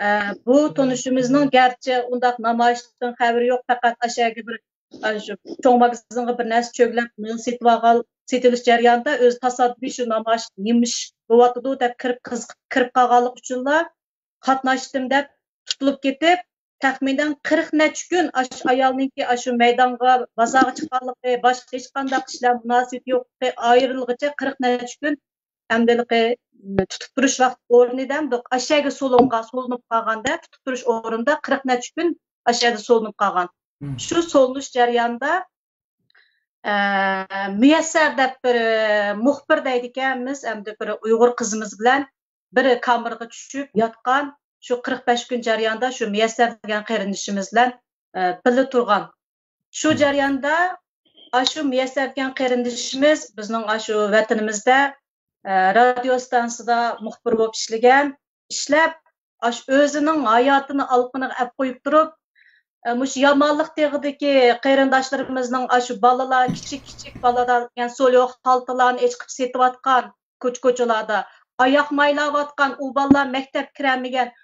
ئە، بۇ تونۇشىمىزنىڭ گەرچە ئۇنداق نامايىشتىن خەۋىرى يوق، پەقەت ئاشۇ يەرگە بىر، ئاشۇ چوڭ ماگىزىنغا بىر نەرسە چۆگلەپ، مېنى سېتىۋالغان، سېتىۋېلىش جەريانىدا ئۆزى تاسادىپىي شۇ نامايىش نېمە ئىش بولۇۋاتىدۇ دەپ كىرىپ، قىزىقىپ كىرىپ قالغانلىقى ئۈچۈنلا قاتناشتىم دەپ تۇتۇلۇپ كېتىپ، تەخمىنەن قىرىق نەچچە كۈن ئاشۇ ئايالنىڭكى ئاشۇ مەيدانغا، بازارغا چىققانلىقى، باشقا ھېچقانداق كىشىلەر مۇناسىۋىتى يوقلۇقى، ئايرىلغىچە قىرىق نەچچە كۈن ئەمدىلىقى تۇتۇپ تۇرۇش ۋاقىت ئورنى دەمدۇق، ئاشۇ يەرگە سولۇنغا، سولىنىپ قالغاندا، تۇتۇپ تۇرۇش ئورنىدا قىرىق نەچچە كۈن ئاشۇ يەردە سولىنىپ قالغان. شۇ سولىنىش جەريانىدا، ئە، مۇيەسسەر دەپ بىر، ئە، مۇخبىر دەيدىكەنمىز، ئەمدى بىر ئۇيغۇر قىزىمىز بىلەن بىر كامېرغا چۈشۈپ ياتقان، شۇ قىرىق بەش كۈن جەريانىدا شۇ مۇيەسسەر دېگەن قېرىندىشىمىز بىلەن، ئە، بىللە تۇرغان. شۇ جەرياندا ئاشۇ مۇيەسسەر دېگەن قېرىندىشىمىز بىزنىڭ ئاشۇ ۋەتىنىمىزدە، ئە، رادىيو ئىستانسىسىدا مۇخبىر بولۇپ ئىشلىگەن، ئىشلەپ، ئاشۇ ئۆزىنىڭ ھاياتىنى ئالىقىنىغا ئەپ قويۇپ تۇرۇپ، ئە، مۇشۇ يامانلىق تېغىدىكى قېرىنداشلىرىمىزنىڭ ئاشۇ بالىلار، كىچىك، كىچىك بالىلار، يەنى سوليو خالتىلارنى ئېچىقىپ سېتىۋاتقان، كوچا-كوچىلاردا ئاياق مايلاۋاتقان، ئۇ بالىلار مەكتەپ كىرەلمىگەن،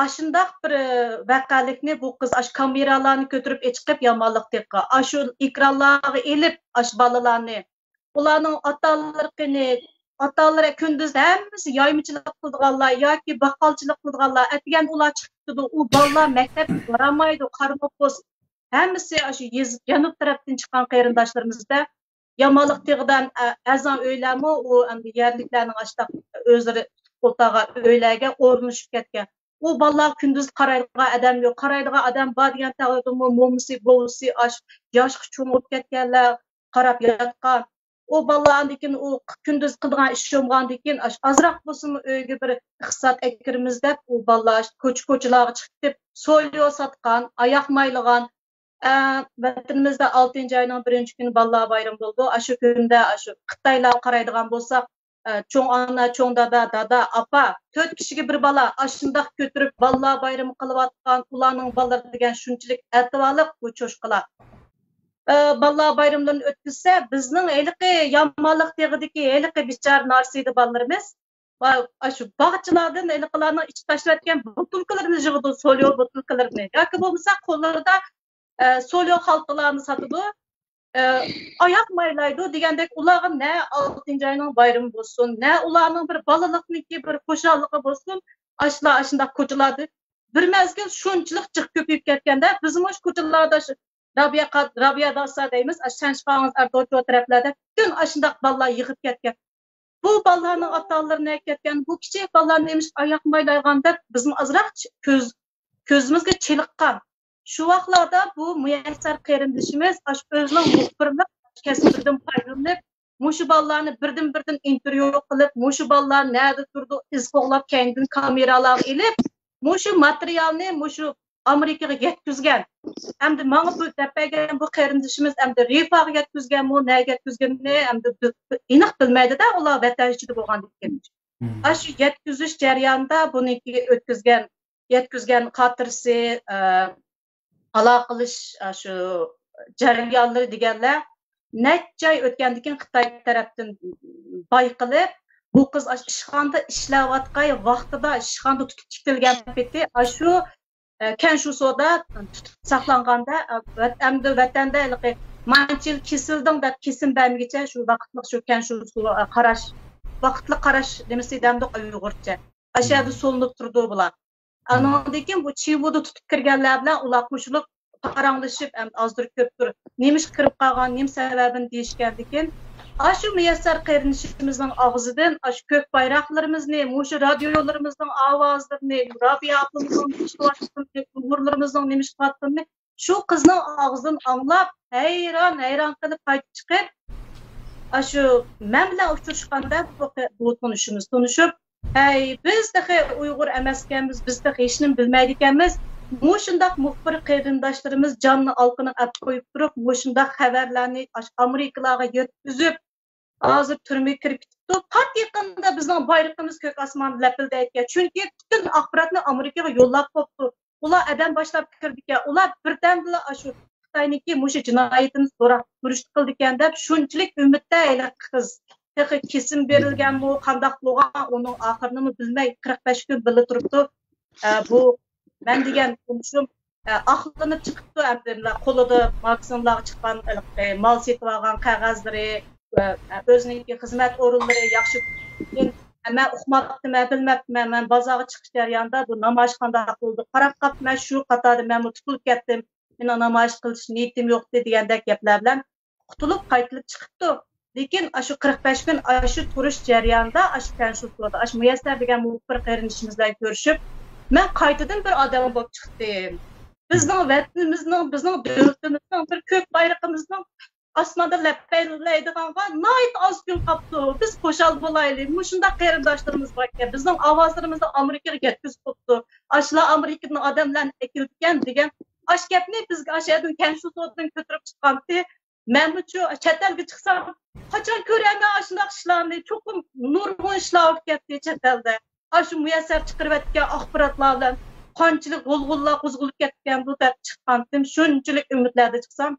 ئاشۇنداق بىر، ئە، ۋەقەلىكنى بۇ قىز ئاشۇ كامېرالارنى كۆتۈرۈپ ئېچىقىپ يامانلىق تېغىغا، ئاشۇ ئېكرانلارغا ئېلىپ ئاشۇ بالىلارنى، ئۇلارنىڭ ئاتا-ئانىلىرى قېنى؟ ئاتا-ئانىلىرى كۈندۈز ھەممىسى يايمىچىلىق قىلىدىغانلار ياكى باققالچىلىق قىلىدىغانلار. ئەتىگەن ئۇلار چىقىپ كېتىدۇ. ئۇ بالىلار مەكتەپكە بارالمايدۇ. قارا نوپۇس ھەممىسى ئاشۇ يېزا، جەنۇب تەرەپتىن چىققان قېرىنداشلىرىمىزدا يامانلىق تېغىدا ئە-، ئەرزان ئۆيلەرمۇ ئۇ ئەمدى يەرلىكلەرنىڭ ئاشتاق ئۆزلىرى ئولتۇرغان ئۆيلەرگە ئورۇنلىشىپ كەتكەن. ئۇ بالىلارغا كۈندۈز قارايدىغان ئادەم يوق. قارايدىغان ئادەم بار دېگەن تەقدىردىمۇ مومىسى، بوۋىسى ئاشۇ ياشقا چوڭ بولۇپ كەتكەنلەر قاراپ ياتقان. ئۇ بالىلار ئاندىن كېيىن ئۇ كۈندۈز قىلىدىغان ئىشى بولمىغاندىن كېيىن، ئاش-، ئازراق بولسىمۇ ئۆيگە بىر ئىقتىساد ئەكىرىمىز دەپ، ئۇ بالىلار كوچا-كوچىلارغا چىقىپ، سوليو ساتقان، ئاياق مايلىغان. ئە، ۋەتىنىمىزدە ئالتىنچى ئاينىڭ بىرىنچى كۈنى بالىلار بايرىمى بولىدۇ. ئاشۇ كۈندە ئاشۇ خىتايلارغا قارايدىغان بولساق، ئە، چوڭ ئانا، چوڭ دادا، دادا، ئاپا، تۆت كىشىگە بىر بالا، ئاشۇنداق كۆتۈرۈپ بالىلار بايرىمى قىلىۋاتقان، ئۇلارنىڭ بالىلىرى دېگەن شۇنچىلىك ئەتىۋارلىق بۇ چوشقىلار. ئە، بالىلار بايرىملىرىنى ئۆتكۈزسە، بىزنىڭ ھېلىقى يامانلىق تېغىدىكى ھېلىقى بىچارە نارسىدە بالىلىرىمىز، ۋە ئاشۇ باغچىلاردىن ھېلىقىلارنىڭ ئىچىپ تاشلىۋەتكەن بوتۇلكىلىرىنى يىغىدۇ، سوليو بوتۇلكىلىرىنى. ياكى بولمىسا قوللىرىدا، ئە، سوليو خالتىلارنى ساتىدۇ. ئە، ئاياق مايلايدۇ دېگەندەك، ئۇلارغا نە ئالتىنچى ئاينىڭ بايرىمى بولسۇن، نە ئۇلارنىڭ بىر بالىلىقنىڭكى بىر خۇشاللىقى بولسۇن، ئاشۇلار ئاشۇنداق كوچىلاردا بىر مەزگىل شۇنچىلىق جىق كۆپىيىپ كەتكەندە، بىزمۇ شۇ كوچىلاردا شۇ رابىيە قا-، رابىيە داسا دەيمىز، ئاشۇ شەنشىخاڭ ئەردوچۇ تەرەپلەردە پۈتۈن ئاشۇنداق بالىلار يىغىپ كەتكەن. بۇ بالىلارنىڭ ئاتا-ئانىلىرى نەگە كەتكەن، بۇ كىچىك بالىلار نېمىشقا ئاياق مايلايدىغان دەپ بىزمۇ ئازراق چ-، كۆز-، كۆزىمىزگە چېلىققان. شۇ ۋاقىتلاردا بۇ مۇيەسسەر قېرىندىشىمىز ئاشۇ ئۆزىنىڭ مۇخبىرلىق كەسپىدىن پايدىلىنىپ، مۇشۇ بالىلارنى بىردىن بىردىن ئىنتېرۋيۇ قىلىپ، مۇشۇ بالىلار نەدە تۇرىدۇ، ئىز قوغلاپ، كەينىدىن كامېرالارغا ئېلىپ، مۇشۇ ماتېرىيالنى مۇشۇ ئامېرىكىغا يەتكۈزگەن. ئەمدى ماڭا بۇ دەپ بەرگەن بۇ قېرىندىشىمىز ئەمدى رىفاغا يەتكۈزگەنمۇ، نەگە يەتكۈزگىنىنى ئەمدى بىز ئېنىق بىلمەيدۇ-دە، ئۇلار ۋەتەن ئىچىدە بولغاندىكىن. ئاشۇ يەتكۈزۈش جەريانىدا بۇنىڭكى ئۆتكۈزگەن، يەتكۈزگەن خاتىرىسى، ئە، ئالاقىلىشىش، ئاشۇ جەريانلىرى دېگەنلەر نەچچە ئاي ئۆتكەندىن كېيىن خىتاي تەرەپتىن بايقىلىپ، بۇ قىز ئاشۇ ئىشخانىدا ئىشلەۋاتقان ۋاقتىدا، ئىشخانىدا تۇتۇپ كېتىلگەن پېتى، ئاشۇ، ئە، كەنشۇسودا تۇتۇپ ساقلانغاندا، ئە، ۋەت-، ئەمدى ۋەتەندە ھېلىقى مانچە يىل كېسىلدىڭ دەپ كېسىم بەرمىگىچە شۇ ۋاقىتلىق شۇ كەنشۇسو، ئە، قاراش، ۋاقىتلىق قاراش نېمىسى دەمدۇق ئۇيغۇرچە. ئاشۇ يەردە سولىنىپ تۇرىدۇ بۇلار. ئانىڭدىن كېيىن بۇ چىۋۇدا تۇتۇپ كىرگەنلەر بىلەن ئۇلار قوشۇلۇپ پاراڭلىشىپ، ئەمدى ئازدۇر كۆپتۇر نېمىشقا كىرىپ قالغان، نېمە سەۋەبىنى دېيىشكەندىكىن، ئاشۇ مۇيەسسەر قېرىندىشىمىزنىڭ ئاغزىدىن ئاشۇ كۆك بايراقلىرىمىزنى، مۇشۇ رادىيولىرىمىزنىڭ ئاۋازلىرىنى، رابىيە ئاپىمىزنىڭ نېمە ئىشلەۋاتقىنىنى، ئۇيغۇرلىرىمىزنىڭ نېمە ئىشلەۋاتقىنىنى شۇ قىزنىڭ ئاغزىدىن ئاڭلاپ، ھەيران، ھەيران قېلىپ قايتىپ چىقىپ، ئاشۇ مەن بىلەن ئۇچرىشقاندا بۇ، بۇ تونۇشىمىز تونۇشۇپ، ھەي، بىز تېخى ئۇيغۇر ئەمەسكەنمىز، بىز تېخى ھېچنېمە بىلمەيدىكەنمىز. مۇشۇنداق مۇخبىر قېرىنداشلىرىمىز جاننى ئالقىنىغا ئەپ قويۇپ تۇرۇپ، مۇشۇنداق خەۋەرلەرنى ئاشۇ ئامېرىكىلارغا يەتكۈزۈپ، ھازىر تۈرمىگە كىرىپ كېتىپتۇ. پات يېقىندا بىزنىڭ بايرىقىمىز كۆك ئاسماندا لەپىلدەيدىكەن. چۈنكى پۈتۈن ئاخباراتنى ئامېرىكىغا يوللاپ بوپتۇ. ئۇلار ئادەم باشلاپ كىردىكەن. ئۇلار بىردەمدىلا ئاشۇ خىتاينىڭكى مۇشۇ جىنايىتىنى سوراپ سۈرۈشتە قىلىدىكەن دەپ شۇنچىلىك ئۈمىدتە ھېلىقى قىز. تېخى كېسىم بېرىلگەنمۇ، قانداق بولغان، ئۇنىڭ ئاخىرىنىمۇ بىلمەي، قىرىق بەش كۈن بىللە تۇرۇپتۇ. ئە، بۇ مەن دېگەن تونۇشۇم، ئە، ئاقلىنىپ چىقىپتۇ، ئەمدى مۇنداق قولىدا ماگىزىنلارغا چىققان، ھېلىقى مال سېتىۋالغان قەغەزلىرى، ئە، ئۆزىنىڭكى خىزمەت ئورۇنلىرى ياخشى. مەن ئۇقماپتىمەن، بىلمەپتىمەن، مەن بازارغا چىقىش جەريانىدا بۇ نامايىش قانداق بولدى، قاراپ قاپتىمەن، شۇ قاتاردا مەنمۇ تۇتۇلۇپ كەتتىم، مېنىڭ نامايىش قىلىش نىيىتىم يوقتى دېگەندەك گەپلەر بىلەن قۇتۇلۇپ قايتىلىپ چىقىپتۇ. لېكىن ئاشۇ قىرىق بەش كۈن ئاشۇ تۇرۇش جەريانىدا ئاشۇ كەنشۇسودا ئاشۇ مۇيەسسەر دېگەن مۇخبىر قېرىندىشىمىز بىلەن كۆرۈشۈپ، مەن قايتىدىن بىر ئادەم بولۇپ چىقتىم. بىزنىڭ ۋەتىنىمىزنىڭ، بىزنىڭ دۆلىتىمىزنىڭ بىر كۆك بايرىقىمىزنىڭ ئاسماندا لەپپەيلەيدىغانغا ناھايىتى ئاز كۈن قاپتۇ. بىز خۇشال بولايلى. مۇشۇنداق قېرىنداشلىرىمىز باركەن. بىزنىڭ ئاۋازلىرىمىزنى ئامېرىكىغا يەتكۈزۈپ بوپتۇ. ئاشۇلار ئامېرىكىدىن ئادەملەرنى ئەكېلىدىكەن دېگەن ئاش گەپنى بىزگە ئاشۇ يەردىن كەنشۇسودىن كۆتۈرۈپ چىققانتى. مەنمۇچۇ چەت ئەلگە چىقسام، قاچان كۆرەرمەن ئاشۇنداق ئىشلارنى؟ چوقۇم نۇرغۇن ئىشلار بولۇپ كەتتى چەت ئەلدە. ئاشۇ مۇيەسسەر چىقىرىۋەتكەن ئاخباراتلار بىلەن قانچىلىك غۇلغۇلا قوزغىلىپ كەتكەندۇ دەپ چىققانتىم. شۇنچىلىك ئۈمىدلەردە چىقسام،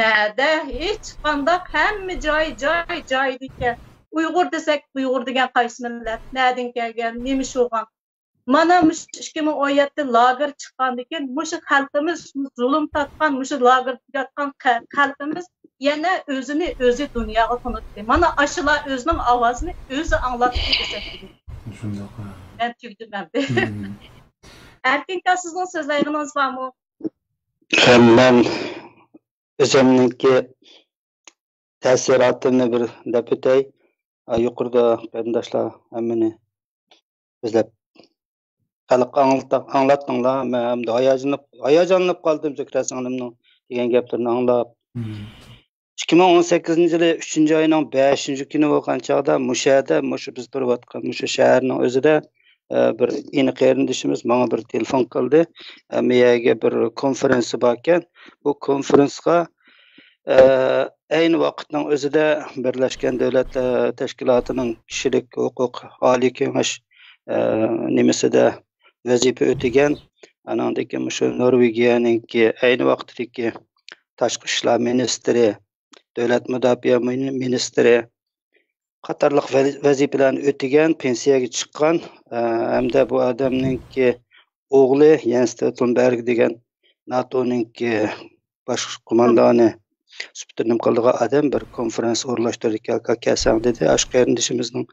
نەدە؟ ھېچقانداق، ھەممە جاي، جاي، جايدىكەن. ئۇيغۇر دېسەك، ئۇيغۇر دېگەن قايسى مىللەت؟ نەدىن كەلگەن؟ نېمە ئىش بولغان؟ مانا مۇشۇ ئىككى مىڭ ئون يەتتە لاگېر چىققاندىن كېيىن مۇشۇ خەلقىمىز، زۇلۇم تارتقان، مۇشۇ لاگېردا ياتقان خە-، خەلقىمىز يەنە ئۆزىنى ئۆزى دۇنياغا تونۇتتى. مانا ئاشۇلار ئۆزىنىڭ ئاۋازىنى ئۆزى ئاڭلاتتى دېسەك بولىدۇ. شۇنداق. مەن تۈگىدىم ئەمدى. ئەركىنكا، سىزنىڭ سۆزلەيدىغىنىڭىز بارمۇ؟ مەن ئۆزۈمنىڭكى تەسىراتىمنى بىر دەپ ئۆتەي. ئا، يۇقىرىدا قېرىنداشلار ھەممىنى سۆزلەپ، خەلققە ئاڭلىتىڭ-، ئاڭلاتتىڭلار. مەن ئەمدى ھاياجانلىنىپ، ھاياجانلىنىپ قالدىم زۆھرە سىڭلىمنىڭ دېگەن گەپلىرىنى ئاڭلاپ. مم. ئىككى مىڭ ئون سەككىزىنچى يىلى ئۈچىنچى ئاينىڭ بەشىنچى كۈنى بولغان چاغدا مۇشۇ يەردە، مۇشۇ بىز تۇرۇۋاتقان مۇشۇ شەھەرنىڭ ئۆزىدە، ئە، بىر ئىنى قېرىندىشىمىز ماڭا بىر تېلېفون قىلدى. ئە، مۇ يەرگە بىر كونفېرېنسىيە باركەن. بۇ كونفېرېنسىيەگە، ئە، ئەينى ۋاقىتنىڭ ئۆزىدە بىرلەشكەن دۆلەتلەر تەشكىلاتىنىڭ كىشىلىك ھوقۇق ئالىي كېڭەش، ئە، نېمىسىدە ۋەزىپە ئۆتىگەن. ئانىڭدىن كېيىن مۇشۇ نورۋېگىيەنىڭكى ئەينى ۋاقىتتىكى تاشقى ئىشلار مىنىستىرى، دۆلەت مۇداپىئە مىنى-، مىنىستىرى قاتارلىق ۋەز-، ۋەزىپىلەرنى ئۆتىگەن، پېنسىيەگە چىققان، ئە، ھەمدە بۇ ئادەمنىڭكى ئوغلى يەنس ستولتېنبېرگ دېگەن ناتونىڭكى باش قوماندانى سۈپىتىدە نېمە قىلىدىغان ئادەم بىر كونفېرېنس ئورۇنلاشتۇرىدىكەن، كەلسەڭ دېدى. ئاشۇ قېرىندىشىمىزنىڭ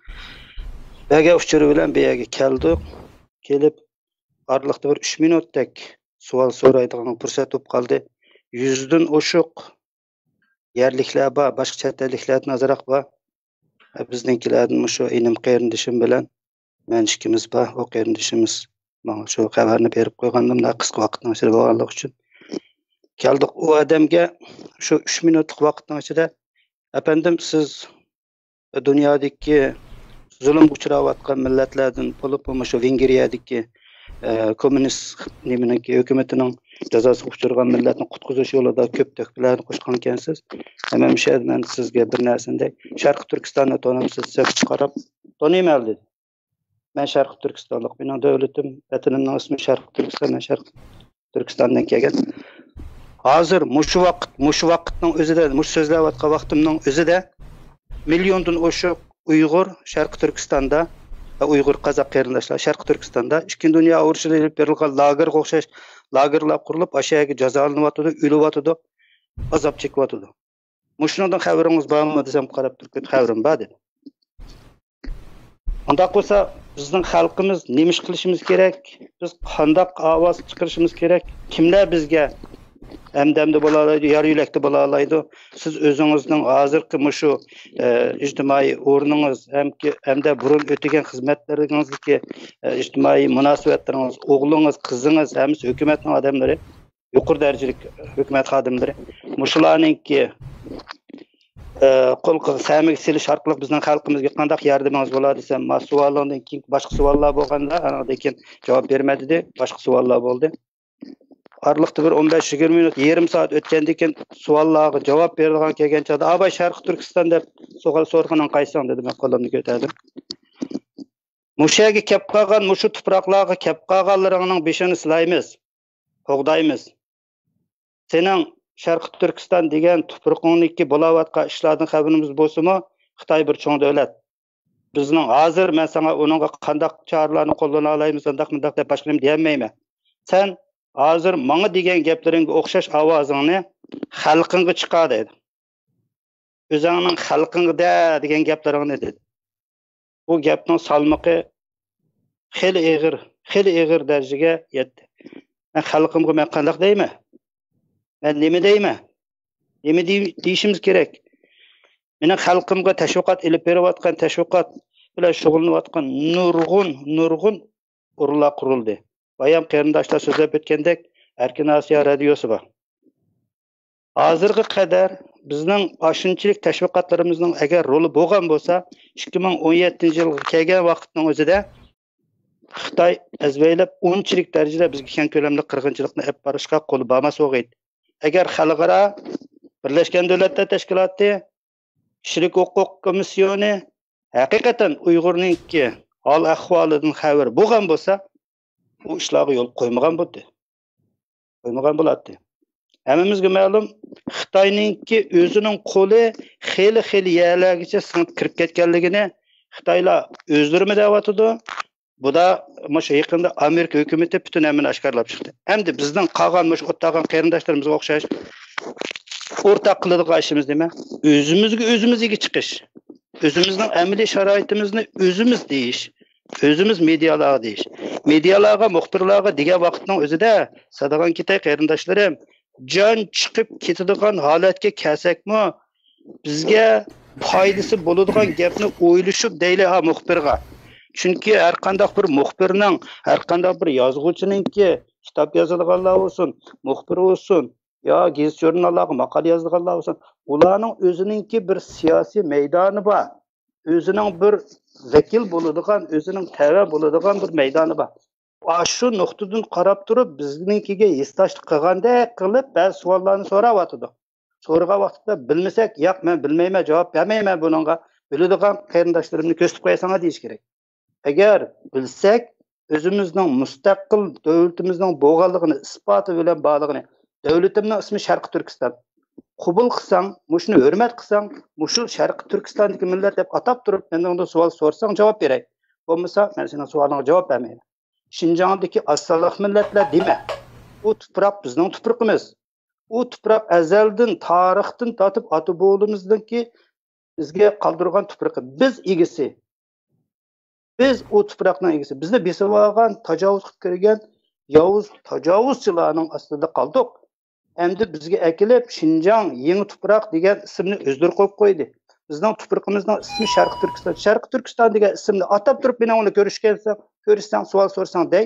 بەرگەن ئۇچۇرى بىلەن بۇ يەرگە كەلدۇق. كېلىپ ئارىلىقتا بىر ئۈچ مىنۇتتەك سوئال سورايدىغان پۇرسەت بولۇپ قالدى. يۈزدىن ئوشۇق يەرلىكلەر بار، باشقا چەت ئەللىكلەردىن ئازراق بار. بىزنىڭكىلەردىن مۇشۇ ئىنىم قېرىندىشىم بىلەن مەن ئىككىمىز بار. ئۇ قېرىندىشىمىز ماڭا شۇ خەۋەرنى بېرىپ قويغاندا، مۇنداق قىسقا ۋاقىتنىڭ ئىچىدە بولغانلىقى ئۈچۈن كەلدۇق. ئۇ ئادەمگە شۇ ئۈچ مىنۇتلۇق ۋاقىتنىڭ ئىچىدە، ئەپەندىم، سىز دۇنيادىكى زۇلۇمغا ئۇچراۋاتقان مىللەتلەردىن بولۇپ، مۇشۇ ۋېنگرىيەدىكى، ئە، كوممۇنىست نېمىنىڭكى ھۆكۈمىتىنىڭ جازاسىغا ئۇچرىغان مىللەتنى قۇتقۇزۇش يولىدا كۆپ تۆھپىلەرنى قوشقانكەنسىز. ھەممە مۇشۇ يەردە مەن سىزگە بىر نەرسىنى دەي. شەرقىي تۈركىستاننى تونۇمسىز دەپ قاراپ، تونۇيمەن دېدى. مەن شەرقىي تۈركىستانلىق، مېنىڭ دۆلىتىم، ۋەتىنىمنىڭ ئىسمى شەرقىي تۈركىستان، مەن شەرقىي تۈركىستاندىن كەلگەن. ھازىر مۇشۇ ۋاقىت، مۇشۇ ۋاقىتنىڭ ئۆزىدە، مۇشۇ سۆزلەۋاتقان ۋاقتىمنىڭ ئۆزىدە مىليوندىن ئوشۇق ئۇيغۇر شەرقىي تۈركىستاندا، ئۇيغۇر، قازاق قېرىنداشلار شەرقىي تۈركىستاندا ئىككىنچى دۇنيا ئۇرۇشىدا ئېلىپ بېرىلغان لاگېرغا ئوخشاش لاگېرلار قۇرۇلۇپ، ئاشۇ يەرگە جازالىنىۋاتىدۇ، ئۆلۈۋاتىدۇ، ئازاب چېكىۋاتىدۇ. مۇشۇنىڭدىن خەۋىرىڭىز بارمۇ دېسەم، قاراپ تۇرۇپ، خەۋىرىم بار دېدى. ئۇنداق بولسا، بىزنىڭ خەلقىمىز نېمە ئىش قىلىشىمىز كېرەك؟ بىز قانداق ئاۋاز چىقىرىشىمىز كېرەك؟ كىملەر بىزگە ھەمدەمدە بولالايدۇ، يار يۆلەكتە بولالايدۇ؟ سىز ئۆزىڭىزنىڭ ھازىرقى مۇشۇ، ئە، ئىجتىمائىي ئورنىڭىز ھەم، ھەمدە بۇرۇن ئۆتىگەن خىزمەتلىرىڭىزدىكى، ئە، ئىجتىمائىي مۇناسىۋەتلىرىڭىز، ئوغلىڭىز، قىزىڭىز، ھەممىسى ھۆكۈمەتنىڭ ئادەملىرى، يۇقىرى دەرىجىلىك ھۆكۈمەت خادىملىرى. مۇشۇلارنىڭكى، ئە، قول قىل-، سەمىگە سېلىش ئارقىلىق بىزنىڭ خەلقىمىزگە قانداق ياردىمىڭىز بولار دېسەم، ما سوئالىڭدىن كېيىن باشقا سوئاللار بولغاندا، ئانىڭدىن كېيىن جاۋاب بېرىمەن دېدى. باشقا سوئاللار بولدى. ئارىلىقتا بىر ئون بەش يىگىرمە مىنۇت، يېرىم سائەت ئۆتكەندىن كېيىن سوئاللارغا جاۋاب بېرىدىغان كەلگەن چاغدا، «ئاباي، شەرقىي تۈركىستان» دەپ سوئال سورىغىنىڭ قايسىڭ دېدى. مەن قولۇمنى كۆتەردىم. مۇشۇ يەرگە كەپ قالغان، مۇشۇ تۇپراقلارغا كەپ قالغانلىرىڭنىڭ بېشىنى سىلايمىز، قوغدايمىز. سېنىڭ شەرقىي تۈركىستان دېگەن تۇپرىقىڭدىكى بولاۋاتقان ئىشلاردىن خەۋىرىمىز بولسىمۇ، خىتاي بىر چوڭ دۆلەت. بىزنىڭ ھازىر مەن ساڭا ئۇنىڭغا قانداق چارىلارنى قوللىنالايمىز، ئۇنداق مۇنداق دەپ باشقىنى دېيەلمەيمەن. سەن ھازىر ماڭا دېگەن گەپلىرىڭگە ئوخشاش ئاۋازىڭنى خەلقىڭگە چىقار دەيدۇ. ئۆزۈڭنىڭ خەلقىڭدە دېگەن گەپلىرىڭنى دېدى. بۇ گەپنىڭ سالمىقى خېلى ئېغىر، خېلى ئېغىر دەرىجىگە يەتتى. مەن خەلقىمغا مەن قانداق دەيمەن؟ مەن نېمە دەيمەن؟ نېمە دېي-، دېيىشىمىز كېرەك؟ مېنىڭ خەلقىمغا تەشۋىقات ئېلىپ بېرىۋاتقان، تەشۋىقات بىلەن شۇغۇللىنىۋاتقان نۇرغۇن، نۇرغۇن ئورۇنلار قۇرۇلدى. بايام قېرىنداشلار سۆزلەپ ئۆتكەندەك، ئەركىن ئاسىيا رادىيوسى بار. ھازىرغا قەدەر بىزنىڭ ئاشۇنچىلىك تەشۋىقاتلىرىمىزنىڭ ئەگەر رولى بولغان بولسا، ئىككى مىڭ ئون يەتتىنچى يىلغا كەلگەن ۋاقىتنىڭ ئۆزىدە خىتاي ئەزۋەيلەپ ئۇنچىلىك دەرىجىدە بىزگە كەڭ كۆلەملىك قىرغىنچىلىقنى ئېلىپ بارىشقا قولى بارماس بولغىيدى. ئەگەر خەلقئارا بىرلەشكەن دۆلەتلەر تەشكىلاتى، كىشىلىك ھوقۇق كومىسسىيونى ھەقىقەتەن ئۇيغۇرنىڭكى ھال ئەھۋالىدىن خەۋىرى بولغان بولسا، بۇ ئىشلارغا يول قويمىغان بولدى. قويمىغان بولاتتى. ھەممىمىزگە مەلۇم، خىتاينىڭكى ئۆزىنىڭ قولى خېلى، خېلى يەرلەرگىچە سىڭىپ كىرىپ كەتكەنلىكىنى خىتايلار ئۆزلىرىمۇ دەۋاتىدۇ. بۇدا مۇشۇ يېقىندا ئامېرىكا ھۆكۈمىتى پۈتۈن ھەممىنى ئاشكارىلاپ چىقتى. ئەمدى بىزنىڭ قالغان مۇشۇ ئولتۇرغان قېرىنداشلىرىمىزغا ئوخشاش ئورتاق قىلىدىغان ئىشىمىز نېمە؟ ئۆزىمىزگە ئۆزىمىز ئىگە چىقىش. ئۆزىمىزنىڭ ئەمەلىي شارائىتىمىزنى ئۆزىمىز دېيىش. ئۆزىمىز مېدىيالارغا دېيىش. مېدىيالارغا، مۇخبىرلارغا دېگەن ۋاقىتنىڭ ئۆزىدە، سادىغان كېتەي قېرىنداشلىرىم، جان چىقىپ كېتىدىغان ھالەتكە كەلسەكمۇ، بىزگە پايدىسى بولىدىغان گەپنى ئويلىشىپ دەيلى ھا مۇخبىرغا. چۈنكى ھەر قانداق بىر مۇخبىرنىڭ، ھەر قانداق بىر يازغۇچىنىڭكى، كىتاب يازىدىغانلار بولسۇن، مۇخبىر بولسۇن، يا گېزىت-ژۇرناللارغا ماقالە يازىدىغانلار بولسۇن، ئۇلارنىڭ ئۆزىنىڭكى بىر سىياسىي مەيدانى بار. ئۆزىنىڭ بىر ۋەكىل بولىدىغان، ئۆزىنىڭ تەۋە بولىدىغان بىر مەيدانى بار. ئاشۇ نۇقتىدىن قاراپ تۇرۇپ، بىزنىڭكىگە ھېسداشلىق قىلغاندەك قىلىپ، بەزى سوئاللارنى سوراۋاتىدۇ. سورىغان ۋاقتىدا بىلمىسەك، «ياق، مەن بىلمەيمەن، جاۋاب بەرمەيمەن بۇنىڭغا، بىلىدىغان قېرىنداشلىرىمنى كۆرسىتىپ قويساڭلار» دېيىش كېرەك. ئەگەر بىلسەك، ئۆزىمىزنىڭ مۇستەقىل دۆلىتىمىزنىڭ بولغانلىقىنى ئىسپاتى بىلەن بارلىقىنى، دۆلىتىمنىڭ ئىسمى شەرقىي تۈركىستان، قوبۇل قىلساڭ، مۇشۇنى ھۆرمەت قىلساڭ، مۇشۇ شەرقىي تۈركىستاندىكى مىللەت دەپ ئاتاپ تۇرۇپ، مېنىڭدىن سوئال سورىساڭ، جاۋاب بېرەي. بولمىسا، مەن سېنىڭ سوئالىڭغا جاۋاب بەرمەيمەن. شىنجاڭدىكى ئاز سانلىق مىللەتلەر دېمە. ئۇ تۇپراق بىزنىڭ تۇپرىقىمىز. ئۇ تۇپراق ئەزەلدىن، تارىختىن تارتىپ ئاتا-بوۋىلىرىمىزنىڭكى بىزگە قالدۇرغان تۇپرىقى. بىز ئىگىسى. بىز ئۇ تۇپراقنىڭ ئىگىسى. بىزنى بېسىۋالغان، تاجاۋۇز قىلىپ كىرگەن ياۋۇز تاجاۋۇزچىلارنىڭ ئاستىدا قالدۇق. ئەمدى بىزگە ئەكېلىپ، شىنجاڭ، يېڭى تۇپراق دېگەن ئىسىمنى ئۆزلىرى قويۇپ قويدى. بىزنىڭ تۇپرىقىمىزنىڭ ئىسمى شەرقىي تۈركىستان. شەرقىي تۈركىستان دېگەن ئىسىمنى ئاتاپ تۇرۇپ، مېنىڭ بىلەن كۆرۈشكەنسەڭ، كۆرۈشسەڭ، سوئال سورىساڭ دەي.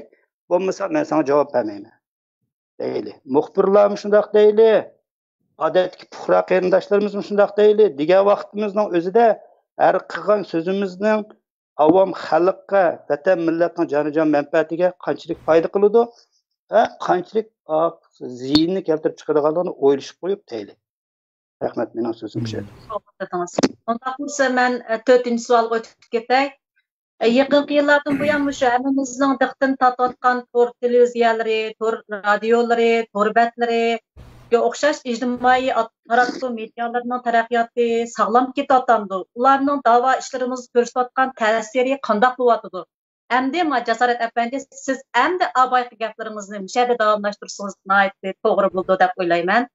بولمىسا، مەن ساڭا جاۋاب بەرمەيمەن. دەيلى. مۇخبىرلارمۇ شۇنداق دەيلى. ئادەتتىكى پۇقرا قېرىنداشلىرىمىزمۇ شۇنداق دەيلى. دېگەن ۋاقتىمىزنىڭ ئۆزىدە ھەر قىلغان سۆزىمىزنىڭ ئاۋام خەلققە، ۋەتەن مىللەتنىڭ جانىجان مەنپەئەتىگە قانچىلىك پايدا قىلىدۇ ۋە قانچىلىك، ئا، زىيىننى كەلتۈرۈپ چىقىرىدىغانلىقىنى ئويلىشىپ قويۇپ دەيلى. رەھمەت، مېنىڭ سۆزۈم شۇ. توغرا دېدىڭىز. ئۇنداق بولسا مەن، ئە، تۆتىنچى سوئالغا ئۆتۈپ كېتەي. ئە، يېقىنقى يىللاردىن بۇيان مۇشۇ ھەممىمىزنىڭ دىققىتىنى تارتىۋاتقان تور تېلېۋىزىيەلىرى، تور رادىيولىرى، تور بەتلىرىگە ئوخشاش ئىجتىمائىي تاراتقۇ مېدىيالىرىنىڭ تەرەققىياتى ساغلام كېتىۋاتامدۇ؟ ئۇلارنىڭ داۋا ئىشلىرىمىزغا كۆرسىتىۋاتقان تەسىرى قانداق بولۇۋاتىدۇ؟ ئەمدى ما جاسارەت ئەپەندى، سىز ئەمدى ئاۋايقى گەپلىرىڭىزنى مۇشۇ يەردە داۋاملاشتۇرسىڭىز ناھايىتى توغرا بولىدۇ دەپ ئويلايمەن.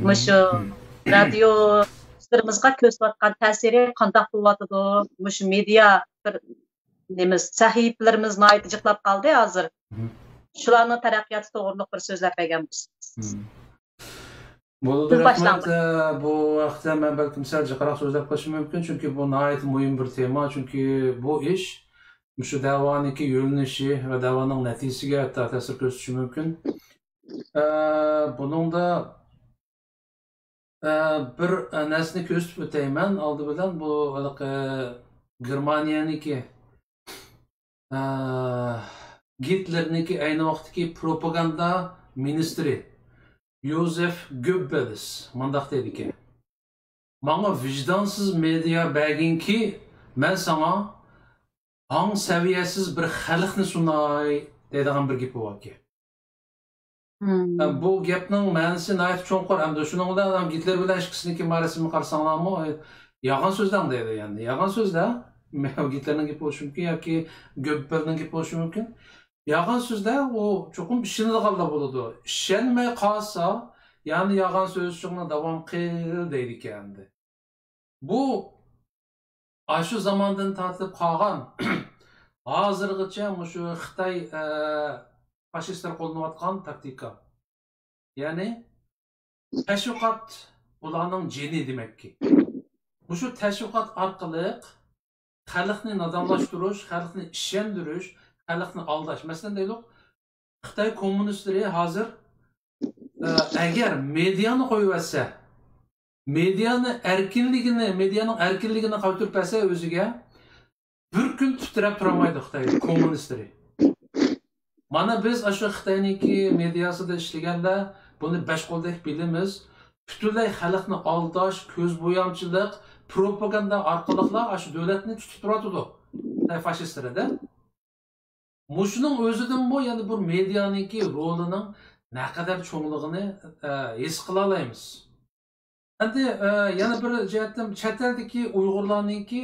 مۇشۇ رادىيو ئىشلىرىمىزغا كۆرسىتىۋاتقان تەسىرى قانداق بولۇۋاتىدۇ؟ مۇشۇ مېدىيا بىر نېمە، سەھىپىلىرىمىز ناھايىتى جىقلاپ قالدى ھازىر. شۇلارنىڭ تەرەققىياتى توغرۇلۇق بىر سۆزلەپ بەرگەن بولسىڭىز. بولىدۇ، سىز رەھمەت. باشلاڭ. ئە، بۇ ھەقتە مەن بەلكىم سەل جىقراق سۆزلەپ قېلىشىم مۇمكىن، چۈنكى بۇ ناھايىتى مۇھىم بىر تېما، چۈنكى بۇ ئىش مۇشۇ دەۋانىڭكى يۆنىلىشى ۋە دەۋانىڭ نەتىجىسىگە ھەتتا تەسىر كۆرسىتىشى مۇمكىن. ئە، بۇنىڭدا، ئە، بىر، ئە، نەرسىنى كۆرسىتىپ ئۆتەيمەن. ئالدى بىلەن بۇ ھېلىقى گېرمانىيەنىڭكى، ئە، گىتلېرنىڭكى ئەينى ۋاقىتتىكى پروپاگاندا مىنىستىرى يوزېف گۆببېلس مۇنداق دەيدىكەن: «ماڭا ۋىجدانسىز مېدىيا بەرگىنكى، مەن ساڭا ئاڭ سەۋىيەسىز بىر خەلقنى سۇناي» دەيدىغان بىر گېپى باركەن. مم. ئە، بۇ گەپنىڭ مەنىسى ناھايىتى چوڭقۇر. ئەمدى شۇنىڭ بىلەن ھەم گىتلېر بىلەن ئىككىسىنىڭكى مۇرەسىمىنى قارىساڭلارمۇ، ئە، يالغان سۆزلەڭ دەيدۇ، يەنى يالغان سۆزلەر. گىتلېرنىڭ گېپى بولۇشى مۇمكىن ياكى گۆببېلنىڭ گېپى بولۇشى مۇمكىن. يالغان سۆزلەر ئۇ چوقۇم ئىشىنىدىغانلا بولىدۇ. ئىشەنمەي قالسا، يەنە يالغان سۆزلىشىڭنى داۋام قىل دەيدىكەن ئەمدى. بۇ ئاشۇ زاماندىن تارتىپ قالغان، ھازىرغىچە مۇشۇ خىتاي، ئە، فاشىستلىرى قوللىنىۋاتقان تاكتىكا. يەنى تەشۋىقات ئۇلارنىڭ جېنى دېمەككى. مۇشۇ تەشۋىقات ئارقىلىق خەلقنى نادانلاشتۇرۇش، خەلقنى ئىشەندۈرۈش، خەلقنى ئالداش. مەسىلەن دەيلۇق، خىتاي كوممۇنىستلىرى ھازىر، ئە، ئەگەر مېدىيانى قويۇۋەتسە، مېدىيانى ئەركىنلىكىنى، مېدىيانىڭ ئەركىنلىكىنى قايتۇرۇپ بەرسە ئۆزىگە، بىر كۈن تىترەپ تۇرالمايدۇ خىتاي كوممۇنىستلىرى. مانا بىز ئاشۇ خىتاينىڭكى مېدىياسىدا ئىشلىگەندە بۇنى بەش قولدەك بىلىمىز. پۈتۈنلەي خەلقنى ئالداش، كۆز بويامچىلىق، پروپاگاندا ئارقىلىقلا ئاشۇ دۆلەتنى تۇتۇپ تۇرۇۋاتىدۇ خىتاي فاشىستلىرىدە. مۇشۇنىڭ ئۆزىدىنمۇ يەنە بۇ مېدىيانىڭكى رولىنىڭ نەقەدەر چوڭلۇقىنى، ئە، ھېس قىلالايمىز. ئەمدى، ئە، يەنە بىر جەھەتتىن چەت ئەلدىكى ئۇيغۇرلارنىڭكى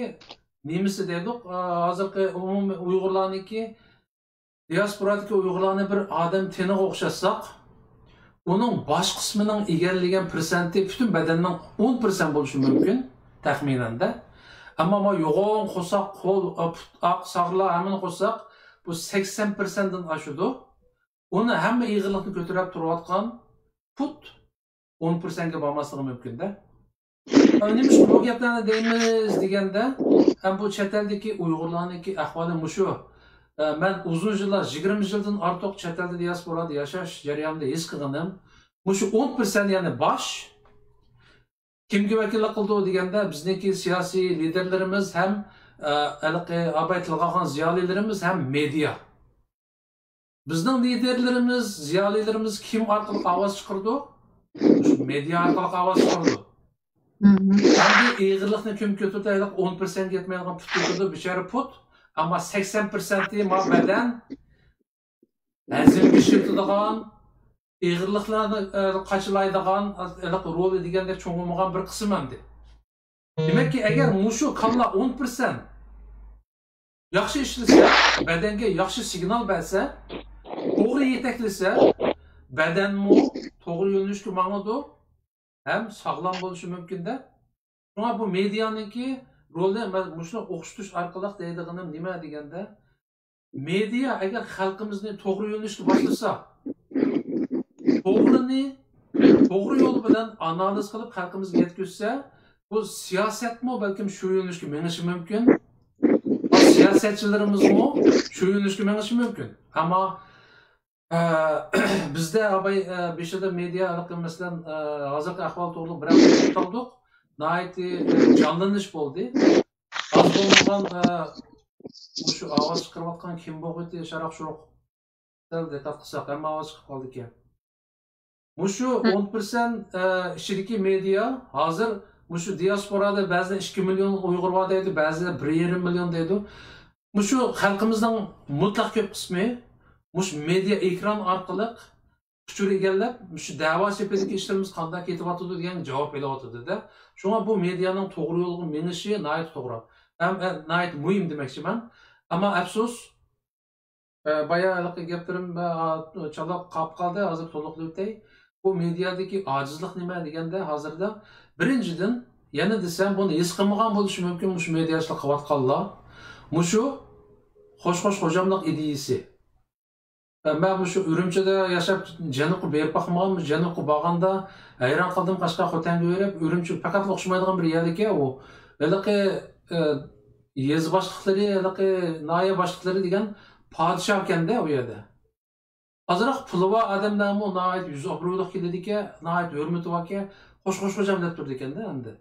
نېمىسى دەيدۇق، ئە، ھازىرقى ئومۇمىي ئۇيغۇرلارنىڭكى، دىياسپورادىكى ئۇيغۇرلارنى بىر ئادەم تېنىغا ئوخشاتساق، ئۇنىڭ باش قىسمىنىڭ ئىگىلىگەن پىرسەنتى پۈتۈن بەدەننىڭ ئون پىرسەنت بولۇشى مۇمكىن، تەخمىنەن-دە. ئەمما ما يوغان قورساق، قول، ئا، پۇت، ئاق ساغرىلار ھەممىنى قوشساق، بۇ سەكسەن پىرسەنتتىن ئاشىدۇ. ئۇنى ھەممە ئېغىرلىقنى كۆتۈرۈپ تۇرۇۋاتقان پۇت ئون پىرسەنتكە بارماسلىقى مۇمكىن-دە. ئە، نېمىشقا بۇ گەپلەرنى دەيمىز دېگەندە، ھەم بۇ چەت ئەلدىكى ئۇيغۇرلارنىڭكى ئەھۋالى مۇشۇ. ئە، مەن ئۇزۇن يىللار، يىگىرمە يىلدىن ئارتۇق چەت ئەلدە دىياسپورادا ياشاش جەريانىدا ھېس قىلغىنىم، مۇشۇ ئون پىرسەنت، يەنى باش كىمگە ۋەكىللىك قىلىدۇ دېگەندە، بىزنىڭكى سىياسىي لىدېرلىرىمىز ھەم، ئە، ھېلىقى ئاباي تىلغا ئالغان زىيالىيلىرىمىز ھەم مېدىيا. بىزنىڭ لىدېرلىرىمىز، زىيالىيلىرىمىز كىم ئارقىلىق ئاۋاز چىقىرىدۇ؟ شۇ مېدىيا ئارقىلىق ئاۋاز چىقىرىدۇ. مم. ئەمدى ئېغىرلىقنى كىم كۆتۈرىدۇ؟ ھېلىقى ئون پىرسەنتكە يەتمەيدىغان پۇت كۆتۈرىدۇ، بىچارە پۇت. ئەمما سەكسەن پىرسەنتى ما بەدەن، ھەزىمگە ئىشلىتىدىغان، ئېغىرلىقلارنى، ئە، قاچىلايدىغان، ھېلىقى رولى دېگەندەك چوڭ بولمىغان بىر قىسىم ئەمدى. دېمەككى، ئەگەر مۇشۇ كاللا ئون پىرسەنت ياخشى ئىشلىسە، بەدەنگە ياخشى سىگنال بەرسە، توغرا يېتەكلىسە، بەدەنمۇ توغرا يۆنىلىشكە ماڭىدۇ ھەم ساغلام بولۇشى مۇمكىن-دە. شۇڭا بۇ مېدىيانىڭكى رولى، مەن مۇشۇنى ئوخشىتىش ئارقىلىق دەيدىغىنىم نېمە دېگەندە، مېدىيا ئەگەر خەلقىمىزنى توغرا يۆنىلىشكە باشلىسا، توغرىنى توغرا يول بىلەن ئانالىز قىلىپ خەلقىمىزگە يەتكۈزسە، بۇ سىياسەتمۇ بەلكىم شۇ يۆنىلىشكە مېڭىشى مۇمكىن. سىياسەتچىلىرىمىزمۇ شۇ يۆنىلىشكە مېڭىشى مۇمكىن. ئەمما، ئە، بىزدە ئاباي، ئە، بېشىدا مېدىيا ھېلىقى، مەسىلەن، ئە، ھازىرقى ئەھۋال توغرىلىق بىرەر توختالدۇق. ناھايىتى، ئە، جانلىنىش بولدى. بولمىغان، ئە، مۇشۇ ئاۋاز چىقىرىۋاتقان كىم بولغىيتى شاراق شۇرۇق؟ سەل دىققەت قىلساق، ھەممە ئاۋاز چىقىپ قالدىكەن. مۇشۇ ئون پىرسەنت، ئە، ئىچىدىكى مېدىيا ھازىر مۇشۇ دىياسپورادا بەزىلەر ئىككى مىليون ئۇيغۇر بار دەيدۇ، بەزىلەر بىر يېرىم مىليون دەيدۇ. مۇشۇ خەلقىمىزنىڭ مۇتلەق كۆپ قىسمى مۇشۇ مېدىيا ئېكران ئارقىلىق ئۇچۇر ئىگىلەپ، مۇشۇ دەۋا سېپىدىكى ئىشلىرىمىز قانداق كېتىۋاتىدۇ دېگەن جاۋاب ئېلىۋاتىدۇ-دە. شۇڭا بۇ مېدىيانىڭ توغرا يولغا مېڭىشى ناھايىتى توغرا. ھەم، ئە، ناھايىتى مۇھىم دېمەكچىمەن. ئەمما ئەپسۇس، ئە، بايا ھېلىقى گەپلىرىم، ئە، چالا قاپ قالدى، ھازىر تولۇقلاپ ئۆتەي. بۇ مېدىيادىكى ئاجىزلىق نېمە دېگەندە، ھازىردا بىرىنچىدىن، يەنە دېسەم، بۇنى ھېس قىلمىغان بولۇشى مۇمكىن، مۇشۇ مېدىيا ئىشلار قىلىۋاتقانلار. مۇشۇ خوش-خوش خوجاملىق ئىدىيىسى. مەن مۇشۇ ئۈرۈمچىدە ياشاپ، جەنۇبقا بېرىپ باقمىغان، جەنۇبقا بارغاندا ھەيران قالدىم، قەشقەر خوتەنگە بېرىپ، ئۈرۈمچى پەقەتلا ئوخشىمايدىغان بىر يەرلىكەن ئۇ. ھېلىقى، ئە، يېزا باشلىقلىرى، ھېلىقى ناھىيە باشلىقلىرى دېگەن پادىشاھكەن-دە ئۇ يەردە. ئازراق پۇلى بار ئادەملەرمۇ ناھايىتى يۈز ئابرۇيلۇق كېلىدىكەن، ناھايىتى ھۆرمىتى باركەن، خوش-خوش خوجام دەپ تۇرىدىكەن-دە ئەمدى.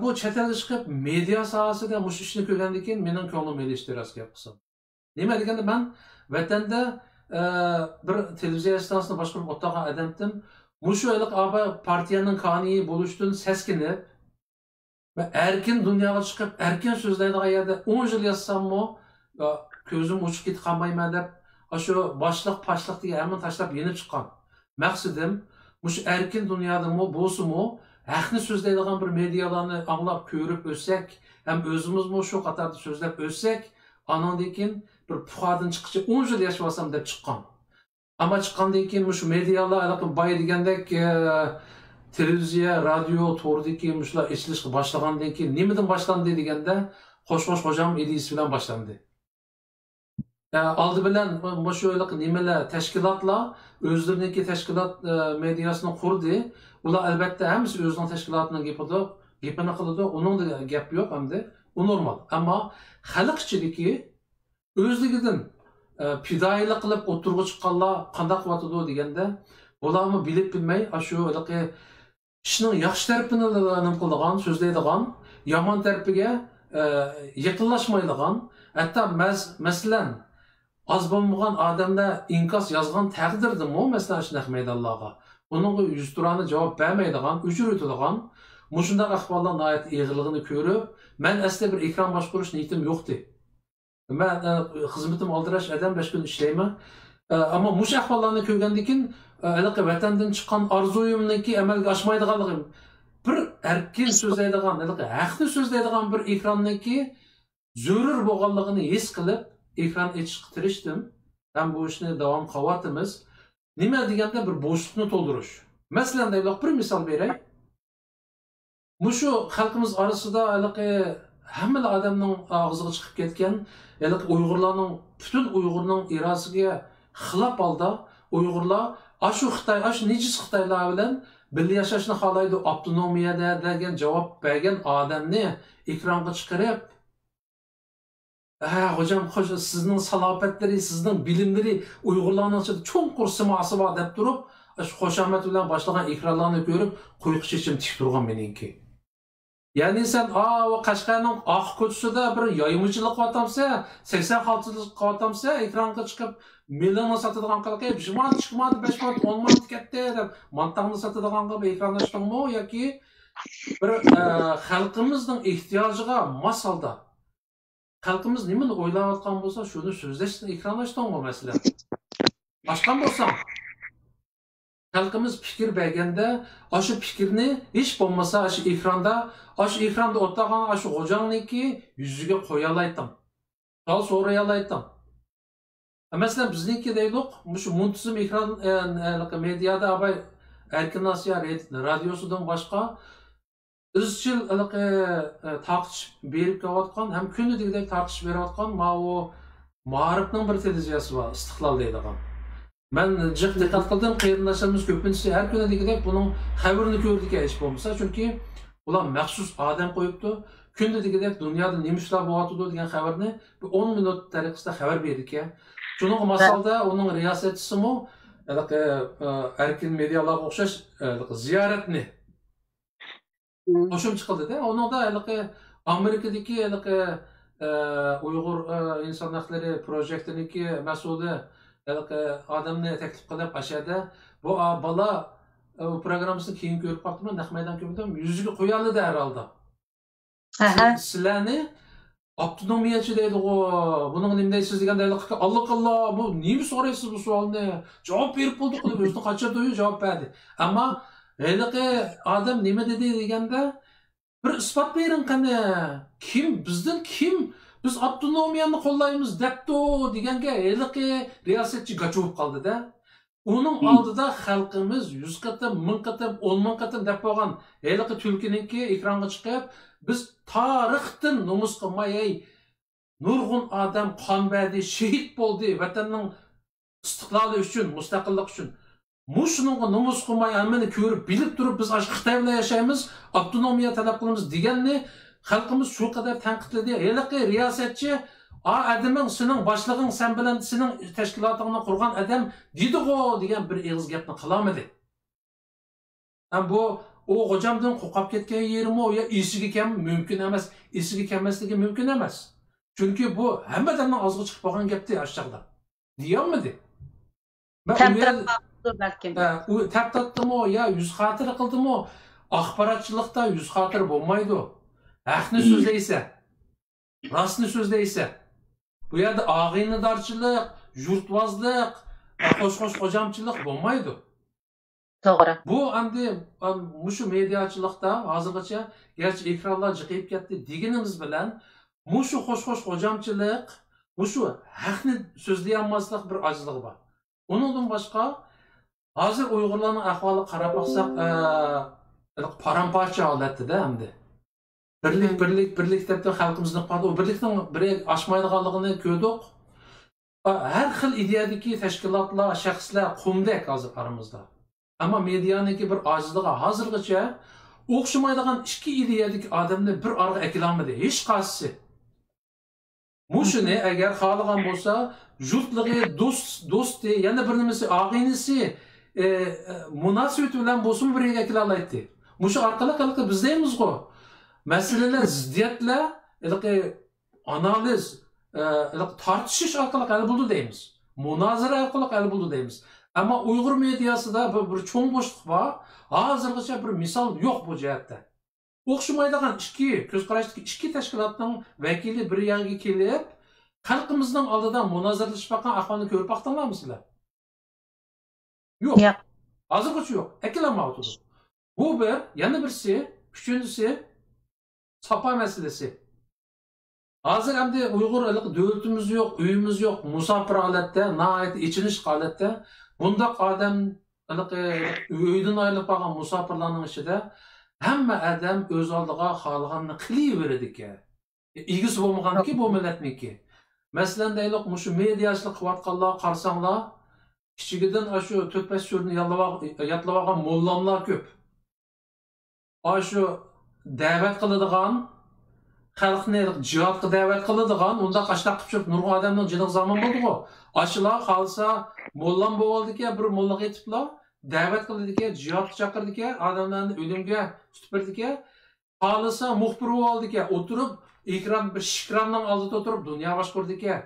بۇ چەت ئەلگە چىقىپ، مېدىيا ساھەسىدە مۇشۇ ئىشنى كۆرگەندىن كېيىن مېنىڭ كۆڭلۈم ھېلىشتى، راست گەپ قىلسام. نېمە دېگەندە، مەن ۋەتەندە، ئە، بىر تېلېۋىزىيە ئىستانسىسىنى باشقۇرۇپ ئولتۇرغان ئادەمتىم. مۇشۇ ھېلىقى ئاپا پارتىيەنىڭ كانىيى بولۇشتىن سەسكىنىپ، مەن ئەركىن دۇنياغا چىقىپ، ئەركىن سۆزلەيدىغان يەردە ئون يىل ياتساممۇ، ئە، كۆزۈم ئوچۇق كېتىپ قالمايمەن دەپ، ئاشۇ باشلىق، پاشلىق دېگەن ھەممىنى تاشلاپ يېنىپ چىققان. مەقسىتىم، مۇشۇ ئەركىن دۇنيادىمۇ بولسىمۇ، ھەقنى سۆزلەيدىغان بىر مېدىيالارنى ئاڭلاپ، كۆرۈپ ئۆتسەك، ھەم ئۆزىمىزمۇ شۇ قاتاردا سۆزلەپ ئۆتسەك، ئانىڭدىن كېيىن بىر پۇخادىن چىققىچە ئون يىل ياشىۋالسام دەپ چىققان. ئەمما چىققاندىن كېيىن مۇشۇ مېدىيالار ھېلىقى بايا دېگەندەك، ئە، تېلېۋىزىيە، رادىيو، توردىكى مۇشۇلار ئېچىلىشقا باشلىغاندىن كېيىن نېمىدىن باشلاندى دېگەندە، خوش-خوش خوجام ئىدىيىسى بىلەن باشلاندى. ئە، ئالدى بىلەن مۇشۇ ھېلىقى نېمىلەر، تەشكىلاتلار ئۆزلىرىنىڭكى تەشكىلات، ئە، مېدىياسىنى قۇردى. ئۇلار ئەلۋەتتە ھەممىسى ئۆزىنىڭ تەشكىلاتىنىڭ گېپىدۇ-، گېپىنى قىلىدۇ. ئۇنىڭدا گەپ يوق ئەمدى. ئۇ نورمال. ئەمما خەلق ئىچىدىكى ئۆزلۈكىدىن، ئە، پىدائىيلىق قىلىپ ئوتتۇرىغا چىققانلار قانداق قىلىۋاتىدۇ دېگەندە، بۇلارمۇ بىلىپ بىلمەي ئاشۇ ھېلىقى ئىشنىڭ ياخشى تەرىپىنى نېمە قىلىدىغان، سۆزلەيدىغان، يامان تەرىپىگە، ئە، يېقىنلاشمايدىغان، ھەتتا مەس-، مەسىلەن، ئاز بولمىغان ئادەملەر ئىنكاس يازغان تەقدىردىمۇ، مەسىلەن، ئاشۇ نەق مەيدانلارغا، ئۇنىڭغا يۈزتۇرانە جاۋاب بەرمەيدىغان، ئۆچۈرۈۋېتىدىغان، مۇشۇنداق ئەھۋاللار ناھايىتى ئېغىرلىقىنى كۆرۈپ، مەن ئەسلى بىر ئېكران باشقۇرۇش نىيىتىم يوقتى. مەن، ئە، خىزمىتىم ئالدىراش ئادەم، بەش كۈن ئىشلەيمەن. ئە، ئەمما مۇشۇ ئەھۋاللارنى كۆرگەندىن كېيىن، ئە، ھېلىقى ۋەتەندىن چىققان ئارزۇيۇمنىڭكى ئەمەلگە ئاشمايدىغانلىقى، بىر ئەركىن سۆزلەيدىغان، ھېلىقى ھەقنى سۆزلەيدىغان بىر ئېكراننىڭكى زۆرۈر بولغانلىقىنى ھېس قىلىپ، ئېكران ئېچىشقا تىرىشتىم. ھەم بۇ ئىشنى داۋام قىلىۋاتىمىز. نېمە دېگەندە، بىر بوشلۇقنى تولدۇرۇش. مەسىلەن، دەيلۇق، بىر مىسال بېرەي. مۇشۇ خەلقىمىز ئارىسىدا ھېلىقى ھەممىلا ئادەمنىڭ ئاغزىغا چىقىپ كەتكەن، ھېلىقى ئۇيغۇرلارنىڭ، پۈتۈن ئۇيغۇرنىڭ ئىرادىسىگە خىلاپ ھالدا ئۇيغۇرلار ئاشۇ خىتاي، ئاشۇ نىجىس خىتايلار بىلەن بىللە ياشاشنى خالايدۇ، ئاپتونومىيەدە دېگەن جاۋاب بەرگەن ئادەمنى ئېكرانغا چىقىرىپ، ھە، خوجام، خوش، سىزنىڭ سالاپەتلىرى، سىزنىڭ بىلىملىرى ئۇيغۇرلارنىڭ ئىچىدە چوڭقۇر سىماسى بار دەپ تۇرۇپ، ئاشۇ خۇشامەت بىلەن باشلىغان ئېكرانلارنى كۆرۈپ، قۇيىقى چېچىم تىك تۇرغان مېنىڭكى. يەنى سەن، ئاۋۇ قەشقەرنىڭ ئاق كوچىسىدا بىر يايمىچىلىق قىلىۋاتامسەن، سەكسەن خالتىچىلىق قىلىۋاتامسەن، ئېكرانغا چىقىپ، مېلىڭنى ساتىدىغان قىلىپ، بىر مانات، ئىككى مانات، بەش مانات، ئون مانات كەتتى دەپ، مانتاڭنى ساتىدىغانغا بىر ئېكرانلاشتىڭمۇ ياكى بىر، ئە، خەلقىمىزنىڭ ئېھتىياجىغا ماس ھالدا خەلقىمىز نېمىنى ئويلاۋاتقان بولسا، شۇنى سۆزلەشتىن ئېكرانلاشتىڭمۇ، مەسىلەن؟ ئاچقان بولساڭ، خەلقىمىز پىكىر بەرگەندە، ئاشۇ پىكىرنى ھېچ بولمىسا، ئاشۇ ئېكراندا، ئاشۇ ئېكراندا ئولتۇرغان ئاشۇ غوجاڭنىڭكى يۈزىگە قويالايتتىڭ. سوئال سورايالايتتىڭ. مەسىلەن، بىزنىڭكى دەيدۇق، مۇشۇ مۇنتىزىم ئېكران، ئە، ئە، مېدىيادا ئاباي ئەركىن ئاسىيا رادىيوسىدىن باشقا ئىزچىل ھېلىقى، ئە، تارقىتىش بېرىپ كېلىۋاتقان ھەم كۈندە دېگۈدەك تارقىتىش بېرىۋاتقان ماۋۇ مائارىپنىڭ بىر تېلېۋىزىيەسى بار، ئىستىقلال دەيدىغان. مەن جىق دىققەت قىلدىم، قېرىنداشلىرىمىز كۆپىنچىسى ھەر كۈنى دېگۈدەك بۇنىڭ خەۋىرىنى كۆرىدىكەن ھېچ بولمىسا، چۈنكى ئۇلار مەخسۇس ئادەم قويۇپتۇ. كۈندە دېگۈدەك دۇنيادا نېمە ئىشلار بولۇۋاتىدۇ دېگەن خەۋەرنى بىر ئون مىنۇت تەرىقىسىدە خەۋەر بېرىدىكەن. شۇنىڭغا ماس ھالدا ئۇنىڭ رىياسەتچىسىمۇ ھېلىقى، ئە، ئەركىن مېدىيالارغا ئوخشاش، ھېلىقى زىيارەتنى قوشۇمچە قىلدى-دە. ئۇنىڭدا ھېلىقى ئامېرىكىدىكى ھېلىقى، ئە، ئۇيغۇر، ئە، ئىنسان ھەقلىرى پروژېكتىنىڭكى مەسئۇلى ھېلىقى ئادەمنى تەكلىپ قىلىپ، ئاشۇ يەردە بۇ، ئا، بالا، ئە، ئۇ پروگراممىسىنى كېيىن كۆرۈپ باقتىم، نەق مەيدان كۆرمىدىم، يۈزىگە قويالىدى ھەر ھالدا. ئەھە. سىلەرنى ئاپتونومىيەچى دەيدىغۇ، بۇنىڭغا نېمە دەيسىز دېگەندە، ھېلىقى ئاللىقاللا، بۇ نېمە سورايسىز بۇ سوئالنى؟ جاۋاب بېرىپ بولدۇق دەپ ئۆزىنى قاچۇرۇپ جاۋاب بەردى. ئەمما ھېلىقى ئادەم نېمە دېدى دېگەندە، بىر ئىسپات بېرىڭ قېنى. كىم، بىزدىن كىم، بىز ئاپتونومىيەنى قوللايمىز دەپتۇ دېگەنگە ھېلىقى رىياسەتچى گاچا بولۇپ قالدى-دە. ئۇنىڭ ئالدىدا خەلقىمىز يۈز قېتىم، مىڭ قېتىم، ئون مىڭ قېتىم دەپ بولغان ھېلىقى تۈلكىنىڭكى ئېكرانغا چىقىپ، بىز تارىختىن نومۇس قىلماي، ھەي، نۇرغۇن ئادەم قان بەردى، شېھىت بولدى ۋەتەننىڭ ئىستىقلالى ئۈچۈن، مۇستەقىللىق ئۈچۈن. مۇشۇنىڭغا نومۇس قىلماي، ھەممىنى كۆرۈپ، بىلىپ تۇرۇپ، بىز ئاشۇ خىتاي بىلەن ياشايمىز، ئاپتونومىيە تەلەپ قىلىمىز دېگەننى خەلقىمىز شۇ قەدەر تەنقىدلىدى. ھېلىقى رىياسەتچى، ئا ئادىمىڭ، سېنىڭ باشلىقىڭ، سەن بىلەن سېنىڭ تەشكىلاتىڭنى قۇرغان ئادەم دېدىغۇ دېگەن بىر ئېغىز گەپنى قىلالمىدى. ھەم بۇ، ئۇ غوجامدىن قورقۇپ كەتكەن يېرىمۇ يا ئېسىگە كەل-، مۇمكىن ئەمەس، ئېسىگە كەلمەسلىكى مۇمكىن ئەمەس. چۈنكى بۇ ھەممە ئادەمنىڭ ئاغزىغا چىقىپ بولغان گەپتى ئاشۇ چاغدا. دېيەلمىدى. مەن ئۇ يەر-، تەپتاتماپتۇ بەلكىم. ھە، ئۇ تەپتاتتىمۇ يا يۈز خاتىرە قىلدىمۇ، ئاخباراتچىلىقتا يۈز خاتىرە بولمايدۇ. ھەقنى سۆزلەيسەن. راستنى سۆزلەيسەن. بۇ يەردە ئاغىنىدارچىلىق، يۇرتۋازلىق، خوش-خوش خوجامچىلىق بولمايدۇ. توغرا. بۇ ئەمدى، ئەم، مۇشۇ مېدىياچىلىقتا ھازىرغىچە، گەرچە ئېكرانلار جىقىيىپ كەتتى دېگىنىمىز بىلەن، مۇشۇ خوش-خوش خوجامچىلىق، مۇشۇ ھەقنى سۆزلىيەلمەسلىك بىر ئاجىزلىقى بار. ئۇنىڭدىن باشقا، ھازىر ئۇيغۇرلارنىڭ ئەھۋالىغا قاراپ باقساق، ئە، پارام-پارچە ھالەتتە-دە ئەمدى. بىرلىك، بىرلىك، بىرلىك دەپ خەلقىمىزنى قىلىۋاتىدۇ. ئۇ بىرلىكنىڭ بىرى ئاشمايدىغانلىقىنى كۆردۇق. ھەر خىل ئىدىيەدىكى تەشكىلاتلار، شەخسلەر قۇمدەك ھازىر ئارىمىزدا. ئەمما مېدىيانىڭكى بىر ئاجىزلىقى، ھازىرغىچە ئوخشىمايدىغان ئىككى ئىدىيەدىكى ئادەمنى بىر ئارىغا ئەكېلالمىدى ھېچقايسىسى. مۇشۇنى ئەگەر خالىغان بولسا، يۇرتلۇقى، دوست، دوستى، يەنە بىر نېمىسى، ئاغىنىسى، ئە، ئە، مۇناسىۋىتى بىلەن بولسىمۇ بىر يەرگە ئەكېلەلەيتتى. مۇشۇ ئارقىلىق ھېلىقى بىز دەيمىزغۇ، مەسىلىلەر، زىددىيەتلەر ھېلىقى ئانالىز، ئە، ھېلىقى تارتىشىش ئارقىلىق ھەل بولىدۇ دەيمىز. مۇنازىرە ئارقىلىق ھەل بولىدۇ دەيمىز. ئەمما ئۇيغۇر مېدىياسىدا بىر، بىر چوڭ بوشلۇق بار. ھازىرغىچە بىر مىسال يوق بۇ جەھەتتە. ئوخشىمايدىغان ئىككى كۆز قاراشتىكى ئىككى تەشكىلاتنىڭ ۋەكىلى بىر يەرگە كېلىپ، خەلقىمىزنىڭ ئالدىدا مۇنازىرىلىشىپ باققان ئەھۋالنى كۆرۈپ باقتىڭلارمۇ سىلەر؟ يوق. ياق. ھازىرغىچە يوق. ئەكېلەلمەيۋاتىدۇ. بۇ بىر، يەنە بىرسى، ئۈچىنچىسى، ساپا مەسىلىسى. ھازىر ئەمدى ئۇيغۇر ھېلىقى دۆلىتىمىز يوق، ئۆيىمىز يوق، مۇساپىر ھالەتتە، ناھايىتى ئېچىنىشلىق ھالەتتە. بۇنداق ئادەم ھېلىقى ئۆيدىن ئايرىلىپ قالغان مۇساپىرلارنىڭ ئىچىدە ھەممە ئادەم ئۆز ئالدىغا خالىغاننى قىلىۋېرىدىكەن. ئىگىسى بولمىغاندىكى بۇ مىللەتنىڭكى. مەسىلەن، دەيلۇق، مۇشۇ مېدىياچىلىق قىلىۋاتقانلارغا قارىساڭلار، كىچىكىدىن ئاشۇ تۆت-بەش سۈرىنى يادلىۋال-، يادلىۋالغان موللاملار كۆپ. ئاشۇ دەۋەت قىلىدىغان، خەلقنى جىھادقا دەۋەت قىلىدىغان، ئۇنداق ئاشۇنداق قىلىپ يۈرۈپ نۇرغۇن ئادەمنىڭ جېنىغا زامىن بولدىغۇ. ئاشۇلار خالىسا موللام بولۇۋالىدىكەن، بىر موللاغا ئېيتىپلا دەۋەت قىلىدىكەن، جىھادقا چاقىرىدىكەن، ئادەملەرنى ئۆلۈمگە تۇتۇپ بېرىدىكەن. خالىسا مۇخبىر بولۇۋالىدىكەن، ئولتۇرۇپ ئېكران، بىر ئېكراننىڭ ئالدىدا ئولتۇرۇپ دۇنيا باشقۇرىدىكەن.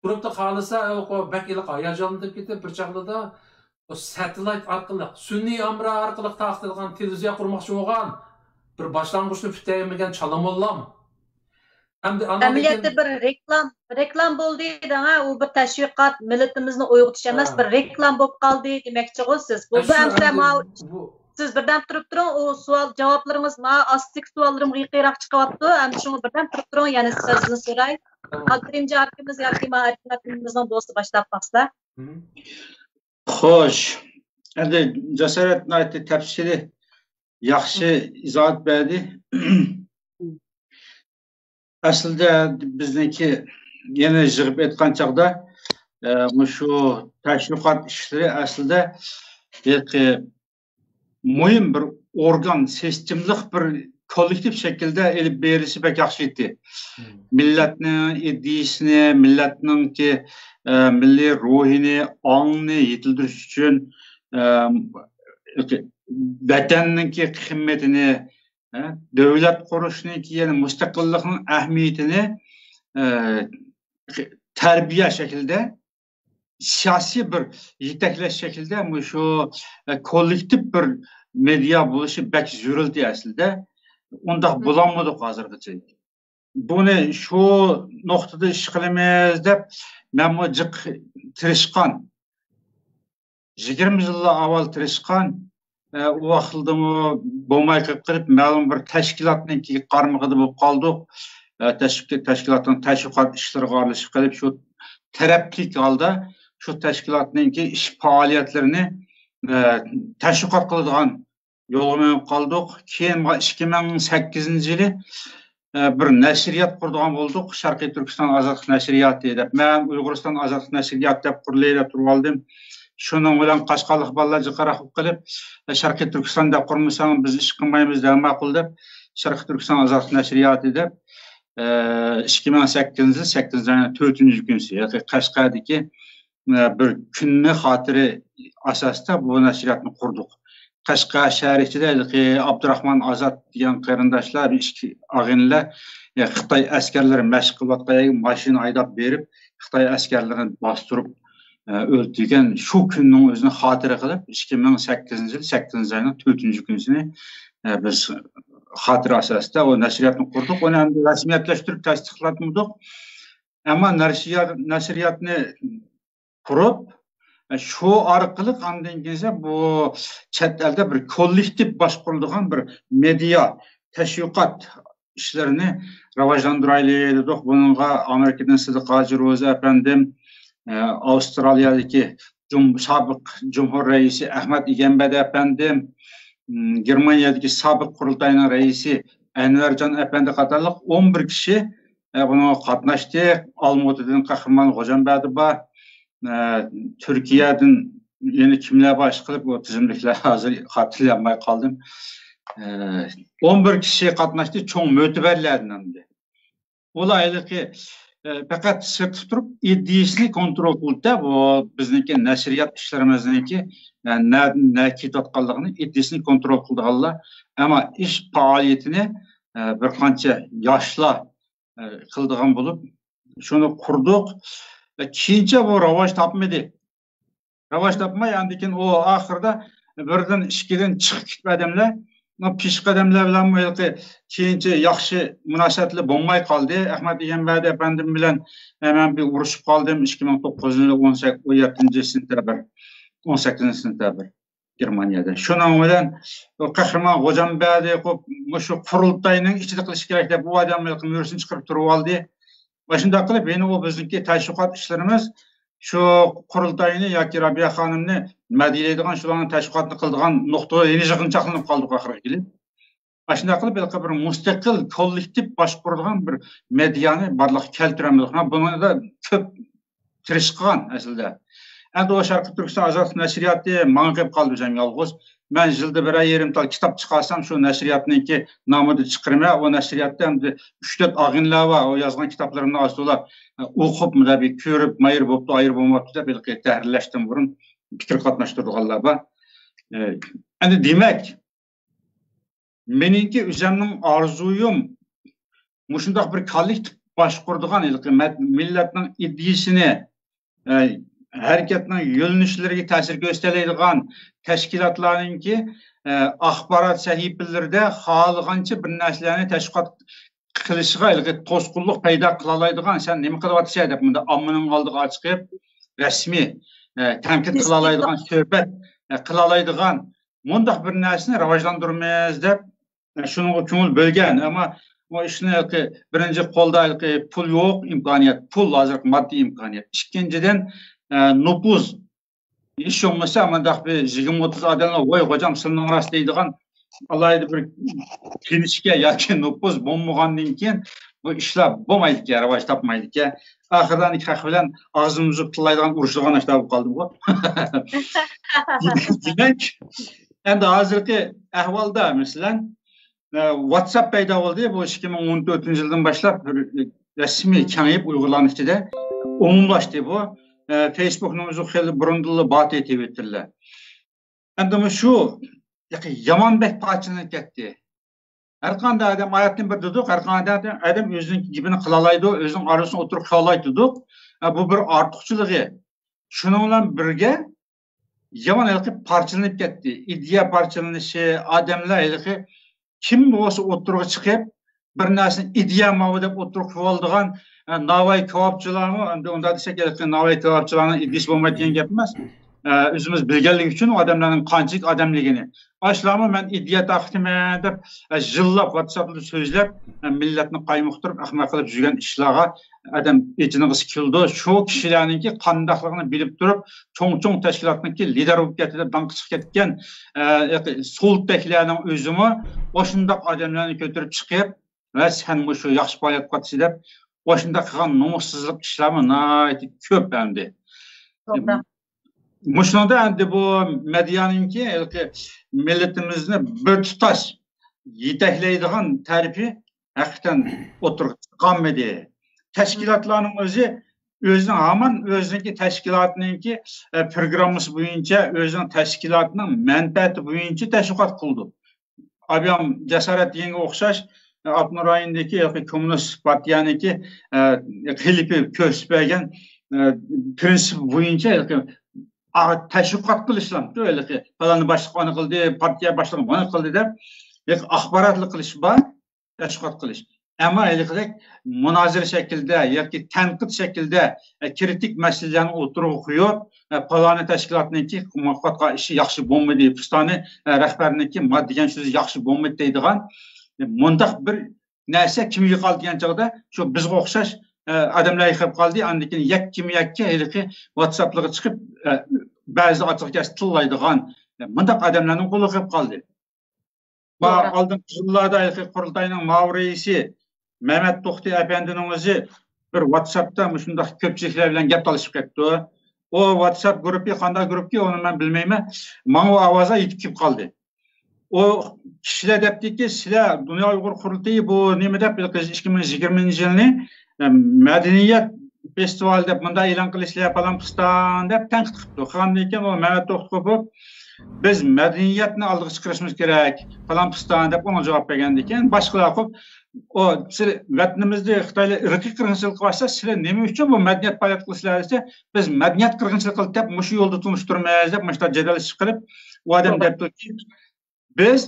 تۇرۇپتا خالىسا، ئۇ بەك ھېلىقى ھاياجانلىنىپ كېتىپ، بىر چاغلىدا ئۇ ساتېلايت ئارقىلىق، سۈنئىي ھامراھ ئارقىلىق تارقىتىدىغان تېلېۋىزىيە قۇرماقچى بولغان بىر باشلانغۇچنى پۈتتۈرەلمىگەن چالا موللام. ئەمدى ئەمەلىيەتتە بىر رېكلام، رېكلام بولدى دەڭە، ئۇ بىر تەشۋىقات، مىللىتىمىزنى ئويغىتىش ئەمەس، بىر رېكلام بولۇپ قالدى دېمەكچىغۇ سىز. بولدى، ئەمسە ماۋۇ سىز بىردەم تۇرۇپ تۇرۇڭ، ئۇ سوئال جاۋابلىرىڭىز ما ئاستىدىكى سوئاللىرىمغا يېقىنراق چىقىۋاپتۇ. ئەمدى شۇڭا بىردەم تۇرۇپ تۇرۇڭ، يەنە سىزدىن سوراي. ئابدۇرېھىم جاكىمىز ياكى ما ئەركىن ئاكىمىزنىڭ دوستى باشلاپ باقسا. خوش. ئەمدى جاسارەت ناھايىتى تەپسىلىي، ياخشى ئىزاھات بەردى. ئەسلىدە بىزنىڭكى يەنە يىغىپ ئېيتقان چاغدا، ئە، مۇشۇ تەشۋىقات ئىشلىرى ئەسلىدە ھېلىقى مۇھىم بىر ئورگان، سىستېمىلىق بىر كوللېكتىپ شەكىلدە ئېلىپ بېرىلسە بەك ياخشى ئىدى. مىللەتنىڭ ئىدىيىسىنى، مىللەتنىڭكى، ئە، مىللىي روھىنى، ئاڭىنى يېتىلدۈرۈش ئۈچۈن، ئە، ۋەتەننىڭكى قىممىتىنى، ئە، دۆلەت قۇرۇشنىڭكى، يەنى مۇستەقىللىقنىڭ ئەھمىيىتىنى، ئە، تەربىيە شەكلىدە، سىياسىي بىر يېتەكلەش شەكلىدە مۇشۇ، ئە، كوللېكتىپ بىر مېدىيا بولۇشى بەك زۆرۈردى ئەسلىدە. ئۇنداق بولالمىدۇق ھازىرغىچە. بۇنى شۇ نۇقتىدا ئىش قىلىمىز دەپ مەنمۇ جىق تىرىشقان. يىگىرمە يىللار ئاۋۋال تىرىشقان. ئە، ئۇ ۋاقىتلىدىمۇ بولماي قېلىپ قېلىپ، مەلۇم بىر تەشكىلاتنىڭكى قارمىقىدا بولۇپ قالدۇق. ئە، تەشكىل-، تەشكىلاتنىڭ تەشۋىقات ئىشلىرىغا ئارىلىشىپ قېلىپ، شۇ تەرەپلىك ھالدا شۇ تەشكىلاتنىڭكى ئىش پائالىيەتلىرىنى، ئە، تەشۋىقات قىلىدىغان يولغا مېڭىپ قالدۇق. كېيىن مانا ئىككى مىڭ سەككىزىنچى يىلى، ئە، بىر نەشرىيات قۇرىدىغان بولدۇق. شەرقىي تۈركىستان ئازادلىق نەشرىياتى دەپ، مەن ئۇيغۇرىستان ئازادلىق نەشرىياتى دەپ قۇرۇلىدۇ دەپ تۇرۇۋالدىم. شۇنىڭ بىلەن قاشقارلىق بالىلار جىقراق بولۇپ قېلىپ، ئە، شەرقىي تۈركىستان دەپ قۇرمىساڭ، بىز ئىش قىلمايمىز دەپ ماقۇل دەپ، شەرقىي تۈركىستان ئازادلىق نەشرىياتى دەپ، ئە، ئىككى مىڭ سەككىزىنچى يىل سەككىزىنچى ئاينىڭ تۆتىنچى كۈنى قەشقەردىكى، ئە، بىر كۈننى خاتىرە ئاساسىدا بۇ نەشرىياتنى قۇردۇق. قەشقەر شەھىرى ئىچىدە ھېلىقى ئابدۇراخمان ئازات دېگەن قېرىنداشلار، بىر ئىككى ئاغىنىلەر، ئە، خىتاي ئەسكەرلىرى مەشىق قىلىۋاتقان يەرگە ماشىنا ھەيدەپ بېرىپ، خىتاي ئەسكەرلىرىنى باستۇرۇپ، ئە، ئۆلتۈرگەن شۇ كۈننىڭ ئۆزىنى خاتىرە قىلىپ، ئىككى مىڭ سەككىزىنچى يىل سەككىزىنچى ئاينىڭ تۆتىنچى كۈنىسىنى، ئە، بىز خاتىرە ئاساسىدا ئۇ نەشرىياتنى قۇردۇق. ئۇنى ئەمدى رەسمىيەتلەشتۈرۈپ تەستىقلاتمىدۇق. ئەمما نەشرىيات-، نەشرىياتنى قۇرۇپ، شۇ ئارقىلىق ئاندىن كېيىن بۇ چەت ئەلدە بىر كوللېكتىپ باشقۇرۇلىدىغان بىر مېدىيا، تەشۋىقات ئىشلىرىنى راۋاجلاندۇرايلى دېدۇق. بۇنىڭغا ئامېرىكىدىن سىدىق ھاجى روزى ئەپەندىم، ئە، ئاۋسترالىيەدىكى جۇم-، سابىق جۇمھۇر رەئىسى ئەخمەت ئىگەمبەردى ئەپەندىم، م، گېرمانىيەدىكى سابىق قۇرۇلتاينىڭ رەئىسى ئەنۋەرجان ئەپەندى قاتارلىق ئون بىر كىشى، ئە، بۇنىڭغا قاتناشتى. ئالمۇتىدىن قەھرىمان غوجامبەردى بار. ئە، تۈركىيەدىن يەنە كىملەر بار ئىشقىلىپ، ئۇ تىزىملىكلەر ھازىر خاتىرىلىيەلمەي قالدىم. ئە، ئون بىر كىشى قاتناشتى، چوڭ مۆتىبەرلەردىن ئەمدى. ئۇلار ھېلىقى، ئە، پەقەت سىرتتا تۇرۇپ ئىدىيىسىنى كونترول قىلدى. بۇ بىزنىڭكى نەشرىيات ئىشلىرىمىزنىڭكى، ئە، نەدىن نەگە كېتىۋاتقانلىقىنى، ئىدىيىسىنى كونترول قىلىدىغانلار. ئەمما ئىش پائالىيىتىنى، ئە، بىر قانچە ياشلار، ئە، قىلىدىغان بولۇپ، شۇنى قۇردۇق. ئە، كېيىنچە بۇ راۋاج تاپمىدى. راۋاج تاپماي، ئاندىن كېيىن ئۇ ئاخىرىدا بىردىن، ئىككىدىن چىقىپ كېتىپ ئادەملەر، بۇ پىششىق ئادەملەر بىلەن ھېلىقى كېيىنچە ياخشى مۇناسىۋەتلەر بولماي قالدى. ئەخمەت ئىگەمبەردى ئەپەندىم بىلەن مەن بىر ئۇرۇشۇپ قالدىم، ئىككى مىڭ توققۇزىنچى يىل ئون سەككىز، ئون يەتتىنچى سېنتەبىر، ئون سەككىزىنچى سېنتەبىر، گېرمانىيەدە. شۇنىڭ بىلەن ئۇ قەھرىمان غوجامبەردى قۇ-، مۇشۇ قۇرۇلتاينىڭ ئىچىدە قىلىش كېرەك دەپ، ئۇ ئادەم ھېلىقى مۈرىسىنى چىقىرىپ تۇرۇۋالدى. مۇشۇنداق قىلىپ، يەنە ئۇ بىزنىڭكى تەشۋىقات ئىشلىرىمىز شۇ قۇرۇلتاينى ياكى رابىيە خانىمنى مەدھىيەلەيدىغان، شۇلارنىڭ تەشۋىقاتىنى قىلىدىغان نۇقتىغا يەنە يىغىنچاقلىنىپ قالدۇق ئاخىرىغا كېلىپ. ئاشۇنداق قىلىپ، ھېلىقى بىر مۇستەقىل، كوللېكتىپ باشقۇرىدىغان بىر مېدىيانى بارلىققا كەلتۈرەلمىدۇق. مەن بۇنىڭدا كۆپ تىرىشقان ئەسلىدە. ئەمدى ئۇ شەرقىي تۈركىستان ئازادلىق نەشرىياتى ماڭا قېلىپ قالدى ئۆزۈم يالغۇز. مەن يىلدا بىرەر يېرىم تال كىتاب چىقارسام، شۇ نەشرىياتنىڭكى نامىدا چىقىرىمەن. ئۇ نەشرىياتتا ئەمدى ئۈچ تۆت ئاغىنىلەر بار. ئۇ يازغان كىتابلىرىمنى ئاستىلا ئوقۇپ، مۇنداق بىر كۆرۈپ، مايىر بوپتۇ، ئايرى بولماپتۇ دەپ، ھېلىقى تەھرىرلەشتىن بۇرۇن پىكىر قاتناشتۇرىدىغانلار بار. ئە، ئەمدى دېمەك، مېنىڭكى ئۆزەمنىڭ ئارزۇيۇم مۇشۇنداق بىر كوللېكتىپ باشقۇرىدىغان، ھېلىقى مەت-، مىللەتنىڭ ئىدىيىسىنى، ئە، ھەرىكەتنىڭ يۆنىلىشلىرىگە تەسىر كۆرسىتەلەيدىغان تەشكىلاتلارنىڭكى، ئە، ئاخبارات سەھىپىلىرىدە خالىغانچە بىر نەرسىلەرنى تەشۋىقات قىلىشىغا ھېلىقى توسقۇنلۇق پەيدا قىلالايدىغان، سەن نېمە قىلىۋاتىسەن دەپ مۇنداق ئاممىنىڭ ئالدىغا چىقىپ رەسمىي، ئە، تەنقىد قىلالايدىغان، سۆھبەت، ئە، قىلالايدىغان مۇنداق بىر نەرسىنى راۋاجلاندۇرىمىز دەپ، ئە، شۇنىڭغا كۆڭۈل بۆلگەن. ئەمما ئۇ ئىشنى ھېلىقى بىرىنچى قولدا ھېلىقى پۇل يوق، ئىمكانىيەت، پۇل ھازىرقى ماددىي ئىمكانىيەت. ئىككىنچىدىن، ئە، نوپۇز. ھېچ بولمىسا مۇنداق بىر يىگىرمە ئوتتۇز ئادەملەر، ۋاي غوجام، سىلىنىڭ راست دەيدىغان ئالاھىدە بىر كىنىشكا ياكى نوپۇز بولمىغاندىن كېيىن بۇ ئىشلار بولمايدىكەن، راۋاج تاپمايدىكەن. ئاخىرىدا خەق بىلەن ئاغزىمىزنى تىللايدىغان، ئۇرۇشىدىغان ئىشلار بولۇپ قالدىمغۇ. دېمەك، ئەمدى ھازىرقى ئەھۋالدا، مەسىلەن، ئە، ۋاتساپ پەيدا بولدى. بۇ ئىككى مىڭ ئون تۆتىنچى يىلدىن باشلاپ بىر رەسمىي كېڭىيىپ ئۇيغۇرلارنىڭ ئىچىدە ئومۇملاشتى بۇ. ئە، فېيسبۇكنىڭ ئۆزى خېلى بۇرۇندىنلا بار ئىدى، تىۋىتتېرلار. ئەمدى مۇشۇ يامان بەك پارچىلىنىپ كەتتى. ھەر قانداق ئادەم ئايەتتىن بىر دېدۇق، ھەر قانداق ئادەم ئۆزىنىڭ گېپىنى قىلالايدۇ، ئۆزىنىڭ ئارزۇسىنى ئوتتۇرىغا قويالايدۇ دېدۇق. ئە، بۇ بىر ئارتۇقچىلىقى. شۇنىڭ بىلەن بىرگە يامان ھېلىقى پارچىلىنىپ كەتتى. ئىدىيە پارچىلىنىشى، ئادەملەر ھېلىقى كىم بولسا ئوتتۇرىغا چىقىپ، بىر نەرسىنى ئىدىيە ماۋۇ دەپ ئوتتۇرىغا قويۇۋالىدىغان، ئە، ناۋاي كاۋاپچىلارمۇ، ئەمدى ئۇنداق دېسەك، ھېلىقى ناۋاي كاۋاپچىلارنىڭ ئىدىيىسى بولمايدىغان گەپ ئەمەس. ئە، ئۆزىمىز بىلگەنلىكى ئۈچۈن ئۇ ئادەملەرنىڭ قانچىلىك ئادەملىكىنى. ئاشۇلارمۇ مەن ئىدىيە تارقىتىمەن دەپ، ئە، يىللاپ ۋاتساپتا سۆزلەپ، ئە، مىللەتنى قايمۇقتۇرۇپ، ئەخمەق قىلىپ يۈرگەن ئىشلارغا ئادەم ئېچىنغۇسى كېلىدۇ. شۇ كىشىلەرنىڭكى قانداقلىقىنى بىلىپ تۇرۇپ، چوڭ-چوڭ تەشكىلاتنىڭكى لىدەر بولۇپ كەتتى دەپ داڭقى چىقىپ كەتكەن، ئە، سولدىتەكلەرنىڭ ئۆزىمۇ ئاشۇنداق ئادەملەرنى كۆتۈرۈپ چىقىپ، ۋە سەن مۇشۇ ياخشى پائالىيەت قىلىۋاتىسەن دەپ، ئاشۇنداق قىلغان نومۇسسىزلىق ئىشلارمۇ ناھايىتى كۆپ ئەمدى. توغرا. مۇشۇنىڭدا ئەمدى بۇ مېدىيانىڭكى ھېلىقى مىللىتىمىزنى بىر تۇتاش يېتەكلەيدىغان تەرىپى ھەقىقەتەن ئوتتۇرىغا چىقالمىدى. تەشكىلاتلارنىڭ ئۆزى، ئۆزىنىڭ ھامان ئۆزىنىڭكى تەشكىلاتىنىڭكى، ئە، پروگراممىسى بويىچە، ئۆزىنىڭ تەشكىلاتىنىڭ مەنپەئەتى بويىچە تەشۋىقات قىلىدۇ. ئابيام جاسارەت دېگەنگە ئوخشاش، ئاپتونوم رايوندىكى ياكى كوممۇنىست پارتىيەنىڭكى، ئە، قېلىپى كۆرسىتىپ بەرگەن، ئە، پىرىنسىپ بويىچە ھېلىقى، ئا، تەشۋىقات قىلىشلامدۇ، ھېلىقى پالانى باشلىقى ئانى قىلدى، پارتىيە باشلىقى مۇنى قىلدى دەپ، ھېلىقى ئاخباراتلىق قىلىش بار، تەشۋىقات قىلىش. ئەمما ھېلىقىدەك مۇنازىرە شەكلىدە ياكى تەنقىد شەكلىدە، ئە، كرىتىك مەسىلىلەرنى ئوتتۇرىغا قويۇپ، ئە، پالانى تەشكىلاتنىڭكى قىلىۋاتقان ئىشى ياخشى بولمىدى، پىستانى، ئە، رەھبەرنىڭكى ما دېگەن سۆزى ياخشى بولمىدى دەيدىغان، ئە، مۇنداق بىر نەرسە كىمگە قالدى دېگەن چاغدا، شۇ بىزگە ئوخشاش، ئە، ئادەملەرگە قېلىپ قالدى. ئاندىن كېيىن يەككىمۇ يەككە ھېلىقى ۋاتساپلارغا چىقىپ، ئە، بەزىدە ئاچچىق گەپ تىللايدىغان، ئە، مۇنداق ئادەملەرنىڭ قولىغا قېلىپ قالدى. ما توغرا. ئالدىنقى يىللاردا ھېلىقى قۇرۇلتاينىڭ ماۋۇ رەئىسى مەمەت توختى ئەپەندىنىڭ ئۆزى بىر ۋاتساپتا مۇشۇنداق كۆپچىلىكلەر بىلەن گەپ تالىشىپ كەپتۇ. ئۇ ۋاتساپ گۇرۇپپى قانداق گۇرۇپپىكى، ئۇنى مەن بىلمەيمەن. ماڭا ئۇ ئاۋازلار يېتىپ كېلىپ قالدى. ئۇ كىشىلەر دەپتىكى، سىلەر دۇنيا ئۇيغۇر قۇرۇلتىيى بۇ نېمە دەپ، ھېلىقى ئىككى مىڭ يىگىرمىنچى يىلنى، ئە، مەدەنىيەت فېستىۋالى دەپ مۇنداق ئېلان قىلىسىلەر، پالان پىستان دەپ تەنقىد قىپتۇ. قىلغاندىن كېيىن ئۇ مەمەت توختى قوپۇپ، بىز مەدەنىيەتنى ئالدىغا چىقىرىشىمىز كېرەك، پالان پىستان دەپ ئۇنىڭغا جاۋاب بەرگەندىن كېيىن باشقىلار قوپ، ئۇ، سىلەر ۋەتىنىمىزدە خىتايلار ئىرقىي قىرغىنچىلىق قىلىۋاتسا، سىلەر نېمە ئۈچۈن بۇ مەدەنىيەت پائالىيەت قىلىسىلەر دېسە، بىز مەدەنىيەت قىرغىنچىلىق قىلدى دەپ مۇشۇ يولدا تونۇشتۇرىمىز دەپ مۇشۇنداق جېدەل چىقىرىپ، ئۇ ئادەم توغرا. دەپتۇكى، بىز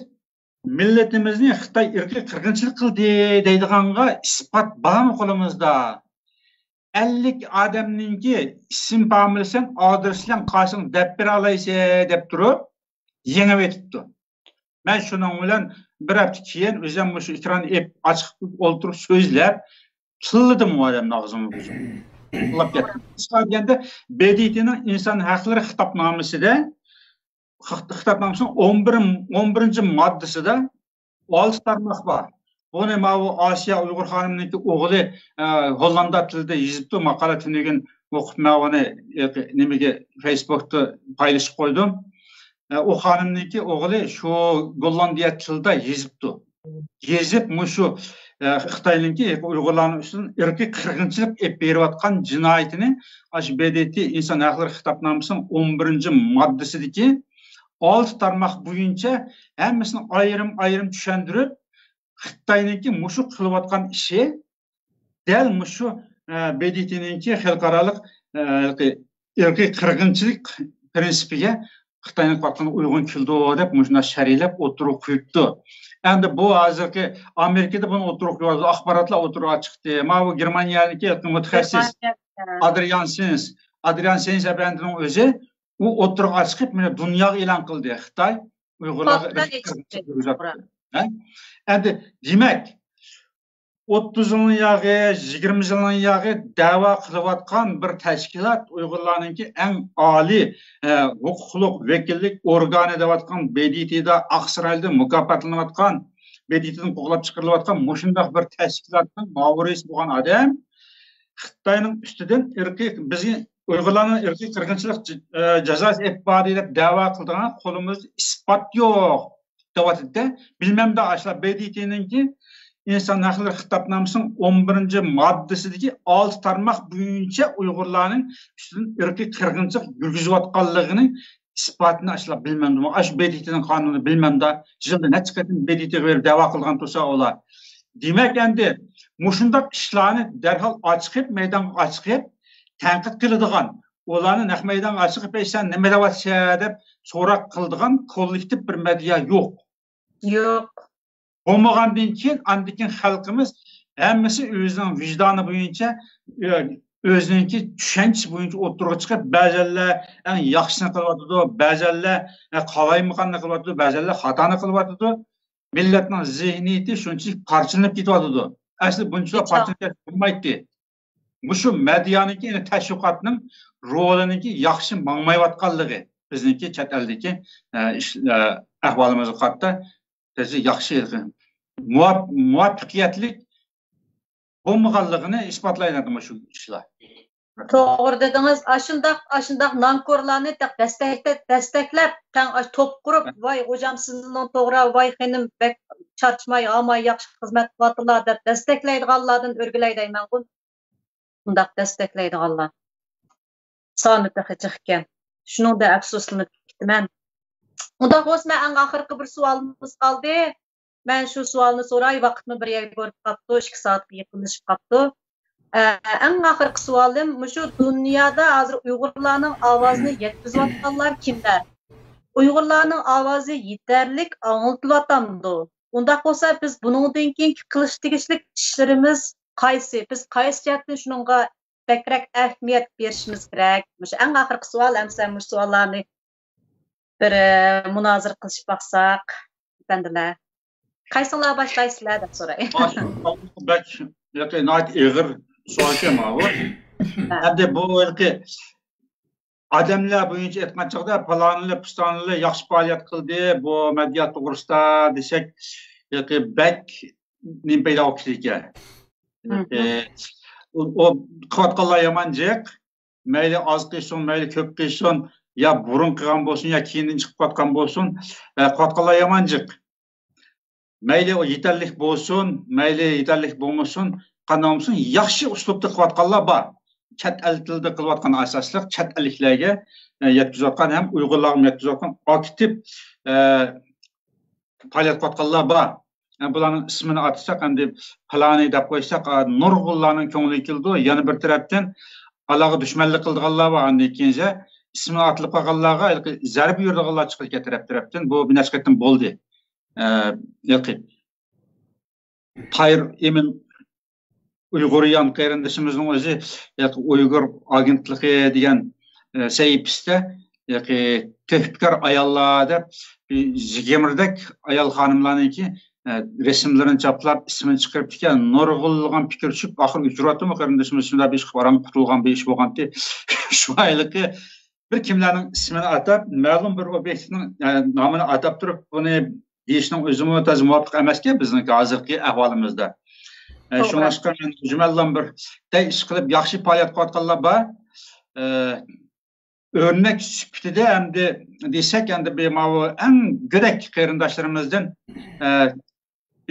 مىللىتىمىزنى خىتاي ئىرقىي قىرغىنچىلىق قىلدى دەيدىغانغا ئىسپات بارمۇ قولىمىزدا؟ ئەللىك ئادەمنىڭكى ئىسىم فامىلىسى بىلەن ئادرېسى بىلەن قايسىڭ دەپ بېرەلەيسەن دەپ تۇرۇپ يېڭىۋېتىپتۇ. مەن شۇنىڭ بىلەن بىر ھەپتە كېيىن ئۆزۈم مۇشۇ ئېكراننى ئېپ-، ئاچىق ئولتۇرۇپ سۆزلەپ، تىللىدىم ئۇ ئادەمنىڭ ئاغزىنى بۇزۇپ. تىللاپ كەتتىم. قىسقا دېگەندە، ب د ت نىڭ ئىنسان ھەقلىرى خىتابنامىسىدە، خىت-، خىتابنامىسىنىڭ ئون بىر، ئون بىرىنچى ماددىسىدا ئالتە تارماق بار. بۇنى ماۋۇ ئاسىيا ئۇيغۇر خانىمنىڭكى ئوغلى، ئە، ھوللاندە تىلىدا يېزىپتۇ، ماقالە تۈنۈگۈن ئوقۇپ مەن ئۇنى، ئە، نېمىگە، فېيسبۇكتا پايلىشىپ قويدۇم. ئە، ئۇ خانىمنىڭكى ئوغلى شۇ گوللاندىيە تىلىدا يېزىپتۇ. يېزىپ مۇشۇ، ئە، خىتاينىڭكى ئۇيغۇرلارنىڭ ئۈستىدىن ئىرقىي قىرغىنچىلىق ئېلىپ بېرىۋاتقان جىنايىتىنى ئاشۇ ب د ت ئىنسان ھەقلىرى خىتابنامىسىنىڭ ئون بىرىنچى ماددىسىدىكى ئالتە تارماق بويىچە ھەممىسىنى ئايرىم-ئايرىم چۈشەندۈرۈپ، خىتاينىڭكى مۇشۇ قىلىۋاتقان ئىشى دەل مۇشۇ، ئە، ب د ت نىڭكى خەلقئارالىق، ئە، ئىرقىي قىرغىنچىلىق پىرىنسىپىگە خىتاينىڭ قىلىۋاتقىنىغا ئۇيغۇن كېلىدۇ دەپ مۇشۇنداق شەرھلەپ ئوتتۇرىغا قويۇپتۇ. ئەمدى بۇ ھازىرقى ئامېرىكىدا بۇنى ئوتتۇرىغا قويۇۋاتىدۇ، ئاخباراتلار ئوتتۇرىغا چىقتى. ماۋۇ گېرمانىيەدىكى مۇتەخەسسىس گېرمانىيە، ئە، ئادرىان سېنس، ئادرىان سېنس ئەپەندىنىڭ ئۆزى ئۇ ئوتتۇرىغا چىقىپ، مانا دۇنياغا ئېلان قىلدى، خىتاي ئۇيغۇرلارغا پاكىتلار ئىرقىي قىرغىنچىلىق يېتىشتى. يۈرگۈزۈۋاتىدۇ. ھە؟ ئەمدى دېمەك، ئوتتۇز يىلنىڭ ياغى، يىگىرمە يىلنىڭ ياغى دەۋا قىلىۋاتقان بىر تەشكىلات، ئۇيغۇرلارنىڭكى ئەڭ ئالىي، ئە، ھوقۇقلۇق ۋەكىللىك ئورگانى دەۋاتقان ب د ت دا، ئاقسارايدا مۇكاپاتلىنىۋاتقان، ب د ت دىن قوغلاپ چىقىرىلىۋاتقان مۇشۇنداق بىر تەشكىلاتنىڭ ماۋۇ رەئىسى بولغان ئادەم خىتاينىڭ ئۈستىدىن ئىرقىي، بىزگە ئۇيغۇرلارنىڭ ئىرقىي قىرغىنچىلىق ج-، ئە، جازاسى ئېلىپ باردى دەپ دەۋا قىلىدىغان قولىمىزدا ئىسپات يوق دەۋاتىدۇ. بىلمەمدۇ ئاشۇلار ب د ت نىڭكى ئىنسان ھەقلىرى خىتابنامىسىنىڭ ئون بىرىنچى ماددىسىدىكى ئالتە تارماق بويىچە ئۇيغۇرلارنىڭ ئۈستىدىن ئىرقىي قىرغىنچىلىق يۈرگۈزۈۋاتقانلىقىنى ئىسپاتىنى ئاشۇلار بىلمەمدۇ؟ ئاشۇ ب د ت نىڭ قانۇنىنى بىلمەمدا؟ يىلدا نەچچە قېتىم ب د ت غا بېرىپ دەۋا قىلغان تۇرسا ئۇلار. دېمەك، ئەمدى مۇشۇنداق ئىشلارنى دەرھال ئاچىقىپ، مەيدانغا ئاچىقىپ تەنقىد قىلىدىغان، ئۇلارنى نەق مەيدانغا ئاچىقىپ، «ئەي، سەن نېمە دەۋاتىسەن؟» دەپ سوراق قىلىدىغان كوللېكتىپ بىر مەدىيا يوق. يوق. بولمىغاندىن كېيىن، ئاندىن كېيىن خەلقىمىز ھەممىسى ئۆزىنىڭ ۋىجدانى بويىچە، ئۆ-، ئۆزىنىڭكى چۈشەنچىسى بويىچە ئوتتۇرىغا چىقىپ، بەزەنلەر ئەڭ ياخشىسىنى قىلىۋاتىدۇ، بەزەنلەر، ئە، قالايمىقاننى قىلىۋاتىدۇ، بەزەنلەر خاتانى قىلىۋاتىدۇ. مىللەتنىڭ زېھنىيىتى شۇنچىلىك پارچىلىنىپ كېتىۋاتىدۇ. ئەسلى بۇنچىلا پارچىلىنىپ بولمايتتى. مۇشۇ مەدىيانىڭكى، يەنى تەشۋىقاتنىڭ رولىنىڭكى ياخشى ماڭمايۋاتقانلىقى، بىزنىڭكى چەت ئەلدىكى، ئە، ئىش، ئە، ئەھۋالىمىزغا قارىتا تېخى ياخشى، مۇۋاپ-، مۇۋەپپەقىيەتلىك بولمىغانلىقىنى ئىسپاتلايدۇ مۇشۇ ئىشلار. توغرا دېدىڭىز. ئاشۇنداق، ئاشۇنداق نانكورلارنى تېخى دەستەكتە، دەستەكلەپ، تەڭ ئاش توپ قۇرۇپ، ۋاي غوجام سىزنىڭ توغرا، ۋاي خېنىم بەك چاچماي، ھاماي ياخشى خىزمەت قىلىۋاتىدىلا دەپ دەستەكلەيدىغانلاردىن ئۆرگىلەي دەيمەنغۇ. ئۇنداق دەستەكلەيدىغانلار سانى تېخى جىق ئىكەن. شۇنىڭدا ئەپسۇسلىنىپ كېتىمەن. ئۇنداق بولسا، مەن ئەڭ ئاخىرقى بىر سوئالىمىز قالدى. مەن شۇ سوئالنى سوراي، ۋاقىتمۇ بىر يەرگە بېرىپ قاپتۇ، ئىككى سائەتكە يېقىنلىشىپ قاپتۇ. ئە، ئەڭ ئاخىرقى سوئالىم، مۇشۇ دۇنيادا ھازىر ئۇيغۇرلارنىڭ ئاۋازىنى يەتكۈزۈۋاتقانلار كىملەر؟ ئۇيغۇرلارنىڭ ئاۋازى يېتەرلىك ئاڭلىتىلىۋاتامدۇ؟ ئۇنداق بولسا، بىز بۇنىڭدىن كېيىنكى قىلىش تېگىشلىك ئىشلىرىمىز قايسى؟ بىز قايسى جەھەتتىن شۇنىڭغا بەكرەك ئەھمىيەت بېرىشىمىز كېرەك؟ مۇشۇ ئەڭ ئاخىرقى سوئال. ئەمسە مۇشۇ سوئاللارنى بىر، ئە، مۇنازىرە قىلىشىپ باقساق، ئەپەندىلەر. قايسىڭلار باشلايسىلەر دەپ سوراي. بەك، ياكى ناھايىتى ئېغىر سوئالكەن ماۋۇ. ھە. ئەمدى بۇ ھېلىقى ئادەملەر بويىچە ئېيتقان چاغدا، پالانىلى، پۇستانىلى ياخشى پائالىيەت قىلدى، بۇ مەدىيات توغرىسىدا دېسەك، ھېلىقى بەك نېمە پەيدا بولۇپ كېتىدىكەن. مم. ئە، ئۇ، ئۇ قىلىۋاتقانلار يامان جىق. مەيلى ئاز قىلسۇن، مەيلى كۆپ قىلسۇن، يا بۇرۇن قىلغان بولسۇن، يا كېيىندىن چىقىپ قىلىۋاتقان بولسۇن، ئە، قىلىۋاتقانلار يامان جىق. مەيلى ئۇ يېتەرلىك بولسۇن، مەيلى يېتەرلىك بولمىسۇن، قانداق بولمىسۇن، ياخشى ئۇسلۇبتا قىلىۋاتقانلار بار. چەت ئەل تىلىدا قىلىۋاتقان ئاساسلىق، چەت ئەللىكلەرگە، ئە، يەتكۈزۈۋاتقان ھەم ئۇيغۇرلارغا يەتكۈزۈۋاتقان ئاكتىپ، ئە، پائالىيەت قىلىۋاتقانلار بار. ئە، بۇلارنىڭ ئىسمىنى ئاتىساق، ئەمدى پالانى دەپ قويساق، ئە، نۇرغۇنلارنىڭ كۆڭلىگە كېلىدۇ. يەنە بىر تەرەپتىن، ئالارغا دۈشمەنلىك قىلىدىغانلار بار. ئاندىن كېيىنچە ئىسمى ئاتىلىپ قالغانلارغا ھېلىقى زەربە يۈرىدىغانلار چىقىدىكەن تەرەپ-تەرەپتىن. بۇ بىر نەچچە قېتىم بولدى. ئە، ھېلىقى تايىر ئىمىن ئۇيغۇريان قېرىندىشىمىزنىڭ ئۆزى، ھېلىقى ئۇيغۇر ئاگېنتلىقى دېگەن، ئە، سەھىپىسىدە، ھېلىقى تۆھپىكار ئاياللار دەپ بىر يىگىرمىدەك ئايال خانىملارنىڭكى، ئە، رەسىملىرىنى چاپلاپ، ئىسمىنى چىقىرىپتىكەن. نۇرغۇنلىغان پىكىر چۈشۈپ، ئاخىرى ئۆچۈرۈۋاتىمۇ قېرىندىشىمىز، شۇنداق بىر ئىش، ئاران قۇتۇلغان بىر ئىش بولغانتى. شۇ ھېلىقى بىر كىملەرنىڭ ئىسمىنى ئاتاپ، مەلۇم بىر ئوبيېكتنىڭ، ئە، نامىنى ئاتاپ تۇرۇپ، بۇنى دېيىشنىڭ ئۆزىمۇ تازا مۇۋاپىق ئەمەسكەن بىزنىڭكى ھازىرقى ئەھۋالىمىزدا. ئە، توغرا. شۇڭلاشقا مەن مۈجمەللا بىر دەي ئىش قىلىپ ياخشى پائالىيەت قىلىۋاتقانلار بار. ئە، ئۆرنەك سۈپىتىدە ئەمدى دېسەك، ئەمدى بىر ماۋۇ ئەڭ گۆدەك قېرىنداشلىرىمىزدىن، ئە،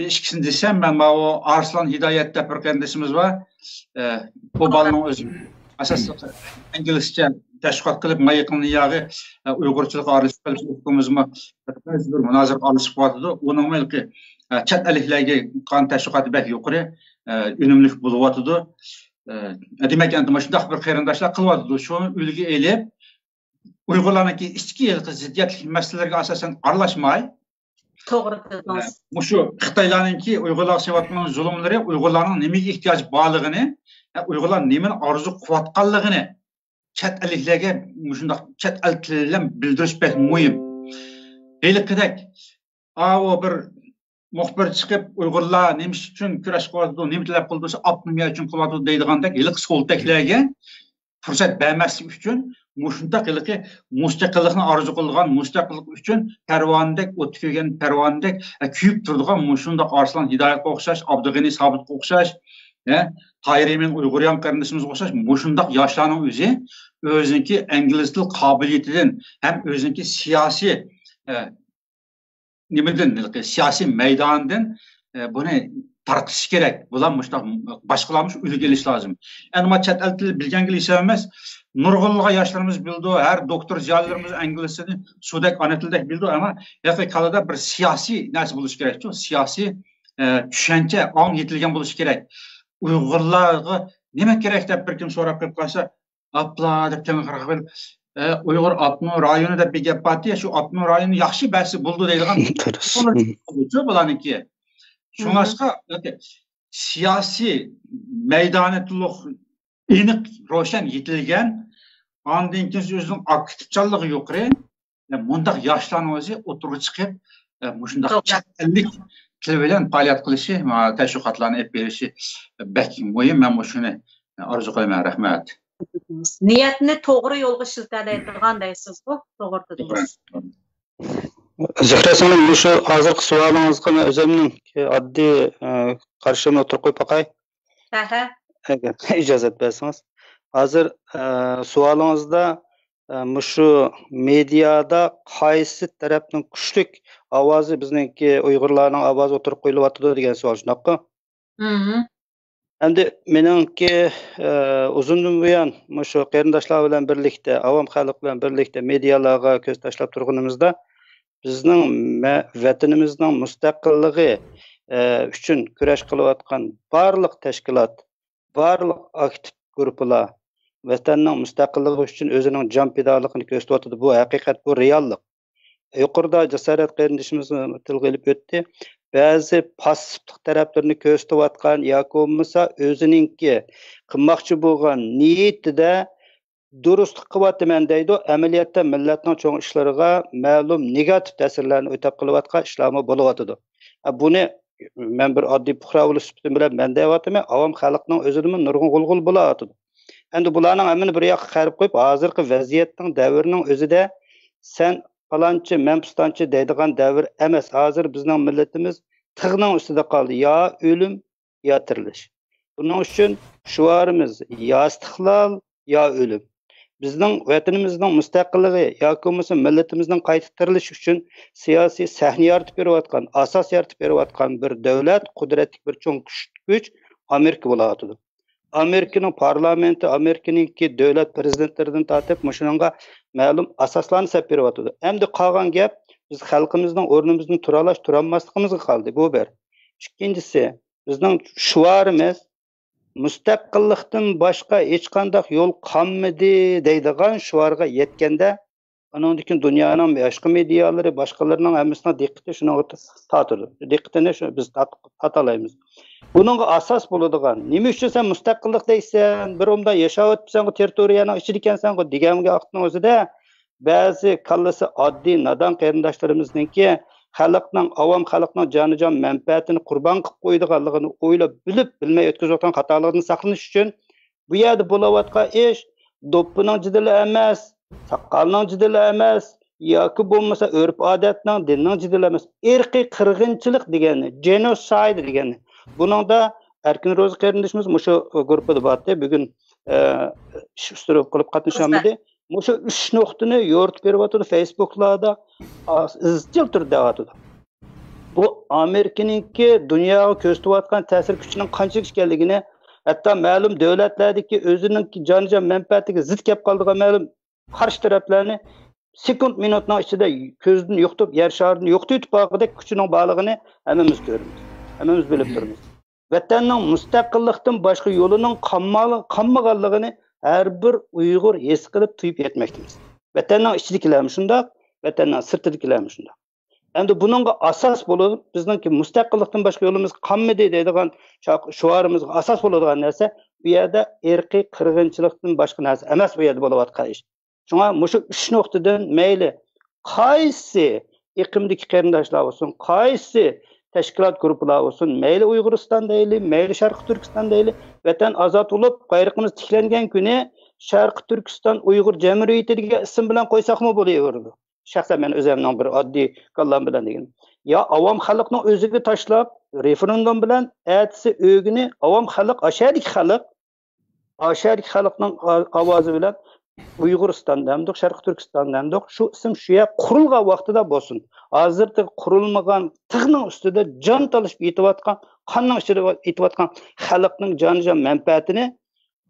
بىر ئىككىسىنى دېسەم، مەن ماۋۇ ئارسلان ھىدايەت دەپ بىر قېرىندىشىمىز بار. ئە، بۇ بالىنىڭ ئۆزى ئاساسلىق ئىنگلىزچە تەشۋىقات قىلىپ، ما يېقىندىن ياغى، ئە، ئۇيغۇرچىلىققا ئارىلىشىپ قېلىپ، ئۇكىمىزمۇ بەزى بىر مۇنازىرىگە ئارىلىشىپ قېلىۋاتىدۇ. ئۇنىڭمۇ ھېلىقى، ئە، چەت ئەللىكلەرگە قىلغان تەشۋىقاتى بەك يۇقىرى، ئە، ئۈنۈملۈك بولۇۋاتىدۇ. ئە، دېمەك، ئەمدى مۇشۇنداق بىر قېرىنداشلار قىلىۋاتىدۇ. شۇنى ئۈلگە ئېلىپ، ئۇيغۇرلارنىڭكى ئىچكى ھېلىقى زىددىيەتلىك مەسىلىلەرگە ئاساسەن ئارىلاشماي، توغرا دېدىڭىز. مۇشۇ خىتايلارنىڭكى ئۇيغۇرلارغا سېلىۋاتقان زۇلۇملىرى، ئۇيغۇرلارنىڭ نېمىگە ئېھتىياجى بارلىقىنى، ئۇيغۇرلار نېمىنى ئارزۇ قىلىۋاتقانلىقىنى چەت ئەللىكلەرگە مۇشۇنداق چەت ئەل تىلى بىلەن بىلدۈرۈش بەك مۇھىم. ھېلىقىدەك، ئاۋۇ بىر مۇخبىر چىقىپ، «ئۇيغۇرلار نېمە ئۈچۈن كۈرەش قىلىۋاتىدۇ، نېمە تەلەپ قىلىدۇ دېسە، ئاپتونومىيە ئۈچۈن قىلىۋاتىدۇ» دەيدىغاندەك ھېلىقى سولتەكلەرگە پۇرسەت بەرمەسلىك ئۈچۈن، مۇشۇنداق ھېلىقى مۇستەقىللىقنى ئارزۇ قىلىدىغان، مۇستەقىللىق ئۈچۈن پەرۋانىدەك، ئوتتا كۆيگەن پەرۋانىدەك، ئە، كۆيۈپ تۇرىدىغان مۇشۇنداق ئارسلان ھىدايەتكە ئوخشاش، ئابدۇغېنى سابىتقا ئوخشاش، ئە، تاھىر ئىمىن ئۇيغۇريان قېرىندىشىمىزغا ئوخشاش مۇشۇنداق ياشلارنىڭ ئۆزى ئۆزىنىڭكى ئىنگلىز تىل قابىلىيىتىدىن ھەم ئۆزىنىڭكى سىياسىي، ئە، نېمىدىن، ھېلىقى سىياسىي مەيدانىدىن، ئە، بۇنى تارقىتىش كېرەك. بۇلار مۇشۇنداق، باشقىلارمۇ شۇ ئۈلگە ئېلىش لازىم. ئەمما چەت ئەل تىلى بىلگەنگىلا ھېساب ئەمەس، نۇرغۇنلىغان ياشلىرىمىز بىلىدۇ، ھەر دوكتور زىيالىيلىرىمىز ئىنگلىزچىنى سۇدەك ئانا تىلدەك بىلىدۇ، ئەمما ھەقىقىي كاللىدا بىر سىياسىي نەرسە بولۇشى كېرەكچۇ، سىياسىي، ئە، چۈشەنچە، ئاڭ يېتىلگەن بولۇشى كېرەك. ئۇيغۇرلارغا نېمە كېرەك دەپ بىر كىم سوراپ قېلىپ قالسا، ئاپلا دەپ تېڭىرقاپ قېلىپ، ئە، ئۇيغۇر ئاپتونوم رايونى دەپ بىر گەپ بارتى، شۇ ئاپتونوم رايونى ياخشى بەرسە بولىدۇ دەيدىغان دۇرۇس. بولىدۇ بۇلارنىڭكى. شۇڭلاشقا، سىياسىي مەيدانى تولۇق ئېنىق، روشەن يېتىلگەن، ئاندىن كېيىن ئۆزىنىڭ ئاكتىپچانلىقى يۇقىرى، مۇنداق ياشلارنىڭ ئۆزى ئوتتۇرىغا چىقىپ، مۇشۇنداق توغرا. چەت ئەللىك تىل بىلەن پائالىيەت قىلىشى، تەشۋىقاتلارنى ئېلىپ بېرىشى بەك مۇھىم. مەن مۇشۇنى ئارزۇ قىلىمەن. رەھمەت. نىيەتنى توغرا يولغا ئىشلىتەلەيدىغان دەيسىزغۇ، توغرا دېدىڭىز. زۆھرە سىڭلىم، مۇشۇ ھازىرقى سوئالىڭىزغا مەن ئۆزۈمنىڭ ئاددىي، ئە، قارىشىمنى ئوتتۇرىغا قويۇپ باقاي. ھەھە. ئەگەر ئىجازەت بەرسىڭىز. ھازىر، ئە، سوئالىڭىزدا، ئە، مۇشۇ مېدىيادا قايسى تەرەپنىڭ كۈچلۈك ئاۋازى بىزنىڭكى ئۇيغۇرلارنىڭ ئاۋازى ئوتتۇرىغا قويۇلۇۋاتىدۇ دېگەن سوئال، شۇنداققۇ؟ مم. ئەمدى مېنىڭكى، ئە، ئۇزۇندىن بۇيان مۇشۇ قېرىنداشلار بىلەن بىرلىكتە، ئاۋام خەلق بىلەن بىرلىكتە مېدىيالارغا كۆز تاشلاپ تۇرغىنىمىزدا، بىزنىڭ مە-، ۋەتىنىمىزنىڭ مۇستەقىللىقى، ئە، ئۈچۈن كۈرەش قىلىۋاتقان بارلىق تەشكىلات، بارلىق ئاكتىپ گۇرۇپپىلار ۋەتەننىڭ مۇستەقىللىقى ئۈچۈن ئۆزىنىڭ جان پىدالىقىنى كۆرسىتىۋاتىدۇ. بۇ ھەقىقەت، بۇ رېئاللىق. يۇقىرىدا جاسارەت قېرىندىشىمىز تىلغا ئېلىپ ئۆتتى. بەزى پاسسىپلىق تەرەپلىرىنى كۆرسىتىۋاتقان ياكى بولمىسا ئۆزىنىڭكى قىلماقچى بولغان نىيىتىدە دۇرۇسلۇق قىلىۋاتىمەن دەيدۇ، ئەمەلىيەتتە مىللەتنىڭ چوڭ ئىشلىرىغا مەلۇم نېگاتىپ تەسىرلەرنى ئۆتەپ قىلىۋاتقان ئىشلارمۇ بولۇۋاتىدۇ. بۇنى مەن بىر ئاددىي پۇقرا بولۇش سۈپىتىم بىلەن مەن دەۋاتىمەن، ئاۋام خەلقنىڭ ئۆزىدىمۇ نۇرغۇن غۇلغۇلا بولۇۋاتىدۇ. ئەمدى بۇلارنىڭ ھەممىنى بىر ياققا قايرىپ قويۇپ، ھازىرقى ۋەزىيەتنىڭ، دەۋرنىڭ ئۆزىدە سەن پالانچى، مەن پۇستانچى دەيدىغان دەۋر ئەمەس. ھازىر بىزنىڭ مىللىتىمىز تىغنىڭ ئۈستىدە قالدى. يا ئۆلۈم، يا تىرىلىش. بۇنىڭ ئۈچۈن شوئارىمىز يا ئىستىقلال، يا ئۆلۈم. بىزنىڭ ۋەتىنىمىزنىڭ مۇستەقىللىقى ياكى بولمىسا مىللىتىمىزنىڭ قايتا تىرىلىشى ئۈچۈن سىياسىي سەھنە يارىتىپ بېرىۋاتقان، ئاساس يارىتىپ بېرىۋاتقان بىر دۆلەت، قۇدرەتلىك بىر چوڭ كۈچ، كۈچ ئامېرىكا بولاۋاتىدۇ. ئامېرىكىنىڭ پارلامېنتى، ئامېرىكىنىڭكى دۆلەت پرېزىدېنتلىرىدىن تارتىپ مۇشۇنىڭغا مەلۇم ئاساسلارنى سېلىپ بېرىۋاتىدۇ. ئەمدى قالغان گەپ بىز خەلقىمىزنىڭ ئورنىمىزدىن تۇرالاش، تۇرالماسلىقىمىزغا قالدى. بۇ بىر. ئىككىنچىسى، بىزنىڭ شوئارىمىز مۇستەقىللىقتىن باشقا ھېچقانداق يول قالمىدى دەيدىغان شوئارغا يەتكەندە، ئۇنىڭدىن كېيىن دۇنيانىڭ باشقا مېدىيالىرى، باشقىلىرىنىڭ ھەممىسىنىڭ دىققىتى شۇنىڭغا تارتىدۇ. دىققىتىنى شۇ بىز تارت-، تارتالايمىز. بۇنىڭغا ئاساس بولىدىغان، نېمە ئۈچۈن سەن مۇستەقىللىق دەيسەن، بىر ئومدا ياشاۋاتىپسەنغۇ، تېررىتورىيەنىڭ ئىچىدىكەنسەنغۇ دېگەن ۋاقىتنىڭ ئۆزىدە، بەزى كاللىسى ئاددىي نادان قېرىنداشلىرىمىزنىڭكى خەلقنىڭ، ئاۋام خەلقنىڭ جانىجان مەنپەئەتىنى قۇربان قىلىپ قويىدىغانلىقىنى ئويلاپ بىلىپ بىلمەي ئۆتكۈزۈۋاتقان خاتالىقىدىن ساقلىنىش ئۈچۈن بۇ يەردە بولۇۋاتقان ئىش دوپپىنىڭ جېدىلى ئەمەس، ساقالنىڭ جېدىلى ئەمەس، ياكى بولمىسا ئۆرپ-ئادەتنىڭ، دىننىڭ جېدىلى ئەمەس، ئىرقىي قىرغىنچىلىق دېگەننى، جېنوسايد دېگەننى. بۇنىڭدا ئەركىن روزى قېرىندىشىمىز مۇشۇ گۇرۇپپىدا بارتى، بۈگۈن ئىش ئۇستىرى قىلىپ قاتنىشالمىدى. مۇشۇ ئۈچ نۇقتىنى يورۇتۇپ بېرىۋاتىدۇ فېيسبۇكلاردا، ئىزچىل تۈردە دەۋاتىدۇ. بۇ ئامېرىكىنىڭكى دۇنياغا كۆرسىتىۋاتقان تەسىر كۈچىنىڭ قانچىلىك ئىكەنلىكىنى، ھەتتا مەلۇم دۆلەتلەردىكى ئۆزىنىڭ جانىجان مەنپەئەتىگە زىت كەپ قالىدىغان مەلۇم قارشى تەرەپلەرنى سېكۇنت مىنۇتنىڭ ئىچىدە كۆزدىن يوقىتىپ، يەر شارىدىن يوقىتىۋېتىپ باققۇدەك كۈچىنىڭ بارلىقىنى ھەممىمىز كۆرىمىز، ھەممىمىز بىلىپ تۇرىمىز. ۋەتەننىڭ مۇستەقىللىقتىن باشقا يولىنىڭ قالما-، قالمىغانلىقىنى ھەر بىر ئۇيغۇر ھېس قىلىپ تۇيۇپ يەتمەكتىمىز. ۋەتەننىڭ ئىچىدىكىلەرمۇ شۇنداق، ۋەتەننىڭ سىرتىدىكىلەرمۇ شۇنداق. ئەمدى بۇنىڭغا ئاساس بولۇپ، بىزنىڭكى مۇستەقىللىقتىن باشقا يولىمىز قالمىدى دەيدىغان شا-، شوئارىمىزغا ئاساس بولىدىغان نەرسە، بۇ يەردە ئىرقىي قىرغىنچىلىقتىن باشقا نەرسە ئەمەس بۇ يەردە بولۇۋاتقان ئىش. شۇڭا مۇشۇ ئۈچ نۇقتىدىن مەيلى قايسى ئېقىمدىكى قېرىنداشلار بولسۇن، قايسى تەشكىلات گۇرۇپپىلار بولسۇن، مەيلى ئۇيغۇرىستان دەيلى، مەيلى شەرقىي تۈركىستان دەيلى، ۋەتەن ئازاد بولۇپ، بايرىقىمىز تىكلەنگەن كۈنى شەرقىي تۈركىستان ئۇيغۇر جەمھۇرىيىتى دېگەن ئىسىم بىلەن قويساقمۇ بولۇۋېرىدۇ. شەخسەن مەن ئۆزۈمنىڭ بىر ئاددىي كاللام بىلەن دېگىنىم. يا ئاۋام خەلقنىڭ ئۆزىگە تاشلاپ، رېفېرېندۇم بىلەن ئەتىسى ئۆگىنى ئاۋام خەلق، ئاشەدىكى خەلق، ئاشەدىكى خەلقنىڭ ئا-، ئاۋازى بىلەن ئۇيغۇرىستان دەمدۇق، شەرقىي تۈركىستان دەمدۇق، شۇ ئىسىم شۇ يەر قۇرۇلغان ۋاقتىدا بولسۇن. ھازىرقى قۇرۇلمىغان تىغنىڭ ئۈستىدە جان تالىشىپ يېتىۋاتقان، قاننىڭ ئىچىدە يېتىۋاتقان خەلقنىڭ جانىجان مەنپەئەتىنى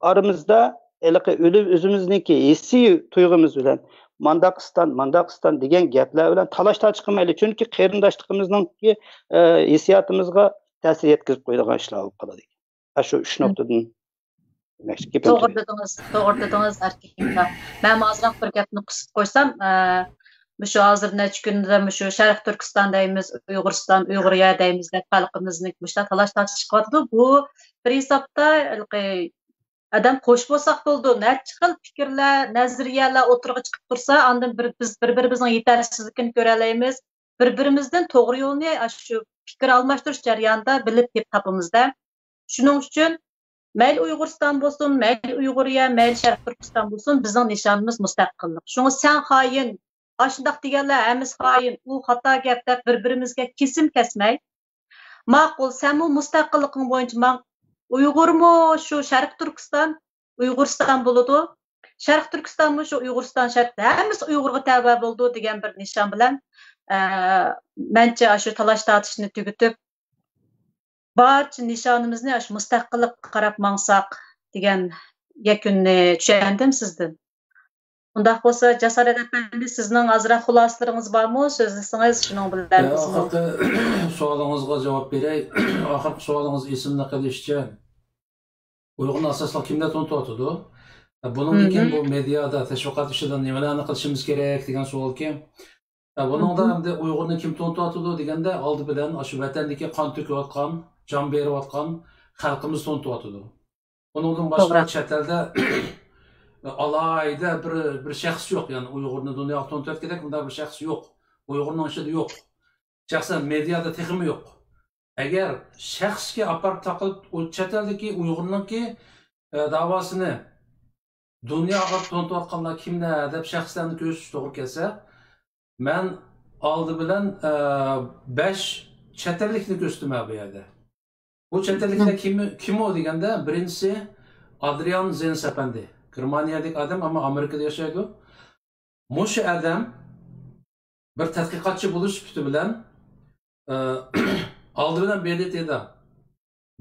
ئارىمىزدا ھېلىقى ئۆلۈم، ئۆزىمىزنىڭكى ھېسسىي تۇيغۇمىز بىلەن مانداق ئىستان، مانداق ئىستان دېگەن گەپلەر بىلەن تالاش تارتىش قىلمايلى. چۈنكى قېرىنداشلىقىمىزنىڭكى، ئە، ھېسسىياتىمىزغا تەسىر يەتكۈزۈپ قويىدىغان ئىشلار بولۇپ قالىدۇ. ئاشۇ ئۈچ نۇقتىدىن دېمەكچى گېپىم توغرا تۈگىدى. دېدىڭىز، توغرا دېدىڭىز، ئەركىن ئاكا. مەن ئازراق بىر گەپنى قىسىپ قويسام، ئە، مۇشۇ ھازىر نەچچە كۈندە مۇشۇ شەرقىي تۈركىستان دەيمىز، ئۇيغۇرىستان، ئۇيغۇرىيە دەيمىز دەپ خەلقىمىزنى مۇشۇنداق تالاش تارتىش چىقىۋاتىدۇ. بۇ بىر ھېسابتا ھېلىقى ئادەم قوش بولساق بولىدۇ. نەچچە خىل پىكىرلەر، نەزەرىيەلەر ئوتتۇرىغا چىقىپ تۇرسا، ئاندىن بىر، بىز بىر-بىرىمىزنىڭ يېتەرسىزلىكىنى كۆرەلەيمىز. بىر-بىرىمىزدىن توغرا يولنى ئاشۇ پىكىر ئالماشتۇرۇش جەريانىدا بىلىپ تېپىپ تاپىمىز-دە. شۇنىڭ ئۈچۈن مەيلى ئۇيغۇرىستان بولسۇن، مەيلى ئۇيغۇرىيە، مەيلى شەرقىي تۈركىستان بولسۇن، بىزنىڭ نىشانىمىز مۇستەقىللىق. شۇڭا سەن خائىن، ئاشۇنداق دېگەنلەر ھەممىسى خائىن، ئۇ خاتا گەپ دەپ بىر-بىرىمىزگە كېسىم كەسمەي، ماقۇل، سەنمۇ مۇستەقىللىقىڭ بويىچە ماڭ. ئۇيغۇرمۇ شۇ شەرقىي تۈركىستان، ئۇيغۇرىستان بولىدۇ. شەرقىي تۈركىستانمۇ شۇ ئۇيغۇرىستان، شەرق، ھەممىسى ئۇيغۇرغا تەۋە بولىدۇ دېگەن بىر نىشان بىلەن، ئە، مەنچە ئاشۇ تالاش تارتىشنى تۈگىتىپ، بارچە نىشانىمىزنى ئاشۇ مۇستەقىللىققا قاراپ ماڭساق دېگەن يەكۈننى چۈشەندىم سىزدىن. ئۇنداق بولسا، جاسارەت ئەپەندى، سىزنىڭ ئازراق خۇلاسىلىرىڭىز بارمۇ؟ سۆزلىسىڭىز، شۇنىڭ بىلەن بىزمۇ. ئاخىرقى سوئالىڭىزغا جاۋاب بېرەي. ئاخىرقى سوئالىڭىز ئېسىمدە قېلىشىچە، ئۇيغۇرنى ئاساسلىق كىملەر تونۇتۇۋاتىدۇ؟ بۇنىڭدىن كېيىن بۇ مېدىيادا تەشۋىقات ئىشىدا نېمىلەرنى قىلىشىمىز كېرەك دېگەن سوئالكەن. بۇنىڭدا ئەمدى ئۇيغۇرنى كىم تونۇتۇۋاتىدۇ دېگەندە، ئالدى بىلەن ئاشۇ ۋەتەندىكى قان تۆكۈۋاتقان، جان بېرىۋاتقان خەلقىمىز تونۇتۇۋاتىدۇ. ئۇنىڭدىن باشقا چەت ئەلدە ئالاھىدە بىر، بىر شەخس يوق. يەنى ئۇيغۇرنى دۇنياغا تونۇتۇۋەتكۈدەك مۇنداق بىر شەخس يوق. ئۇيغۇرنىڭ ئىچىدە يوق. شەخسەن مېدىيادا تېخىمۇ يوق. ئەگەر شەخسكە ئاپىرىپ تاقىلىپ، ئۇ چەت ئەلدىكى ئۇيغۇرنىڭكى، ئە، داۋاسىنى دۇنياغا تونۇتۇۋاتقانلار كىملەر دەپ شەخسلەرنى كۆرسىتىش توغرا كەلسە، مەن ئالدى بىلەن، ئە، بەش چەت ئەللىكنى كۆرسىتىمەن بۇ يەردە. بۇ چەت ئەللىكلەر كىم، كىم ئۇ دېگەندە، بىرىنچىسى ئادرىيان زېنس ئەپەندى. گېرمانىيەدىكى ئادەم، ئەمما ئامېرىكىدا ياشايدۇ. مۇشۇ ئادەم بىر تەتقىقاتچى بولۇش سۈپىتى بىلەن، ئە، ئالدى بىلەن ب د ت دا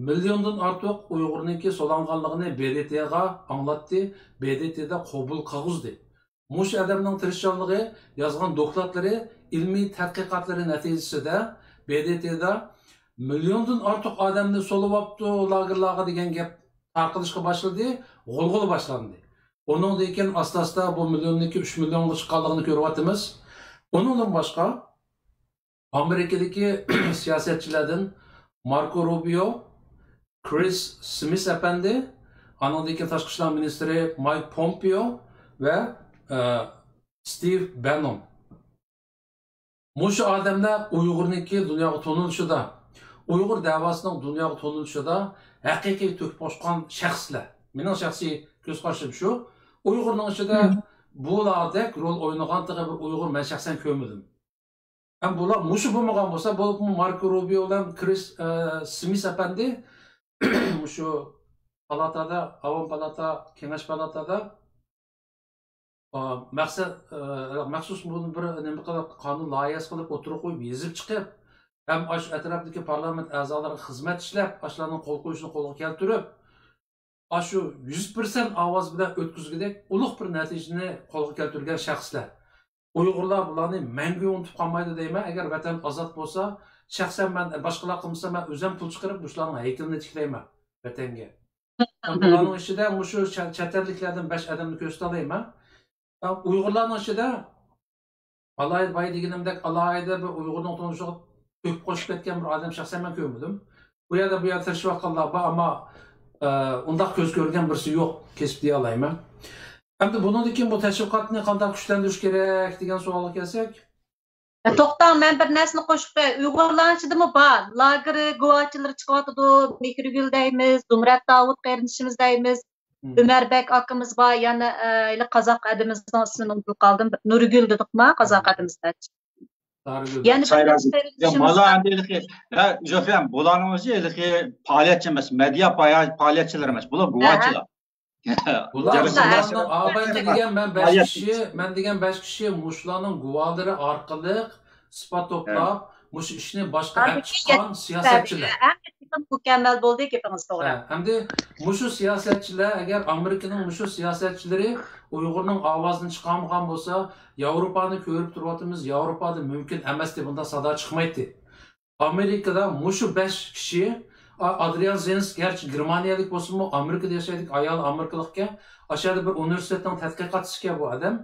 مىليوندىن ئارتۇق ئۇيغۇرنىڭكى سولانغانلىقىنى ب د ت غا ئاڭلاتتى، ب د ت دا قوبۇل قىلغۇزدى. مۇشۇ ئادەمنىڭ تىرىشچانلىقى، يازغان دوكلاتلىرى، ئىلمىي تەتقىقاتلىرى نەتىجىسىدە ب د ت دا مىليوندىن ئارتۇق ئادەمنى سولىۋاپتۇ لاگېرلارغا دېگەن گەپ تارقىلىشقا باشلىدى، غۇلغۇلا باشلاندى. ئۇنىڭدىن كېيىن ئاستا-ئاستا بۇ مىليوندىن كېيىن ئۈچ مىليونغا چىققانلىقىنى كۆرۈۋاتىمىز. ئۇنىڭدىن باشقا، ئامېرىكىدىكى سىياسەتچىلەردىن ماركو روبىيو، كرىس سمىس ئەپەندى، ئانىڭدىن كېيىن تاشقى ئىشلار مىنىستىرى مايك پومپېئو ۋە، ئە، ستىۋ بەننون. مۇشۇ ئادەملەر ئۇيغۇرنىڭكى دۇنياغا تونۇلۇشىدا، ئۇيغۇر دەۋاسىنىڭ دۇنياغا تونۇلۇشىدا ھەقىقىي تۆھپە قوشقان شەخسلەر. مېنىڭ شەخسىي كۆز قارىشىم شۇ. ئۇيغۇرنىڭ ئىچىدە بۇلاردەك رول ئوينىغان تېخى بىر ئۇيغۇر مەن شەخسەن كۆرمىدىم. ھەم بۇلار مۇشۇ بولمىغان بولسا، بولۇپمۇ ماركو روبىيو بىلەن كرىس، ئە، سمىس ئەپەندى مۇشۇ پالاتادا، ئاۋام پالاتا، كېڭەش پالاتادا، ئا، مەقسەت، ئە، مەخسۇس بۇنى بىر نېمە قىلىپ، قانۇن لايىھەسى قىلىپ ئوتتۇرىغا قويۇپ، يېزىپ چىقىپ، ھەم ئاشۇ ئەتراپتىكى پارلامېنت ئەزالىرىغا خىزمەت ئىشلەپ، ئاشۇلارنىڭ قول قويۇشىنى قولغا كەلتۈرۈپ، ئاشۇ يۈز پىرسەنت ئاۋاز بىلەن ئۆتكۈزگۈدەك ئۇلۇغ بىر نەتىجىنى قولغا كەلتۈرگەن شەخسلەر. ئۇيغۇرلار بۇلارنى مەڭگۈ ئۇنتۇپ قالمايدۇ دەيمەن. ئەگەر ۋەتەن ئازاد بولسا، شەخسەن مەن، باشقىلار قىلمىسا، مەن ئۆزۈم پۇل چىقىرىپ مۇشۇلارنىڭ ھەيكىلىنى تىكلەيمەن ۋەتەنگە. بۇلارنىڭ ئىچىدە مۇشۇ چە-، چەت ئەللىكلەردىن بەش ئادەمنى كۆرسىتەلەيمەن. ئۇيغۇرلارنىڭ ئىچىدە ئالاھىدە، بايا دېگىنىمدەك، ئالاھىدە بىر ئۇيغۇرنىڭ تونۇشىغا تۆھپە قوشۇپ كەتكەن بىر ئادەم شەخسەن مەن كۆرمىدىم. بۇ يەردە، بۇ يەردە تىرىشىۋاتقانلار بار، ئەمما، ئە، ئۇنداق كۆز كۆرگەن بىرسى يوق، كېسىپ دېيەلەيمەن. ئەمدى بۇنىڭدىن كېيىن بۇ تەشۋىقاتنى قانداق كۈچلەندۈرۈش كېرەك دېگەن سوئالغا كەلسەك. ئە، توختاڭ، مەن بىر نەرسىنى قوشۇپ قوياي. ئۇيغۇرلارنىڭ ئىچىدىمۇ بار. لاگېرى گۇۋاچىلىرى چىقىۋاتىدۇ. مېھرىگۈل دەيمىز، زۇمرەت داۋۇت قېرىندىشىمىز دەيمىز. ئۆمەربەك ئاكىمىز بار، يەنە، ئە، ھېلى قازاق ئادىمىمىزنىڭ ئىسمىنى ئۇنتۇپ قالدىم. نۇرگۈل دېدۇقما، قازاق ئادىمىزنى؟ يەنە بىر سايراز. قېرىندىشىمىز بار. ھە، زۆفەم، بۇلارنىڭ ئۆزى ھېلىقى پائالىيەتچى ئەمەس، مېدىيا پايا-، پائالىيەتچىلىرى ئەمەس، بۇلار گۇۋاچىلار. بۇلار، بۇلارنىڭ ئاۋايقى دېگەن مەن بەش كىشى، مەن دېگەن بەش كىشى مۇشۇلارنىڭ گۇۋاھلىرى ئارقىلىق ئىسپات توپلاپ، مۇشۇ ئىشنى باشقا ئەپ چىققان سىياسەتچىلەر. ھەممىسى مۇكەممەل بولدى، گېپىڭىز توغرا. ھە، ئەمدى مۇشۇ سىياسەتچىلەر، ئەگەر ئامېرىكىنىڭ مۇشۇ سىياسەتچىلىرى ئۇيغۇرنىڭ ئاۋازىنى چىقارمىغان بولسا، ياۋروپانى كۆرۈپ تۇرۇۋاتىمىز، ياۋروپادا مۇمكىن ئەمەستى، بۇنداق سادا چىقمايتتى. ئامېرىكىدا مۇشۇ بەش كىشى، ئا-، ئادرىيان زېلېنسكىي گەرچە گېرمانىيەلىك بولسىمۇ، ئامېرىكىدا ياشايدىكەن، ئايالى ئامېرىكىلىقكەن، ئاشۇ يەردە بىر ئۇنىۋېرسىتېتنىڭ تەتقىقاتچىسىكەن بۇ ئادەم.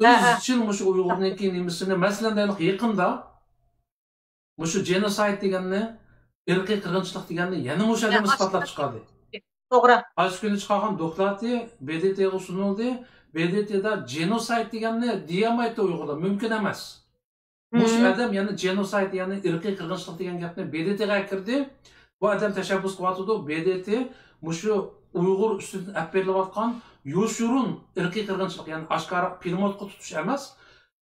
ھە، ھە. ئىزچىل مۇشۇ ئۇيغۇرنىڭكى نېمىسىنى، مەسىلەن، دەيلى يېقىندا مۇشۇ جېنوسايد دېگەننى، ئىرقىي قىرغىنچىلىق دېگەننى يەنە مۇشۇ ئادەم ئىسپاتلاپ چىقاردى. توغرا. قايسى كۈنى چىقارغان دوكلاتى بې دې تېغا سۇنۇلدى. بې دې تېدا جېنوسايد دېگەننى دېيەلمەيتتى ئۇيغۇرلار. مۇمكىن ئەمەس. مۇشۇ ئادەم يەنە جېنوسايد، يەنى ئىرقىي قىرغىنچىلىق دېگەن گەپنى بې دې تېغا ئەكىردى. بۇ ئادەم تەشەببۇس قىلىۋاتىدۇ. بې دې تې مۇشۇ ئۇيغۇر ئۈستىدىن ئەپ بېرىلىۋاتقان يوشۇرۇن ئىرقىي قىرغىنچىلىق، يەنى ئاشكارا پىلىموتقا تۇتۇش ئەمەس،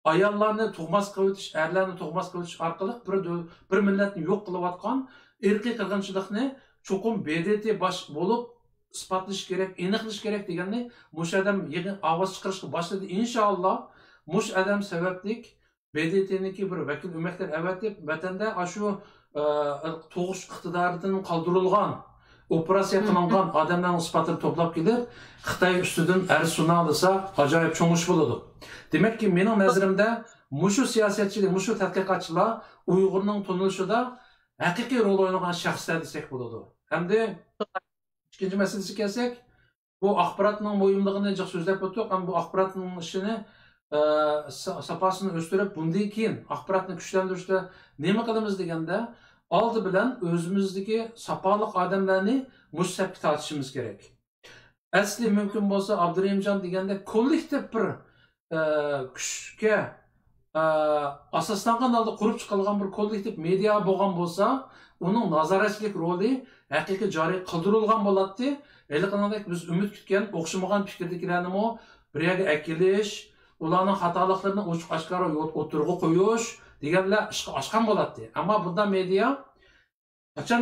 ئاياللارنى تۇغماس قىلىۋېتىش، ئەرلەرنى تۇغماس قىلىۋېتىش ئارقىلىق بىر دۆ-، بىر مىللەتنى يوق قىلىۋاتقان ئىرقىي قىرغىنچىلىقنى چوقۇم بې دې تې باش بولۇپ ئىسپاتلىشى كېرەك، ئېنىقلىشى كېرەك دېگەننى مۇشۇ ئادەم يېڭى ئاۋاز چىقىرىشقا باشلىدى. ئىنشائاللا، مۇشۇ ئادەم سەۋەبلىك بې دې تېنىڭكى بىر ۋەكىل ئۆمەكلىرى ئەۋەتىپ، ۋەتەندە ئاشۇ، ئە، تۇغۇش ئىقتىدارىدىن قالدۇرۇلغان، ئوپېراتسىيە قىلىنغان ئادەملەرنىڭ ئىسپاتىنى توپلاپ كېلىپ، خىتاي ئۈستىدىن ئەرز سۇنالىسا، ئاجايىپ چوڭ ئىش بولىدۇ. دېمەككى، مېنىڭ نەزىرىمدە، مۇشۇ سىياسەتچىلەر، مۇشۇ تەتقىقاتچىلار ئۇيغۇرنىڭ تونۇلۇشىدا ھەقىقىي رول ئوينىغان شەخسلەر دېسەك بولىدۇ. ئەمدى ئىككىنچى مەسىلىسىگە كەلسەك، بۇ ئاخباراتنىڭ مۇھىملىقىنى جىق سۆزلەپ ئۆتتۇق. ئەمما بۇ ئاخباراتنىڭ ئىشىنى، ئە، سا-، ساپاسىنى ئۆستۈرۈپ، بۇندىن كېيىن ئاخباراتنى كۈچلەندۈرۈشتە نېمە قىلىمىز دېگەندە، ئالدى بىلەن ئۆزىمىزدىكى ساپالىق ئادەملەرنى مۇشۇ سەپكە تارتىشىمىز كېرەك. ئەسلى مۇمكىن بولسا، ئابدۇرېھىمجان دېگەندەك كوللېكتىپ بىر، ئە، كۈچكە، ئە، ئاساسلانغان ھالدا قۇرۇپ چىقىلغان بىر كوللېكتىپ مېدىيا بولغان بولسا، ئۇنىڭ نازارەتچىلىك رولى ھەقىقىي جارى قىلدۇرۇلغان بولاتتى. ھېلىقىنىڭدەك بىز ئۈمىد كۈتكەن ئوخشىمىغان پىكىردىكىلەرنىمۇ بىر يەرگە ئەكېلىش، ئۇلارنىڭ خاتالىقلىرىنى ئوچۇق ئاشكارا يوت-، ئوتتۇرىغا قويۇش دېگەنلەر ئىشقا ئاشقان بولاتتى. ئەمما بۇنداق مېدىيا قاچان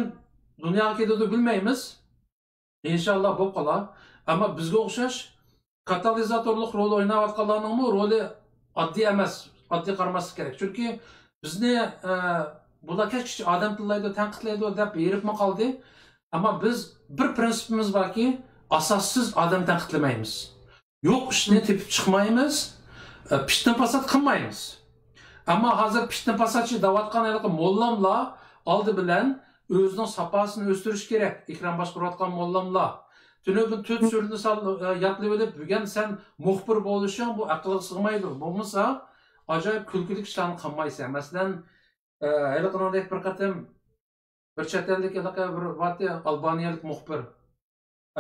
دۇنياغا كېلىدۇ بىلمەيمىز. ئىنشاللا بولۇپ قالار. ئەمما بىزگە ئوخشاش كاتالىزاتورلۇق رول ئويناۋاتقانلارنىڭمۇ رولى ئاددىي ئەمەس، ئاددىي قارىماسلىق كېرەك. چۈنكى بىزنى، ئە، بۇلار كەچكىچە ئادەم تىللايدۇ، تەنقىدلەيدۇ دەپ ھېرىپمۇ قالدى. ئەمما بىز بىر پىرىنسىپىمىز باركى، ئاساسسىز ئادەم تەنقىدلىمەيمىز. يوق ئىشنى تېپىپ چىقمايمىز، ئە، پىتنە پاسات قىلمايمىز. ئەمما ھازىر پىتنە پاساتچى دەۋاتقان ھېلىقى موللاملار ئالدى بىلەن ئۆزىنىڭ ساپاسىنى ئۆستۈرۈش كېرەك، ئېكران باشقۇرۇۋاتقان موللاملار. تۈنۈگۈن تۆت سۈرىنى سال-، ئە، يادلىۋېلىپ، بۈگۈن سەن مۇخبىر بولۇشۇڭ بۇ ئەقىلگە سىغمايدۇ. بولمىسا، ئاجايىپ كۈلكىلىك ئىشلارنى قىلمايسەن. مەسىلەن، ئە، ھېلىقىنىڭدەك بىر قېتىم بىر چەت ئەلدىكى ھېلىقى بىر بارتى، ئالبانىيەلىك مۇخبىر.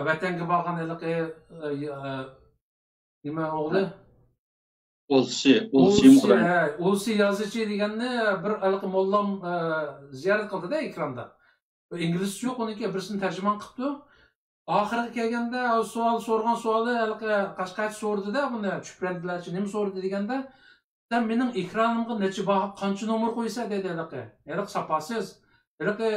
ۋەتەنگە بارغان ھېلىقى، ئە، ئە، نېمە ئوغلى؟ ئولسى، ئولسى ئولسى، مۇخبىر. ھە، ئولسى يازىچى دېگەننى بىر ھېلىقى موللام، ئە، زىيارەت قىلدىدا ئېكراندا. ئىنگلىزچە يوق ئۇنىڭكى، بىرسىنى تەرجىمە قىپتۇ. ئاخىرىغا كەلگەندە سوئال سورىغان سوئالى ھېلىقى قەشقەرچە سورىدىدا بۇنى، چۈپرەندىلەرچە نېمە سورىدى دېگەندە، سەن مېنىڭ ئېكرانىمغا نەچچە باھا، قانچە نومۇر قويىسەن دېدى ھېلىقى. ھېلىقى ساپاسىز. ھېلىقى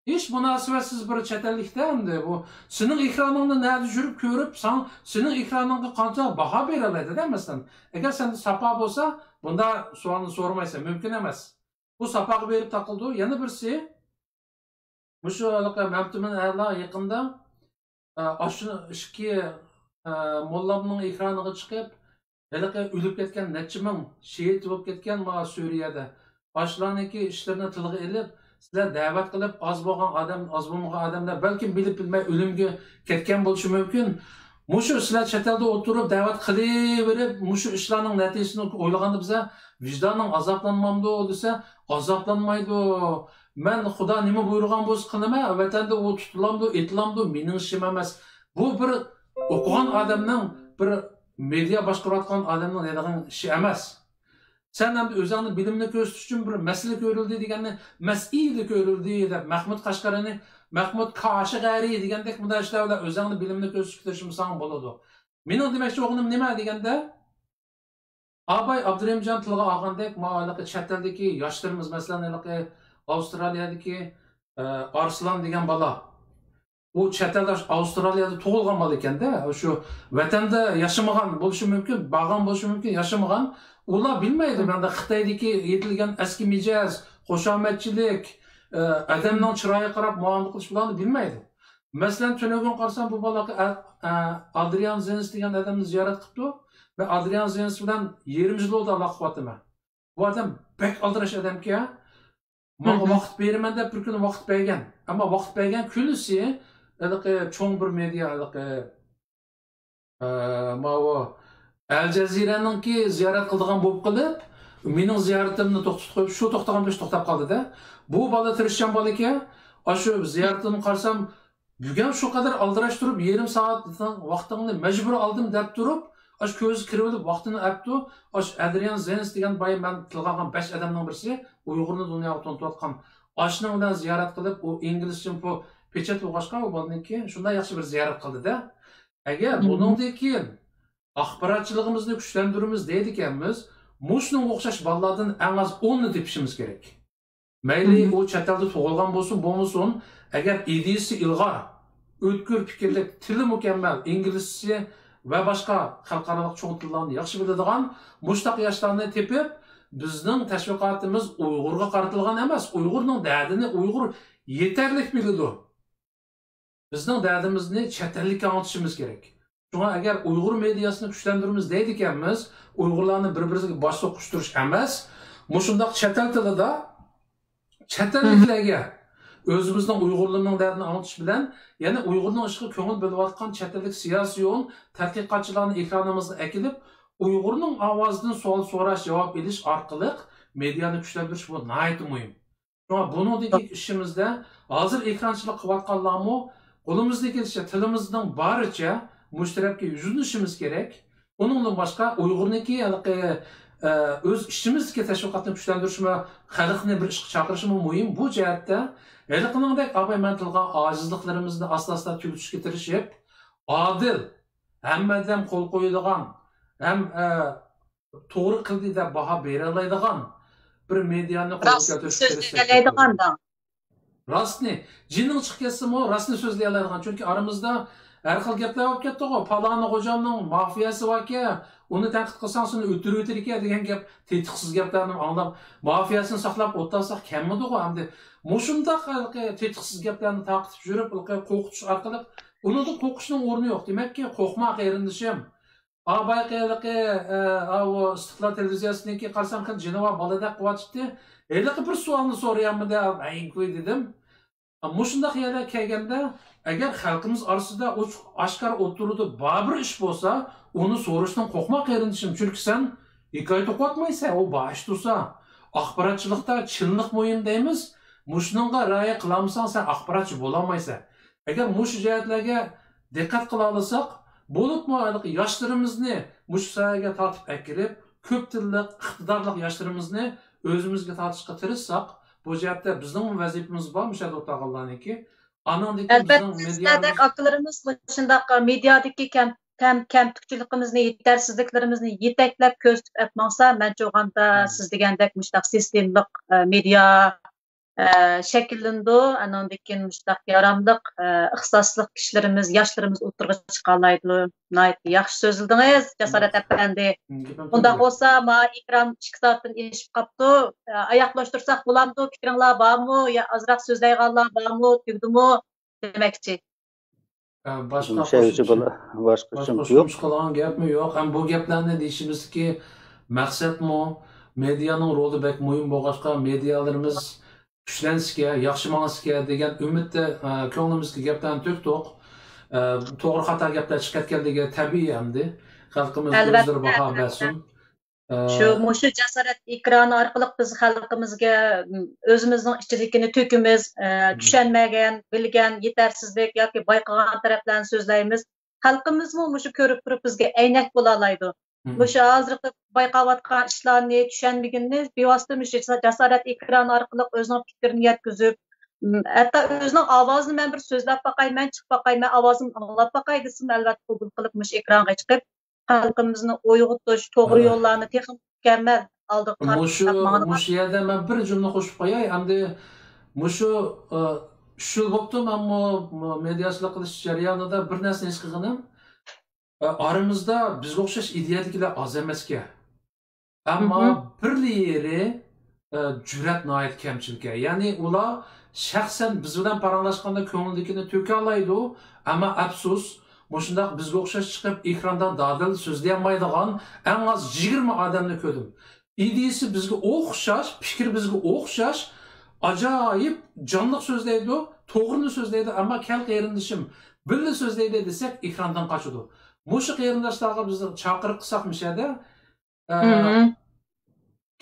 ھېچ مۇناسىۋەتسىز بىر چەت ئەللىكتە ئەمدى بۇ سېنىڭ ئېكرانىڭنى نەدە يۈرۈپ كۆرۈپ، ساڭ، سېنىڭ ئېكرانىڭغا قانچە باھا بېرەلەيدۇ دە، مەسىلەن. ئەگەر سەندە ساپا بولسا، بۇنداق سوئالنى سورىمايسەن، مۇمكىن ئەمەس. بۇ ساپاغا بېرىپ تاقىلىدۇ. يەنە بىرسى، مۇشۇ ھېلىقى مەمتىمىن ئەلا يېقىندا، ئە، ئاشۇ ئىككى، ئە، موللامنىڭ ئېكرانىغا چىقىپ، ھېلىقى ئۆلۈپ كەتكەن نەچچە مىڭ شېھىت بولۇپ كەتكەن ما سۈرىيەدە. ئاشۇلارنىڭكى ئىشلىرىنى تىلغا ئېلىپ، سىلەر دەۋەت قىلىپ، ئاز بولغان ئادەم، ئاز بولمىغان ئادەملەر بەلكىم بىلىپ بىلمەي ئۆلۈمگە كەتكەن بولۇشى مۇمكىن. مۇشۇ سىلەر چەت ئەلدە ئولتۇرۇپ دەۋەت قىلىۋېرىپ، مۇشۇ ئىشلارنىڭ نەتىجىسىنى ئويلىغاندا بىزە ۋىجدانىڭ ئازابلانمامدۇ دېسە، ئازابلانمايدۇ. مەن خۇدا نېمە بۇيرۇغان بولسا قىلىمەن، ۋەتەندە ئۇ تۇتۇلامدۇ، ئېتىلامدۇ، مېنىڭ ئىشىم ئەمەس. بۇ بىر ئوقۇغان ئادەمنىڭ، بىر مېدىيا باشقۇرۇۋاتقان ئادەمنىڭ دەيدىغان ئىشى ئەمەس. سەن ئەمدى ئۆزۈڭنى بىلىمنى كۆرسىتىش ئۈچۈن بىر مەسىلە كۆرۈلدى دېگەننى، مەسئىلە كۆرۈلدى دەپ، مەخمۇت قەشقەرىنى، مەخمۇت كاشىغەرى دېگەندەك مۇنداق ئىشلار بىلەن ئۆزۈڭنى بىلىمنى كۆرسىتىشكە تىرىشمىساڭ بولىدۇ. مېنىڭ دېمەكچى بولغىنىم نېمە دېگەندە، ئاباي ئابدۇرېھىمجان تىلغا ئالغاندەك، ماۋۇ ھېلىقى چەت ئەلدىكى ياشلىرىمىز، مەسىلەن، ھېلىقى ئاۋسترالىيەدىكى، ئە، ئارسلان دېگەن بالا. ئۇ چەت ئەلدە، ئاۋسترالىيەدە تۇغۇلغان بالا ئىكەندە، شۇ ۋەتەندە ياشىمىغان بولۇشى مۇمكىن، بارغان بولۇشى مۇمكىن، ياشىمىغان. ئۇلار بىلمەيدۇ، مەندە خىتايدىكى يېتىلگەن ئەسكى مىجەز، خۇشامەتچىلىك، ئە، ئادەمنىڭ چىرايىغا قاراپ مۇئامىلە قىلىش، بۇلارنى بىلمەيدۇ. مەسىلەن، تۈنۈگۈن قارىسام، بۇ بالا ئە-، ئە، ئادرىان زېنس دېگەن ئادەمنى زىيارەت قىپتۇ. مەن ئادرىان زېنس بىلەن يېرىم يىل بولدى ئالاقە قىلىۋاتىمەن. بۇ ئادەم بەك ئالدىراش ئادەمكەن. ماڭا ۋاقىت بېرىمەن دەپ بىر كۈنى ۋاقىت بەرگەن. ئەمما ۋاقىت بەرگەن كۈنىسى ھېلىقى چوڭ بىر مېدىيا، ھېلىقى، ئە، ماۋۇ ئەل جەزىرەنىڭكى زىيارەت قىلىدىغان بولۇپ قېلىپ، مېنىڭ زىيارىتىمنى توختىتىپ قويۇپ، شۇ توختىغان بىر توختاپ قالدى-دە. بۇ بالا تىرىشچان بالا ئىكەن. ئاشۇ زىيارىتىمنى قارىسام، بۈگۈن شۇ قەدەر ئالدىراش تۇرۇپ، يېرىم سائەت ۋاقتىڭنى مەجبۇر ئالدىم دەپ تۇرۇپ، ئاشۇ كۆزى كىرىۋېلىپ ۋاقتىنى ئەپتۇ. ئاشۇ ئادرىيان زېنس دېگەن بايا مەن تىلغا ئالغان بەش ئادەمنىڭ بىرسى ئۇيغۇرنى دۇنياغا تونۇتۇۋاتقان. ئاشۇنىڭ بىلەن زىيارەت قىلىپ، ئۇ ئىنگلىزچە بۇ پېچەت بولغاچقا، ئۇ بالىنىڭكى شۇنداق ياخشى بىر زىيارەت قىلدى-دە. ئەگەر بۇنىڭدىن كېيىن ئاخباراتچىلىقىمىزنى كۈچلەندۈرىمىز دەيدىكەنمىز، مۇشۇنىڭغا ئوخشاش بالىلاردىن ئەڭ ئاز ئوننى تېپىشىمىز كېرەك. مەيلى ئۇ چەت ئەلدە تۇغۇلغان بولسۇن، بولمىسۇن، ئەگەر ئىدىيىسى ئىلغار، ئۆتكۈر پىكىرلىك، تىلى مۇكەممەل، ئىنگلىزچىسى ۋە باشقا خەلقئارالىق چوڭ تىللارنى ياخشى بىلىدىغان مۇشۇنداق ياشلارنى تېپىپ، بىزنىڭ تەشۋىقاتىمىز ئۇيغۇرغا قارىتىلغان ئەمەس، ئۇيغۇرنىڭ دەردىنى ئۇيغۇر يېتەرلىك بىلىدۇ. بىزنىڭ دەردىمىزنى چەت ئەللىككە ئاڭلىتىشىمىز كېرەك. شۇڭا ئەگەر ئۇيغۇر مېدىياسىنى كۈچلەندۈرىمىز دەيدىكەنمىز، ئۇيغۇرلارنى بىر-بىرىگە باش سوقۇشتۇرۇش ئەمەس، مۇشۇنداق چەت ئەل تىلىدا چەت ئەللىكلەرگە ئۆزىمىزنىڭ ئۇيغۇرلىرىنىڭ دەردىنى ئاڭلىتىش بىلەن، يەنە ئۇيغۇرنىڭ ئىشىغا كۆڭۈل بۆلۈۋاتقان چەت ئەللىك سىياسىيون، تەتقىقاتچىلارنى ئېكرانىمىزغا ئەكېلىپ، ئۇيغۇرنىڭ ئاۋازىدىن سوئال سوراش، جاۋاب ئېلىش ئارقىلىق مېدىيانى كۈچلەندۈرۈش، بۇ ناھايىتى مۇھىم. شۇڭا بۇنىڭدىكى ئىشىمىزدە ھازىر ئېكرانچىلىق قىلىۋاتقانلارمۇ قولىمىزدىن كېلىشىچە، تىلىمىزنىڭ بارىچە مۇشۇ تەرەپكە يۈزلىنىشىمىز كېرەك. ئۇنىڭدىن باشقا ئۇيغۇرنىڭكى ھېلىقى، ئە، ئۆز ئىچىمىزدىكى تەشۋىقاتنى كۈچلەندۈرۈشمۇ، خەلقنى بىر ئىشقا چاقىرىشمۇ مۇھىم. بۇ جەھەتتە ھېلىقىنىڭدەك ئاباي مەن تىلغا ئاجىزلىقلىرىمىزنى ئاستا-ئاستا تۈگىتىشكە تىرىشىپ، ئادىل، ھەممە ئادەم قول قويىدىغان، ھەم، ئە، توغرا قىلدى دەپ باھا بېرەلەيدىغان بىر مېدىيانى قولغا راست كەلتۈرۈشكە تىرىشساك دەپ سۆزلىيەلەيدىغان ئويلايمەن. داڭ. راستنى، جېنىڭ چىقىپ كەتسىمۇ، راستنى سۆزلىيەلەيدىغان. چۈنكى ئارىمىزدا ھەر خىل گەپلەر بولۇپ كەتتىغۇ. پالانى غوجامنىڭ مافىيەسى باركەن، ئۇنى تەنقىد قىلساڭ، سېنى ئۆلتۈرۈۋېتىدىكەن دېگەن گەپ، تېتىقسىز گەپلەرنى ئاڭلاپ، مافىيەسىنى ساقلاپ ئولتۇرساق كەممىدىغۇ ئەمدى. مۇشۇنداق ھېلىقى تېتىقسىز گەپلەرنى تارقىتىپ يۈرۈپ، ھېلىقى قورقۇتۇش ئارقىلىق، ئۇنىڭدىن قورقۇشنىڭ ئورنى يوق. دېمەككى، قورقما قېرىندىشىم. ئا، بايىقى ھېلىقى، ئە، ئاۋۇ ئىستىقلال تېلېۋىزىيەسىنىڭكى قارىسام، خېلى جېنىۋار بالىدەك قىلىۋاتىشتى. ھېلىقى بىر سوئالنى سورايمەن دە، ئەينكۇي دېدىم. مۇشۇنداق يەرلەرگە كەلگەندە، ئەگەر خەلقىمىز ئارىسىدا ئوچۇق ئاشكارا ئوتتۇرىدا بار بىر ئىش بولسا، ئۇنى سوراشتىن قورقما قېرىندىشىم، چۈنكى سەن ھېكايە توقۇۋاتمايسەن، ئۇ بار ئىش تۇرسا. ئاخباراتچىلىقتا چىنلىق مۇھىم دەيمىز، مۇشۇنىڭغا رىئايە قىلالمىساڭ، سەن ئاخباراتچى بولالمايسەن. ئەگەر مۇشۇ جەھەتلەرگە دىققەت قىلالىساق، بولۇپمۇ ھېلىقى ياشلىرىمىزنى مۇشۇ ساھەگە تارتىپ ئەكىرىپ، كۆپ تىللىق، ئىقتىدارلىق ياشلىرىمىزنى ئۆزىمىزگە تارتىشقا تىرىشساق، بۇ جەھەتتە بىزنىڭمۇ ۋەزىپىمىز بار، مۇشۇ يەردە ئولتۇرغانلارنىڭكى. ئانىڭدىن كېيىن ئەلۋەتتە، بىزنىڭ سىزلەردەك مېدىيالىرىمىز ئاكىلىرىمىز مۇشۇنداق مېدىيادىكى كەم-، كەم-، كەمتۈكچىلىكىمىزنى، يېتەرسىزلىكلىرىمىزنى يېتەكلەپ كۆرسىتىپ ئەپ ماڭسا، مەنچە ئويغاندا سىز دېگەندەك مۇشۇنداق سىستېمىلىق، ئە، مېدىيا ئە، شەكىللىنىدۇ. ئانىڭدىن كېيىن مۇشۇنداق ياراملىق، ئە، ئىختىساسلىق كىشىلىرىمىز، ياشلىرىمىز ئوتتۇرىغا چىقالايدۇ. ناھايىتى ياخشى سۆزلىدىڭىز، جاسارەت ئەپەندى. مم، گېپىم ئۇنداق تۈگىدى. بولسا، ما ئېكران ئىككى سائەتتىن ئېشىپ قاپتۇ. ئە، ئاياغلاشتۇرساق بولامدۇ؟ پىكرىڭلار بارمۇ؟ يا ئازراق سۆزلەيدىغانلار بارمۇ؟ تۈگىدىمۇ؟ دېمەكچى. ئە، باشقا مۇشۇ يەرگىچە قوشۇمچە، بولا-، باشقا باشقا قوشۇمچە يوق. قوشۇمچە قىلىدىغان گەپمۇ يوق. ھەم بۇ گەپلەرنى دېيىشىمىزدىكى مەقسەتمۇ، مېدىيانىڭ رولى بەك مۇھىم بولغاچقا، مېدىيالىرىمىز كۈچلەنسىكەن، ياخشى ماڭسىكەن دېگەن ئۈمىدتە، ئە، كۆڭلىمىزدىكى گەپلەرنى تۆكتۇق. ئە، توغرا خاتا گەپلەر چىقىپ كەتكەنلىكى تەبىئىي ئەمدى. خەلقىمىز ئەلۋەتتە، ئۆزلىرى باھا ئەلۋەتتە. بەرسۇن. ئە، شۇ، مۇشۇ جاسارەت ئېكرانى ئارقىلىق بىز خەلقىمىزگە، م، ئۆزىمىزنىڭ ئىچىدىكىنى تۆكىمىز، ئە، مم. چۈشەنمىگەن، بىلگەن، يېتەرسىزلىك ياكى بايقىغان تەرەپلەرنى سۆزلەيمىز. خەلقىمىزمۇ مۇشۇ كۆرۈپ تۇرۇپ بىزگە ئەينەك بولالايدۇ. مم. مۇشۇ ھازىرقى بايقاۋاتقان ئىشلارنى، چۈشەنمىگىنىنى بىۋاسىتە مۇشۇ جاسا-، جاسارەت ئېكرانى ئارقىلىق ئۆزىنىڭ پىكرىنى يەتكۈزۈپ، م، ھەتتا ئۆزىنىڭ ئاۋازىنى مەن بىر سۆزلەپ باقاي، مەن چىقىپ باقاي، مەن ئاۋازىمنى ئاڭلاپ باقاي دېسىمۇ، ئەلۋەتتە قوبۇل قىلىپ مۇشۇ ئېكرانغا چىقىپ، خەلقىمىزنى ئويغىتىش، توغرا ھە. يوللارنى تېخىمۇ مۇكەممەل ئالدىغا مۇشۇ، تارتىپ ماڭىدىغان. مۇشۇ يەردە مەن بىر جۈملە قوشۇپ قوياي. ئەمدى مۇشۇ، ئە، ئۈچ يىل بوپتۇ، مەنمۇ مېدىياچىلىق قىلىش جەريانىدا بىر نەرسىنى ھېس قىلغىنىم، ئە، ئارىمىزدا بىزگە ئوخشاش ئىدىيەدىكىلەر ئاز ئەمەسكەن. ئەمما مھم. بىرلىرى، ئە، جۈرئەت ناھايىتى كەمچىلكەن. يەنى ئۇلار شەخسەن بىز بىلەن پاراڭلاشقاندا كۆڭلىدىكىنى تۆكەلايدۇ. ئەمما ئەپسۇس، مۇشۇنداق بىزگە ئوخشاش چىقىپ ئېكراندا دادىل سۆزلىيەلمەيدىغان ئەڭ ئاز يىگىرمە ئادەمنى كۆردۈم. ئىدىيىسى بىزگە ئوخشاش، پىكرى بىزگە ئوخشاش، ئاجايىپ جانلىق سۆزلەيدۇ، توغرىنى سۆزلەيدۇ، ئەمما كەل قېرىندىشىم، بىللە سۆزلەيلى دېسەك ئېكراندىن قاچىدۇ. مۇشۇ قېرىنداشلارغا بىز چاقىرىق قىلساق مۇشۇ يەردە، ئە، مھم.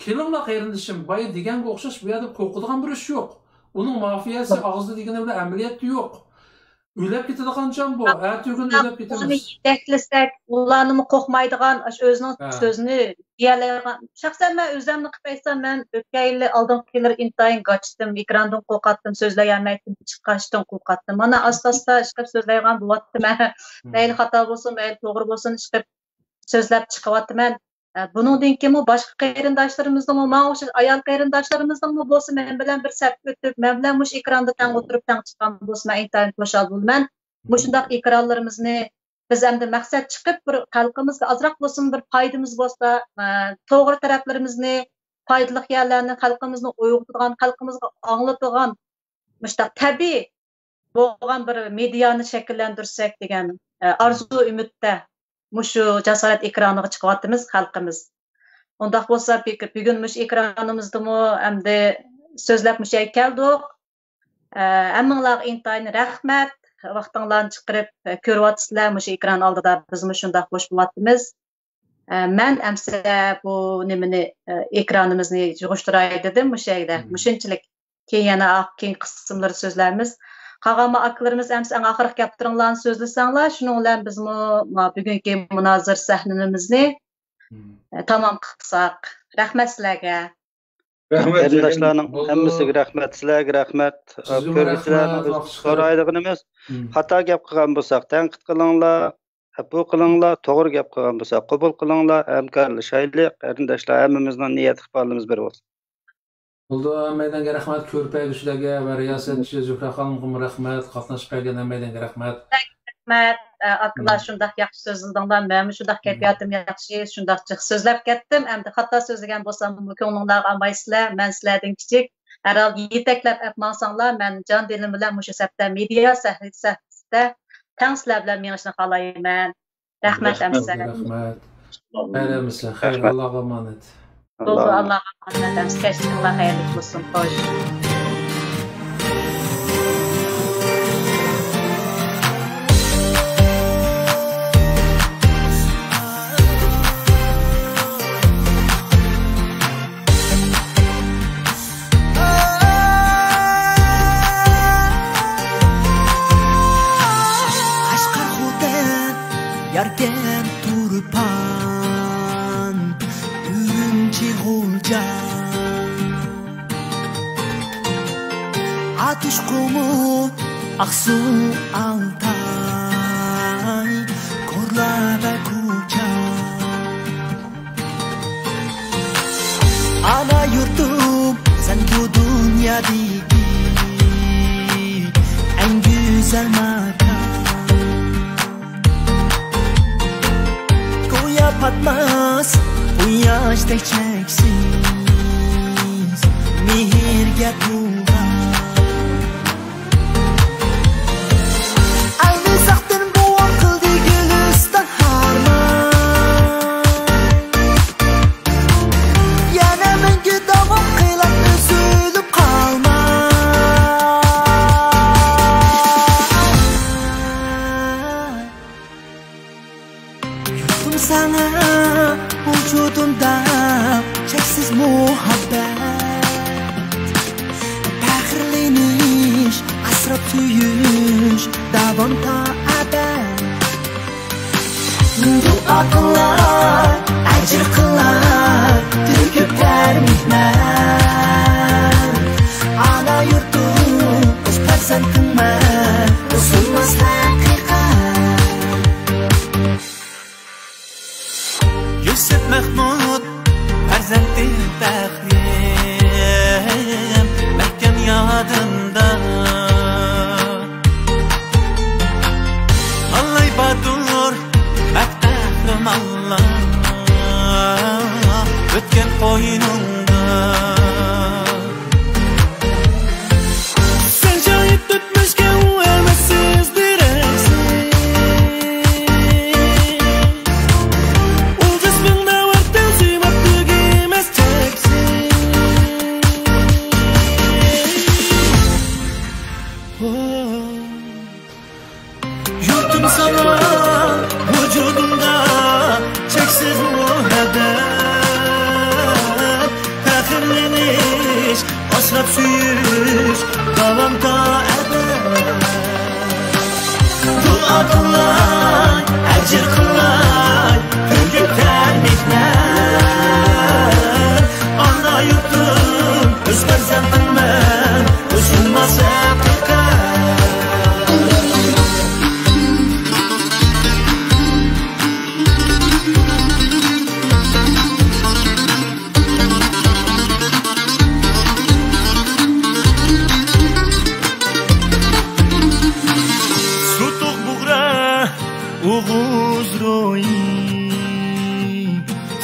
كېلىڭلار قېرىندىشىم، بايا دېگەنگە ئوخشاش بۇ يەردە قورقىدىغان بىر ئىش يوق. ئۇنىڭ مافىيەسى ئاغزىدا دېگىنى بىلەن ئەمەلىيەتتە يوق. ئۆلەپ كېتىدىغان جان بۇ، ئەتىگۈن ئۆلەپ كېتىمىز. ئۇنى يېتەكلىسەك، ئۇلارنىمۇ قورقمايدىغان، ئاشۇ ئۆزىنىڭ ھە. سۆزىنى دېيەلەيدىغان. شەخسەن مەن ئۆزۈمنى قىلىپ ئېيتسام، مەن ئۆتكەن يىلى ئالدىنقى يىللىرى ئىنتايىن قاچتىم، ئېكراندىن قورقاتتىم، سۆزلىيەلمەيتتىم، چىقاشتىن قورقاتتىم. مانا ئاستا-ئاستا ئىشقىلىپ سۆزلەيدىغان بولۇۋاتتىم. مەيلى خاتا بولسۇن، مەيلى توغرا بولسۇن، ئىشقىلىپ سۆزلەپ چىقىۋاتىمەن. ئە، بۇنىڭدىن كېيىنمۇ باشقا قېرىنداشلىرىمىزنىڭمۇ، ماڭا ئوخشاش ئايال قېرىنداشلىرىمىزنىڭمۇ بولسا مەن بىلەن بىر سەپكە ئۆتۈپ، مەن بىلەن مۇشۇ ئېكراندا تەڭ ئولتۇرۇپ تەڭ چىققان بولسا، مەن ئىنتايىن خۇشال بولىمەن. مۇشۇنداق ئېكرانلىرىمىزنى بىز ئەمدى مەقسەت چىقىپ، بىر خەلقىمىزگە ئازراق بولسىمۇ بىر پايدىمىز بولسا، ئە، توغرا تەرەپلىرىمىزنى، پايدىلىق يەرلەرنى خەلقىمىزنى ئويغىتىدىغان، خەلقىمىزگە ئاڭلىتىدىغان مۇشۇنداق تەبىئىي بولغان بىر مېدىيانى شەكىللەندۈرسەك دېگەن، ئە، ئارزۇ ئۈمىدتە مۇشۇ جاسارەت ئېكرانىغا چىقىۋاتىمىز خەلقىمىز. ئۇنداق بولسا بۈ-، بۈگۈن مۇشۇ ئېكرانىمىزدىمۇ ئەمدى سۆزلەپ مۇشۇ يەرگە كەلدۇق. ئە، ھەممىڭلارغا ئىنتايىن رەھمەت. ۋاقتىڭلارنى چىقىرىپ، ئە، كۆرۈۋاتىسىلەر مۇشۇ ئېكران ئالدىدا بىزمۇ شۇنداق بوش بولۇۋاتىمىز. ئە، مەن ئەمسە بۇ نېمىنى، ئە، ئېكرانىمىزنى يىغىشتۇراي دېدىم مۇشۇ يەردە. مم. مۇشۇنچىلىك. كېيىن يەنە ئا-، كېيىنكى قىسىملىرى سۆزلەرمىز. قالغان ما ئاكىلىرىمىز ئەمسە ئەڭ ئاخىرقى گەپلىرىڭلارنى سۆزلىسەڭلار، شۇنىڭ بىلەن بىزمۇ ما بۈگۈنكى مۇنازىرە سەھنىمىزنى، مم. ئە، تامام قىلساق. رەھمەت سىلەرگە. رەھمەت، قېرىنداشلارنىڭ بولدى. ھەممىسىگە رەھمەت، سىلەرگە رەھمەت. سىزگىمۇ كۆرگۈچىلەرنىڭ رەھمەت، ئۆزى ۋاقىت چىقىرىپ. سورايدىغىنىمىز، مم. خاتا گەپ قىلغان بولساق، تەنقىد قىلىڭلار، ئەپۇ قىلىڭلار، توغرا گەپ قىلغان بولساق، قوبۇل قىلىڭلار، ھەمكارلىشايلى، قېرىنداشلار، ھەممىمىزنىڭ نىيەت ئىقبالىمىز بىر بولسۇن. بولدى، ھەممەيلەنگە رەھمەت، كۆرپە ئەگىشلەرگە ۋە رىياسەتچى زۆھرە خانىمغىمۇ رەھمەت، قاتناشقا كەلگەن ھەممەيلەنگە رەھمەت. رەھمەت، ئە، ئاكىلار، مم. شۇنداق ياخشى سۆزلىدىڭلار، مەنمۇ شۇنداق مم. كەيپىياتىم ياخشى، شۇنداق جىق سۆزلەپ كەتتىم. ئەمدى خاتا سۆزلىگەن بولساممۇ كۆڭلۈڭلارغا ئالمايسىلەر، مەن سىلەردىن كىچىك. ھەرھال يېتەكلەپ ئەپ ماڭساڭلار، مەن جان دىلىم بىلەن مۇشۇ سەپتە، مېدىيا سەھنىسىدە تەڭ سىلەر بىلەن مېڭىشنى خالايمەن. رەھمەت، رەھمەت، ئەمىسە. رەھمەت. خەير ئەمىسە، خەير، رەھمەت. ئاللاغا ئامانەت. بولدى، ئاللاغا ئامانەت ئەمىسە. كەچلىكىڭلار خەيرلىك بولسۇن. خوش. قەشقەر، خوتەن، ياركەنت، تۇرپان، ئۈرۈمچى، غۇلجا. ئاتۇش، قۇمۇل، ئاقسۇ، ئالتاي، كورلا ۋە كۇچا. ئانا يۇرتۇم، سەن بۇ دۇنيادىكى ئەڭ گۈزەل ماكان. گويا پاتماس قۇياشتەك چەكسىز مېھىرگە تولغان. ئەلمىساقتىن بوۋام قىلدى گۈلىستان ھارمان. يەنە مەڭگۈ داۋام قىلار ئۈزۈلۈپ قالماي. يۇرتۇم ساڭا ۋۇجۇدۇمدا چەكسىز مۇھەببەت، پەخىرلىنىش، ئاسراپ سۆيۈش داۋامتا ئەبەد. دۇئا قىلاي، ئەجىر قىلاي، تۆكۈپ بەرمەكمەن. ئانا يۇرتۇم، ئۆز پەرزەنتىڭمەن، بۇ سۇنماس ھەقىقەت. يۈسۈپ مەخمۇت پەرزەنتى پەخرىم، مەھكەم يادىمدا. سۆيۈش داۋامدا ئەبەد. دۇئا قىلاي، ئەجىر قىلاي، تۆكۈپ تەر مېھنەت. ئانا يۇرتۇم، ئۆز پەرزەنتىڭمەن، ئۇزۇلماس ھەقىقەت. سۇتۇق بۇغرا ئوغۇز روھى،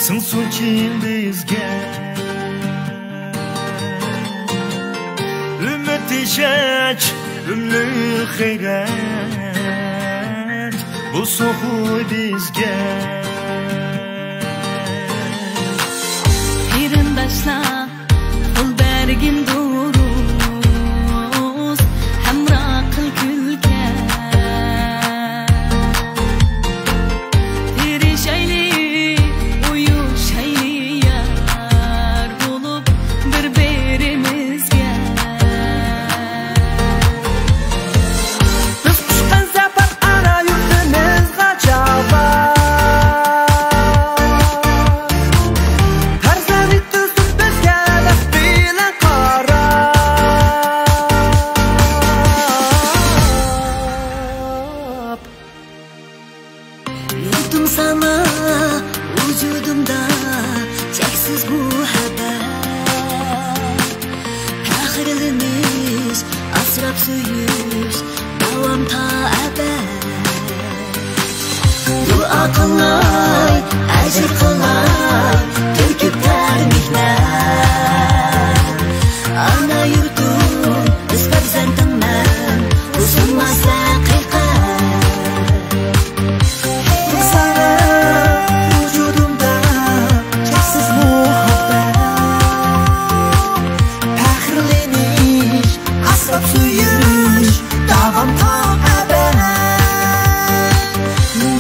سىڭسۇن چىن بىزگە. ئۈمىد ئېشەك، ئۈملۈك غەيرەت، بۇ سوخۇ بىزگە. قېرىنداشلار، قول بەرگىن دۇرۇس، ھەمراھ قىل كۈلكە. تىرىشايلى، ئۇيۇشايلى يار بولۇپ بىر-بىرىمىزگە. بىز قۇچقان زاپاس ئانا يۇرتىمىزغا چاۋاك. پەرزەنت تۈزدۈم بىزگە دەپ بىلەن قاراپ. يۇرتۇم ساڭا ۋۇجۇدۇمدا چەكسىز مۇھەببەت. پەخىرلىنىش، ئاسراپ سۆيۈش، داۋام تا ئەبەد. دۇئا قىلاي، ئەجىر قىلاي، تۆكۈپ تەر مېھنەت. ئانا يۇرتۇم، ئۆز پەرزەنتىڭمەن، ئۇزۇلماس ھەقىقەت. ساڭا ۋۇجۇدۇمدا چەكسىز مۇھەببەت. پەخىرلىنىش، ئاسراپ سۆيۈش، داۋام تا ئەبەد.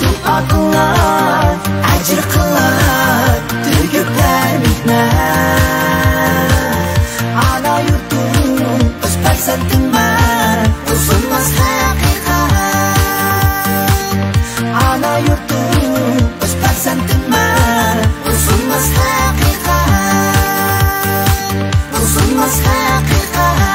دۇئا قىلاي، ئەجىر قىلاي، تۆكۈپ بەر مېھنەت. ئانا يۇرتۇم، ئۆز پەرزەنتىڭمەن، ئۇزۇلماس ھەقىقەت. ئانا يۇرتۇم، ئۆز پەرزەنتىڭمەن، ئۇزۇلماس ھەقىقەت. ئۇزۇلماس ھەقىقەت.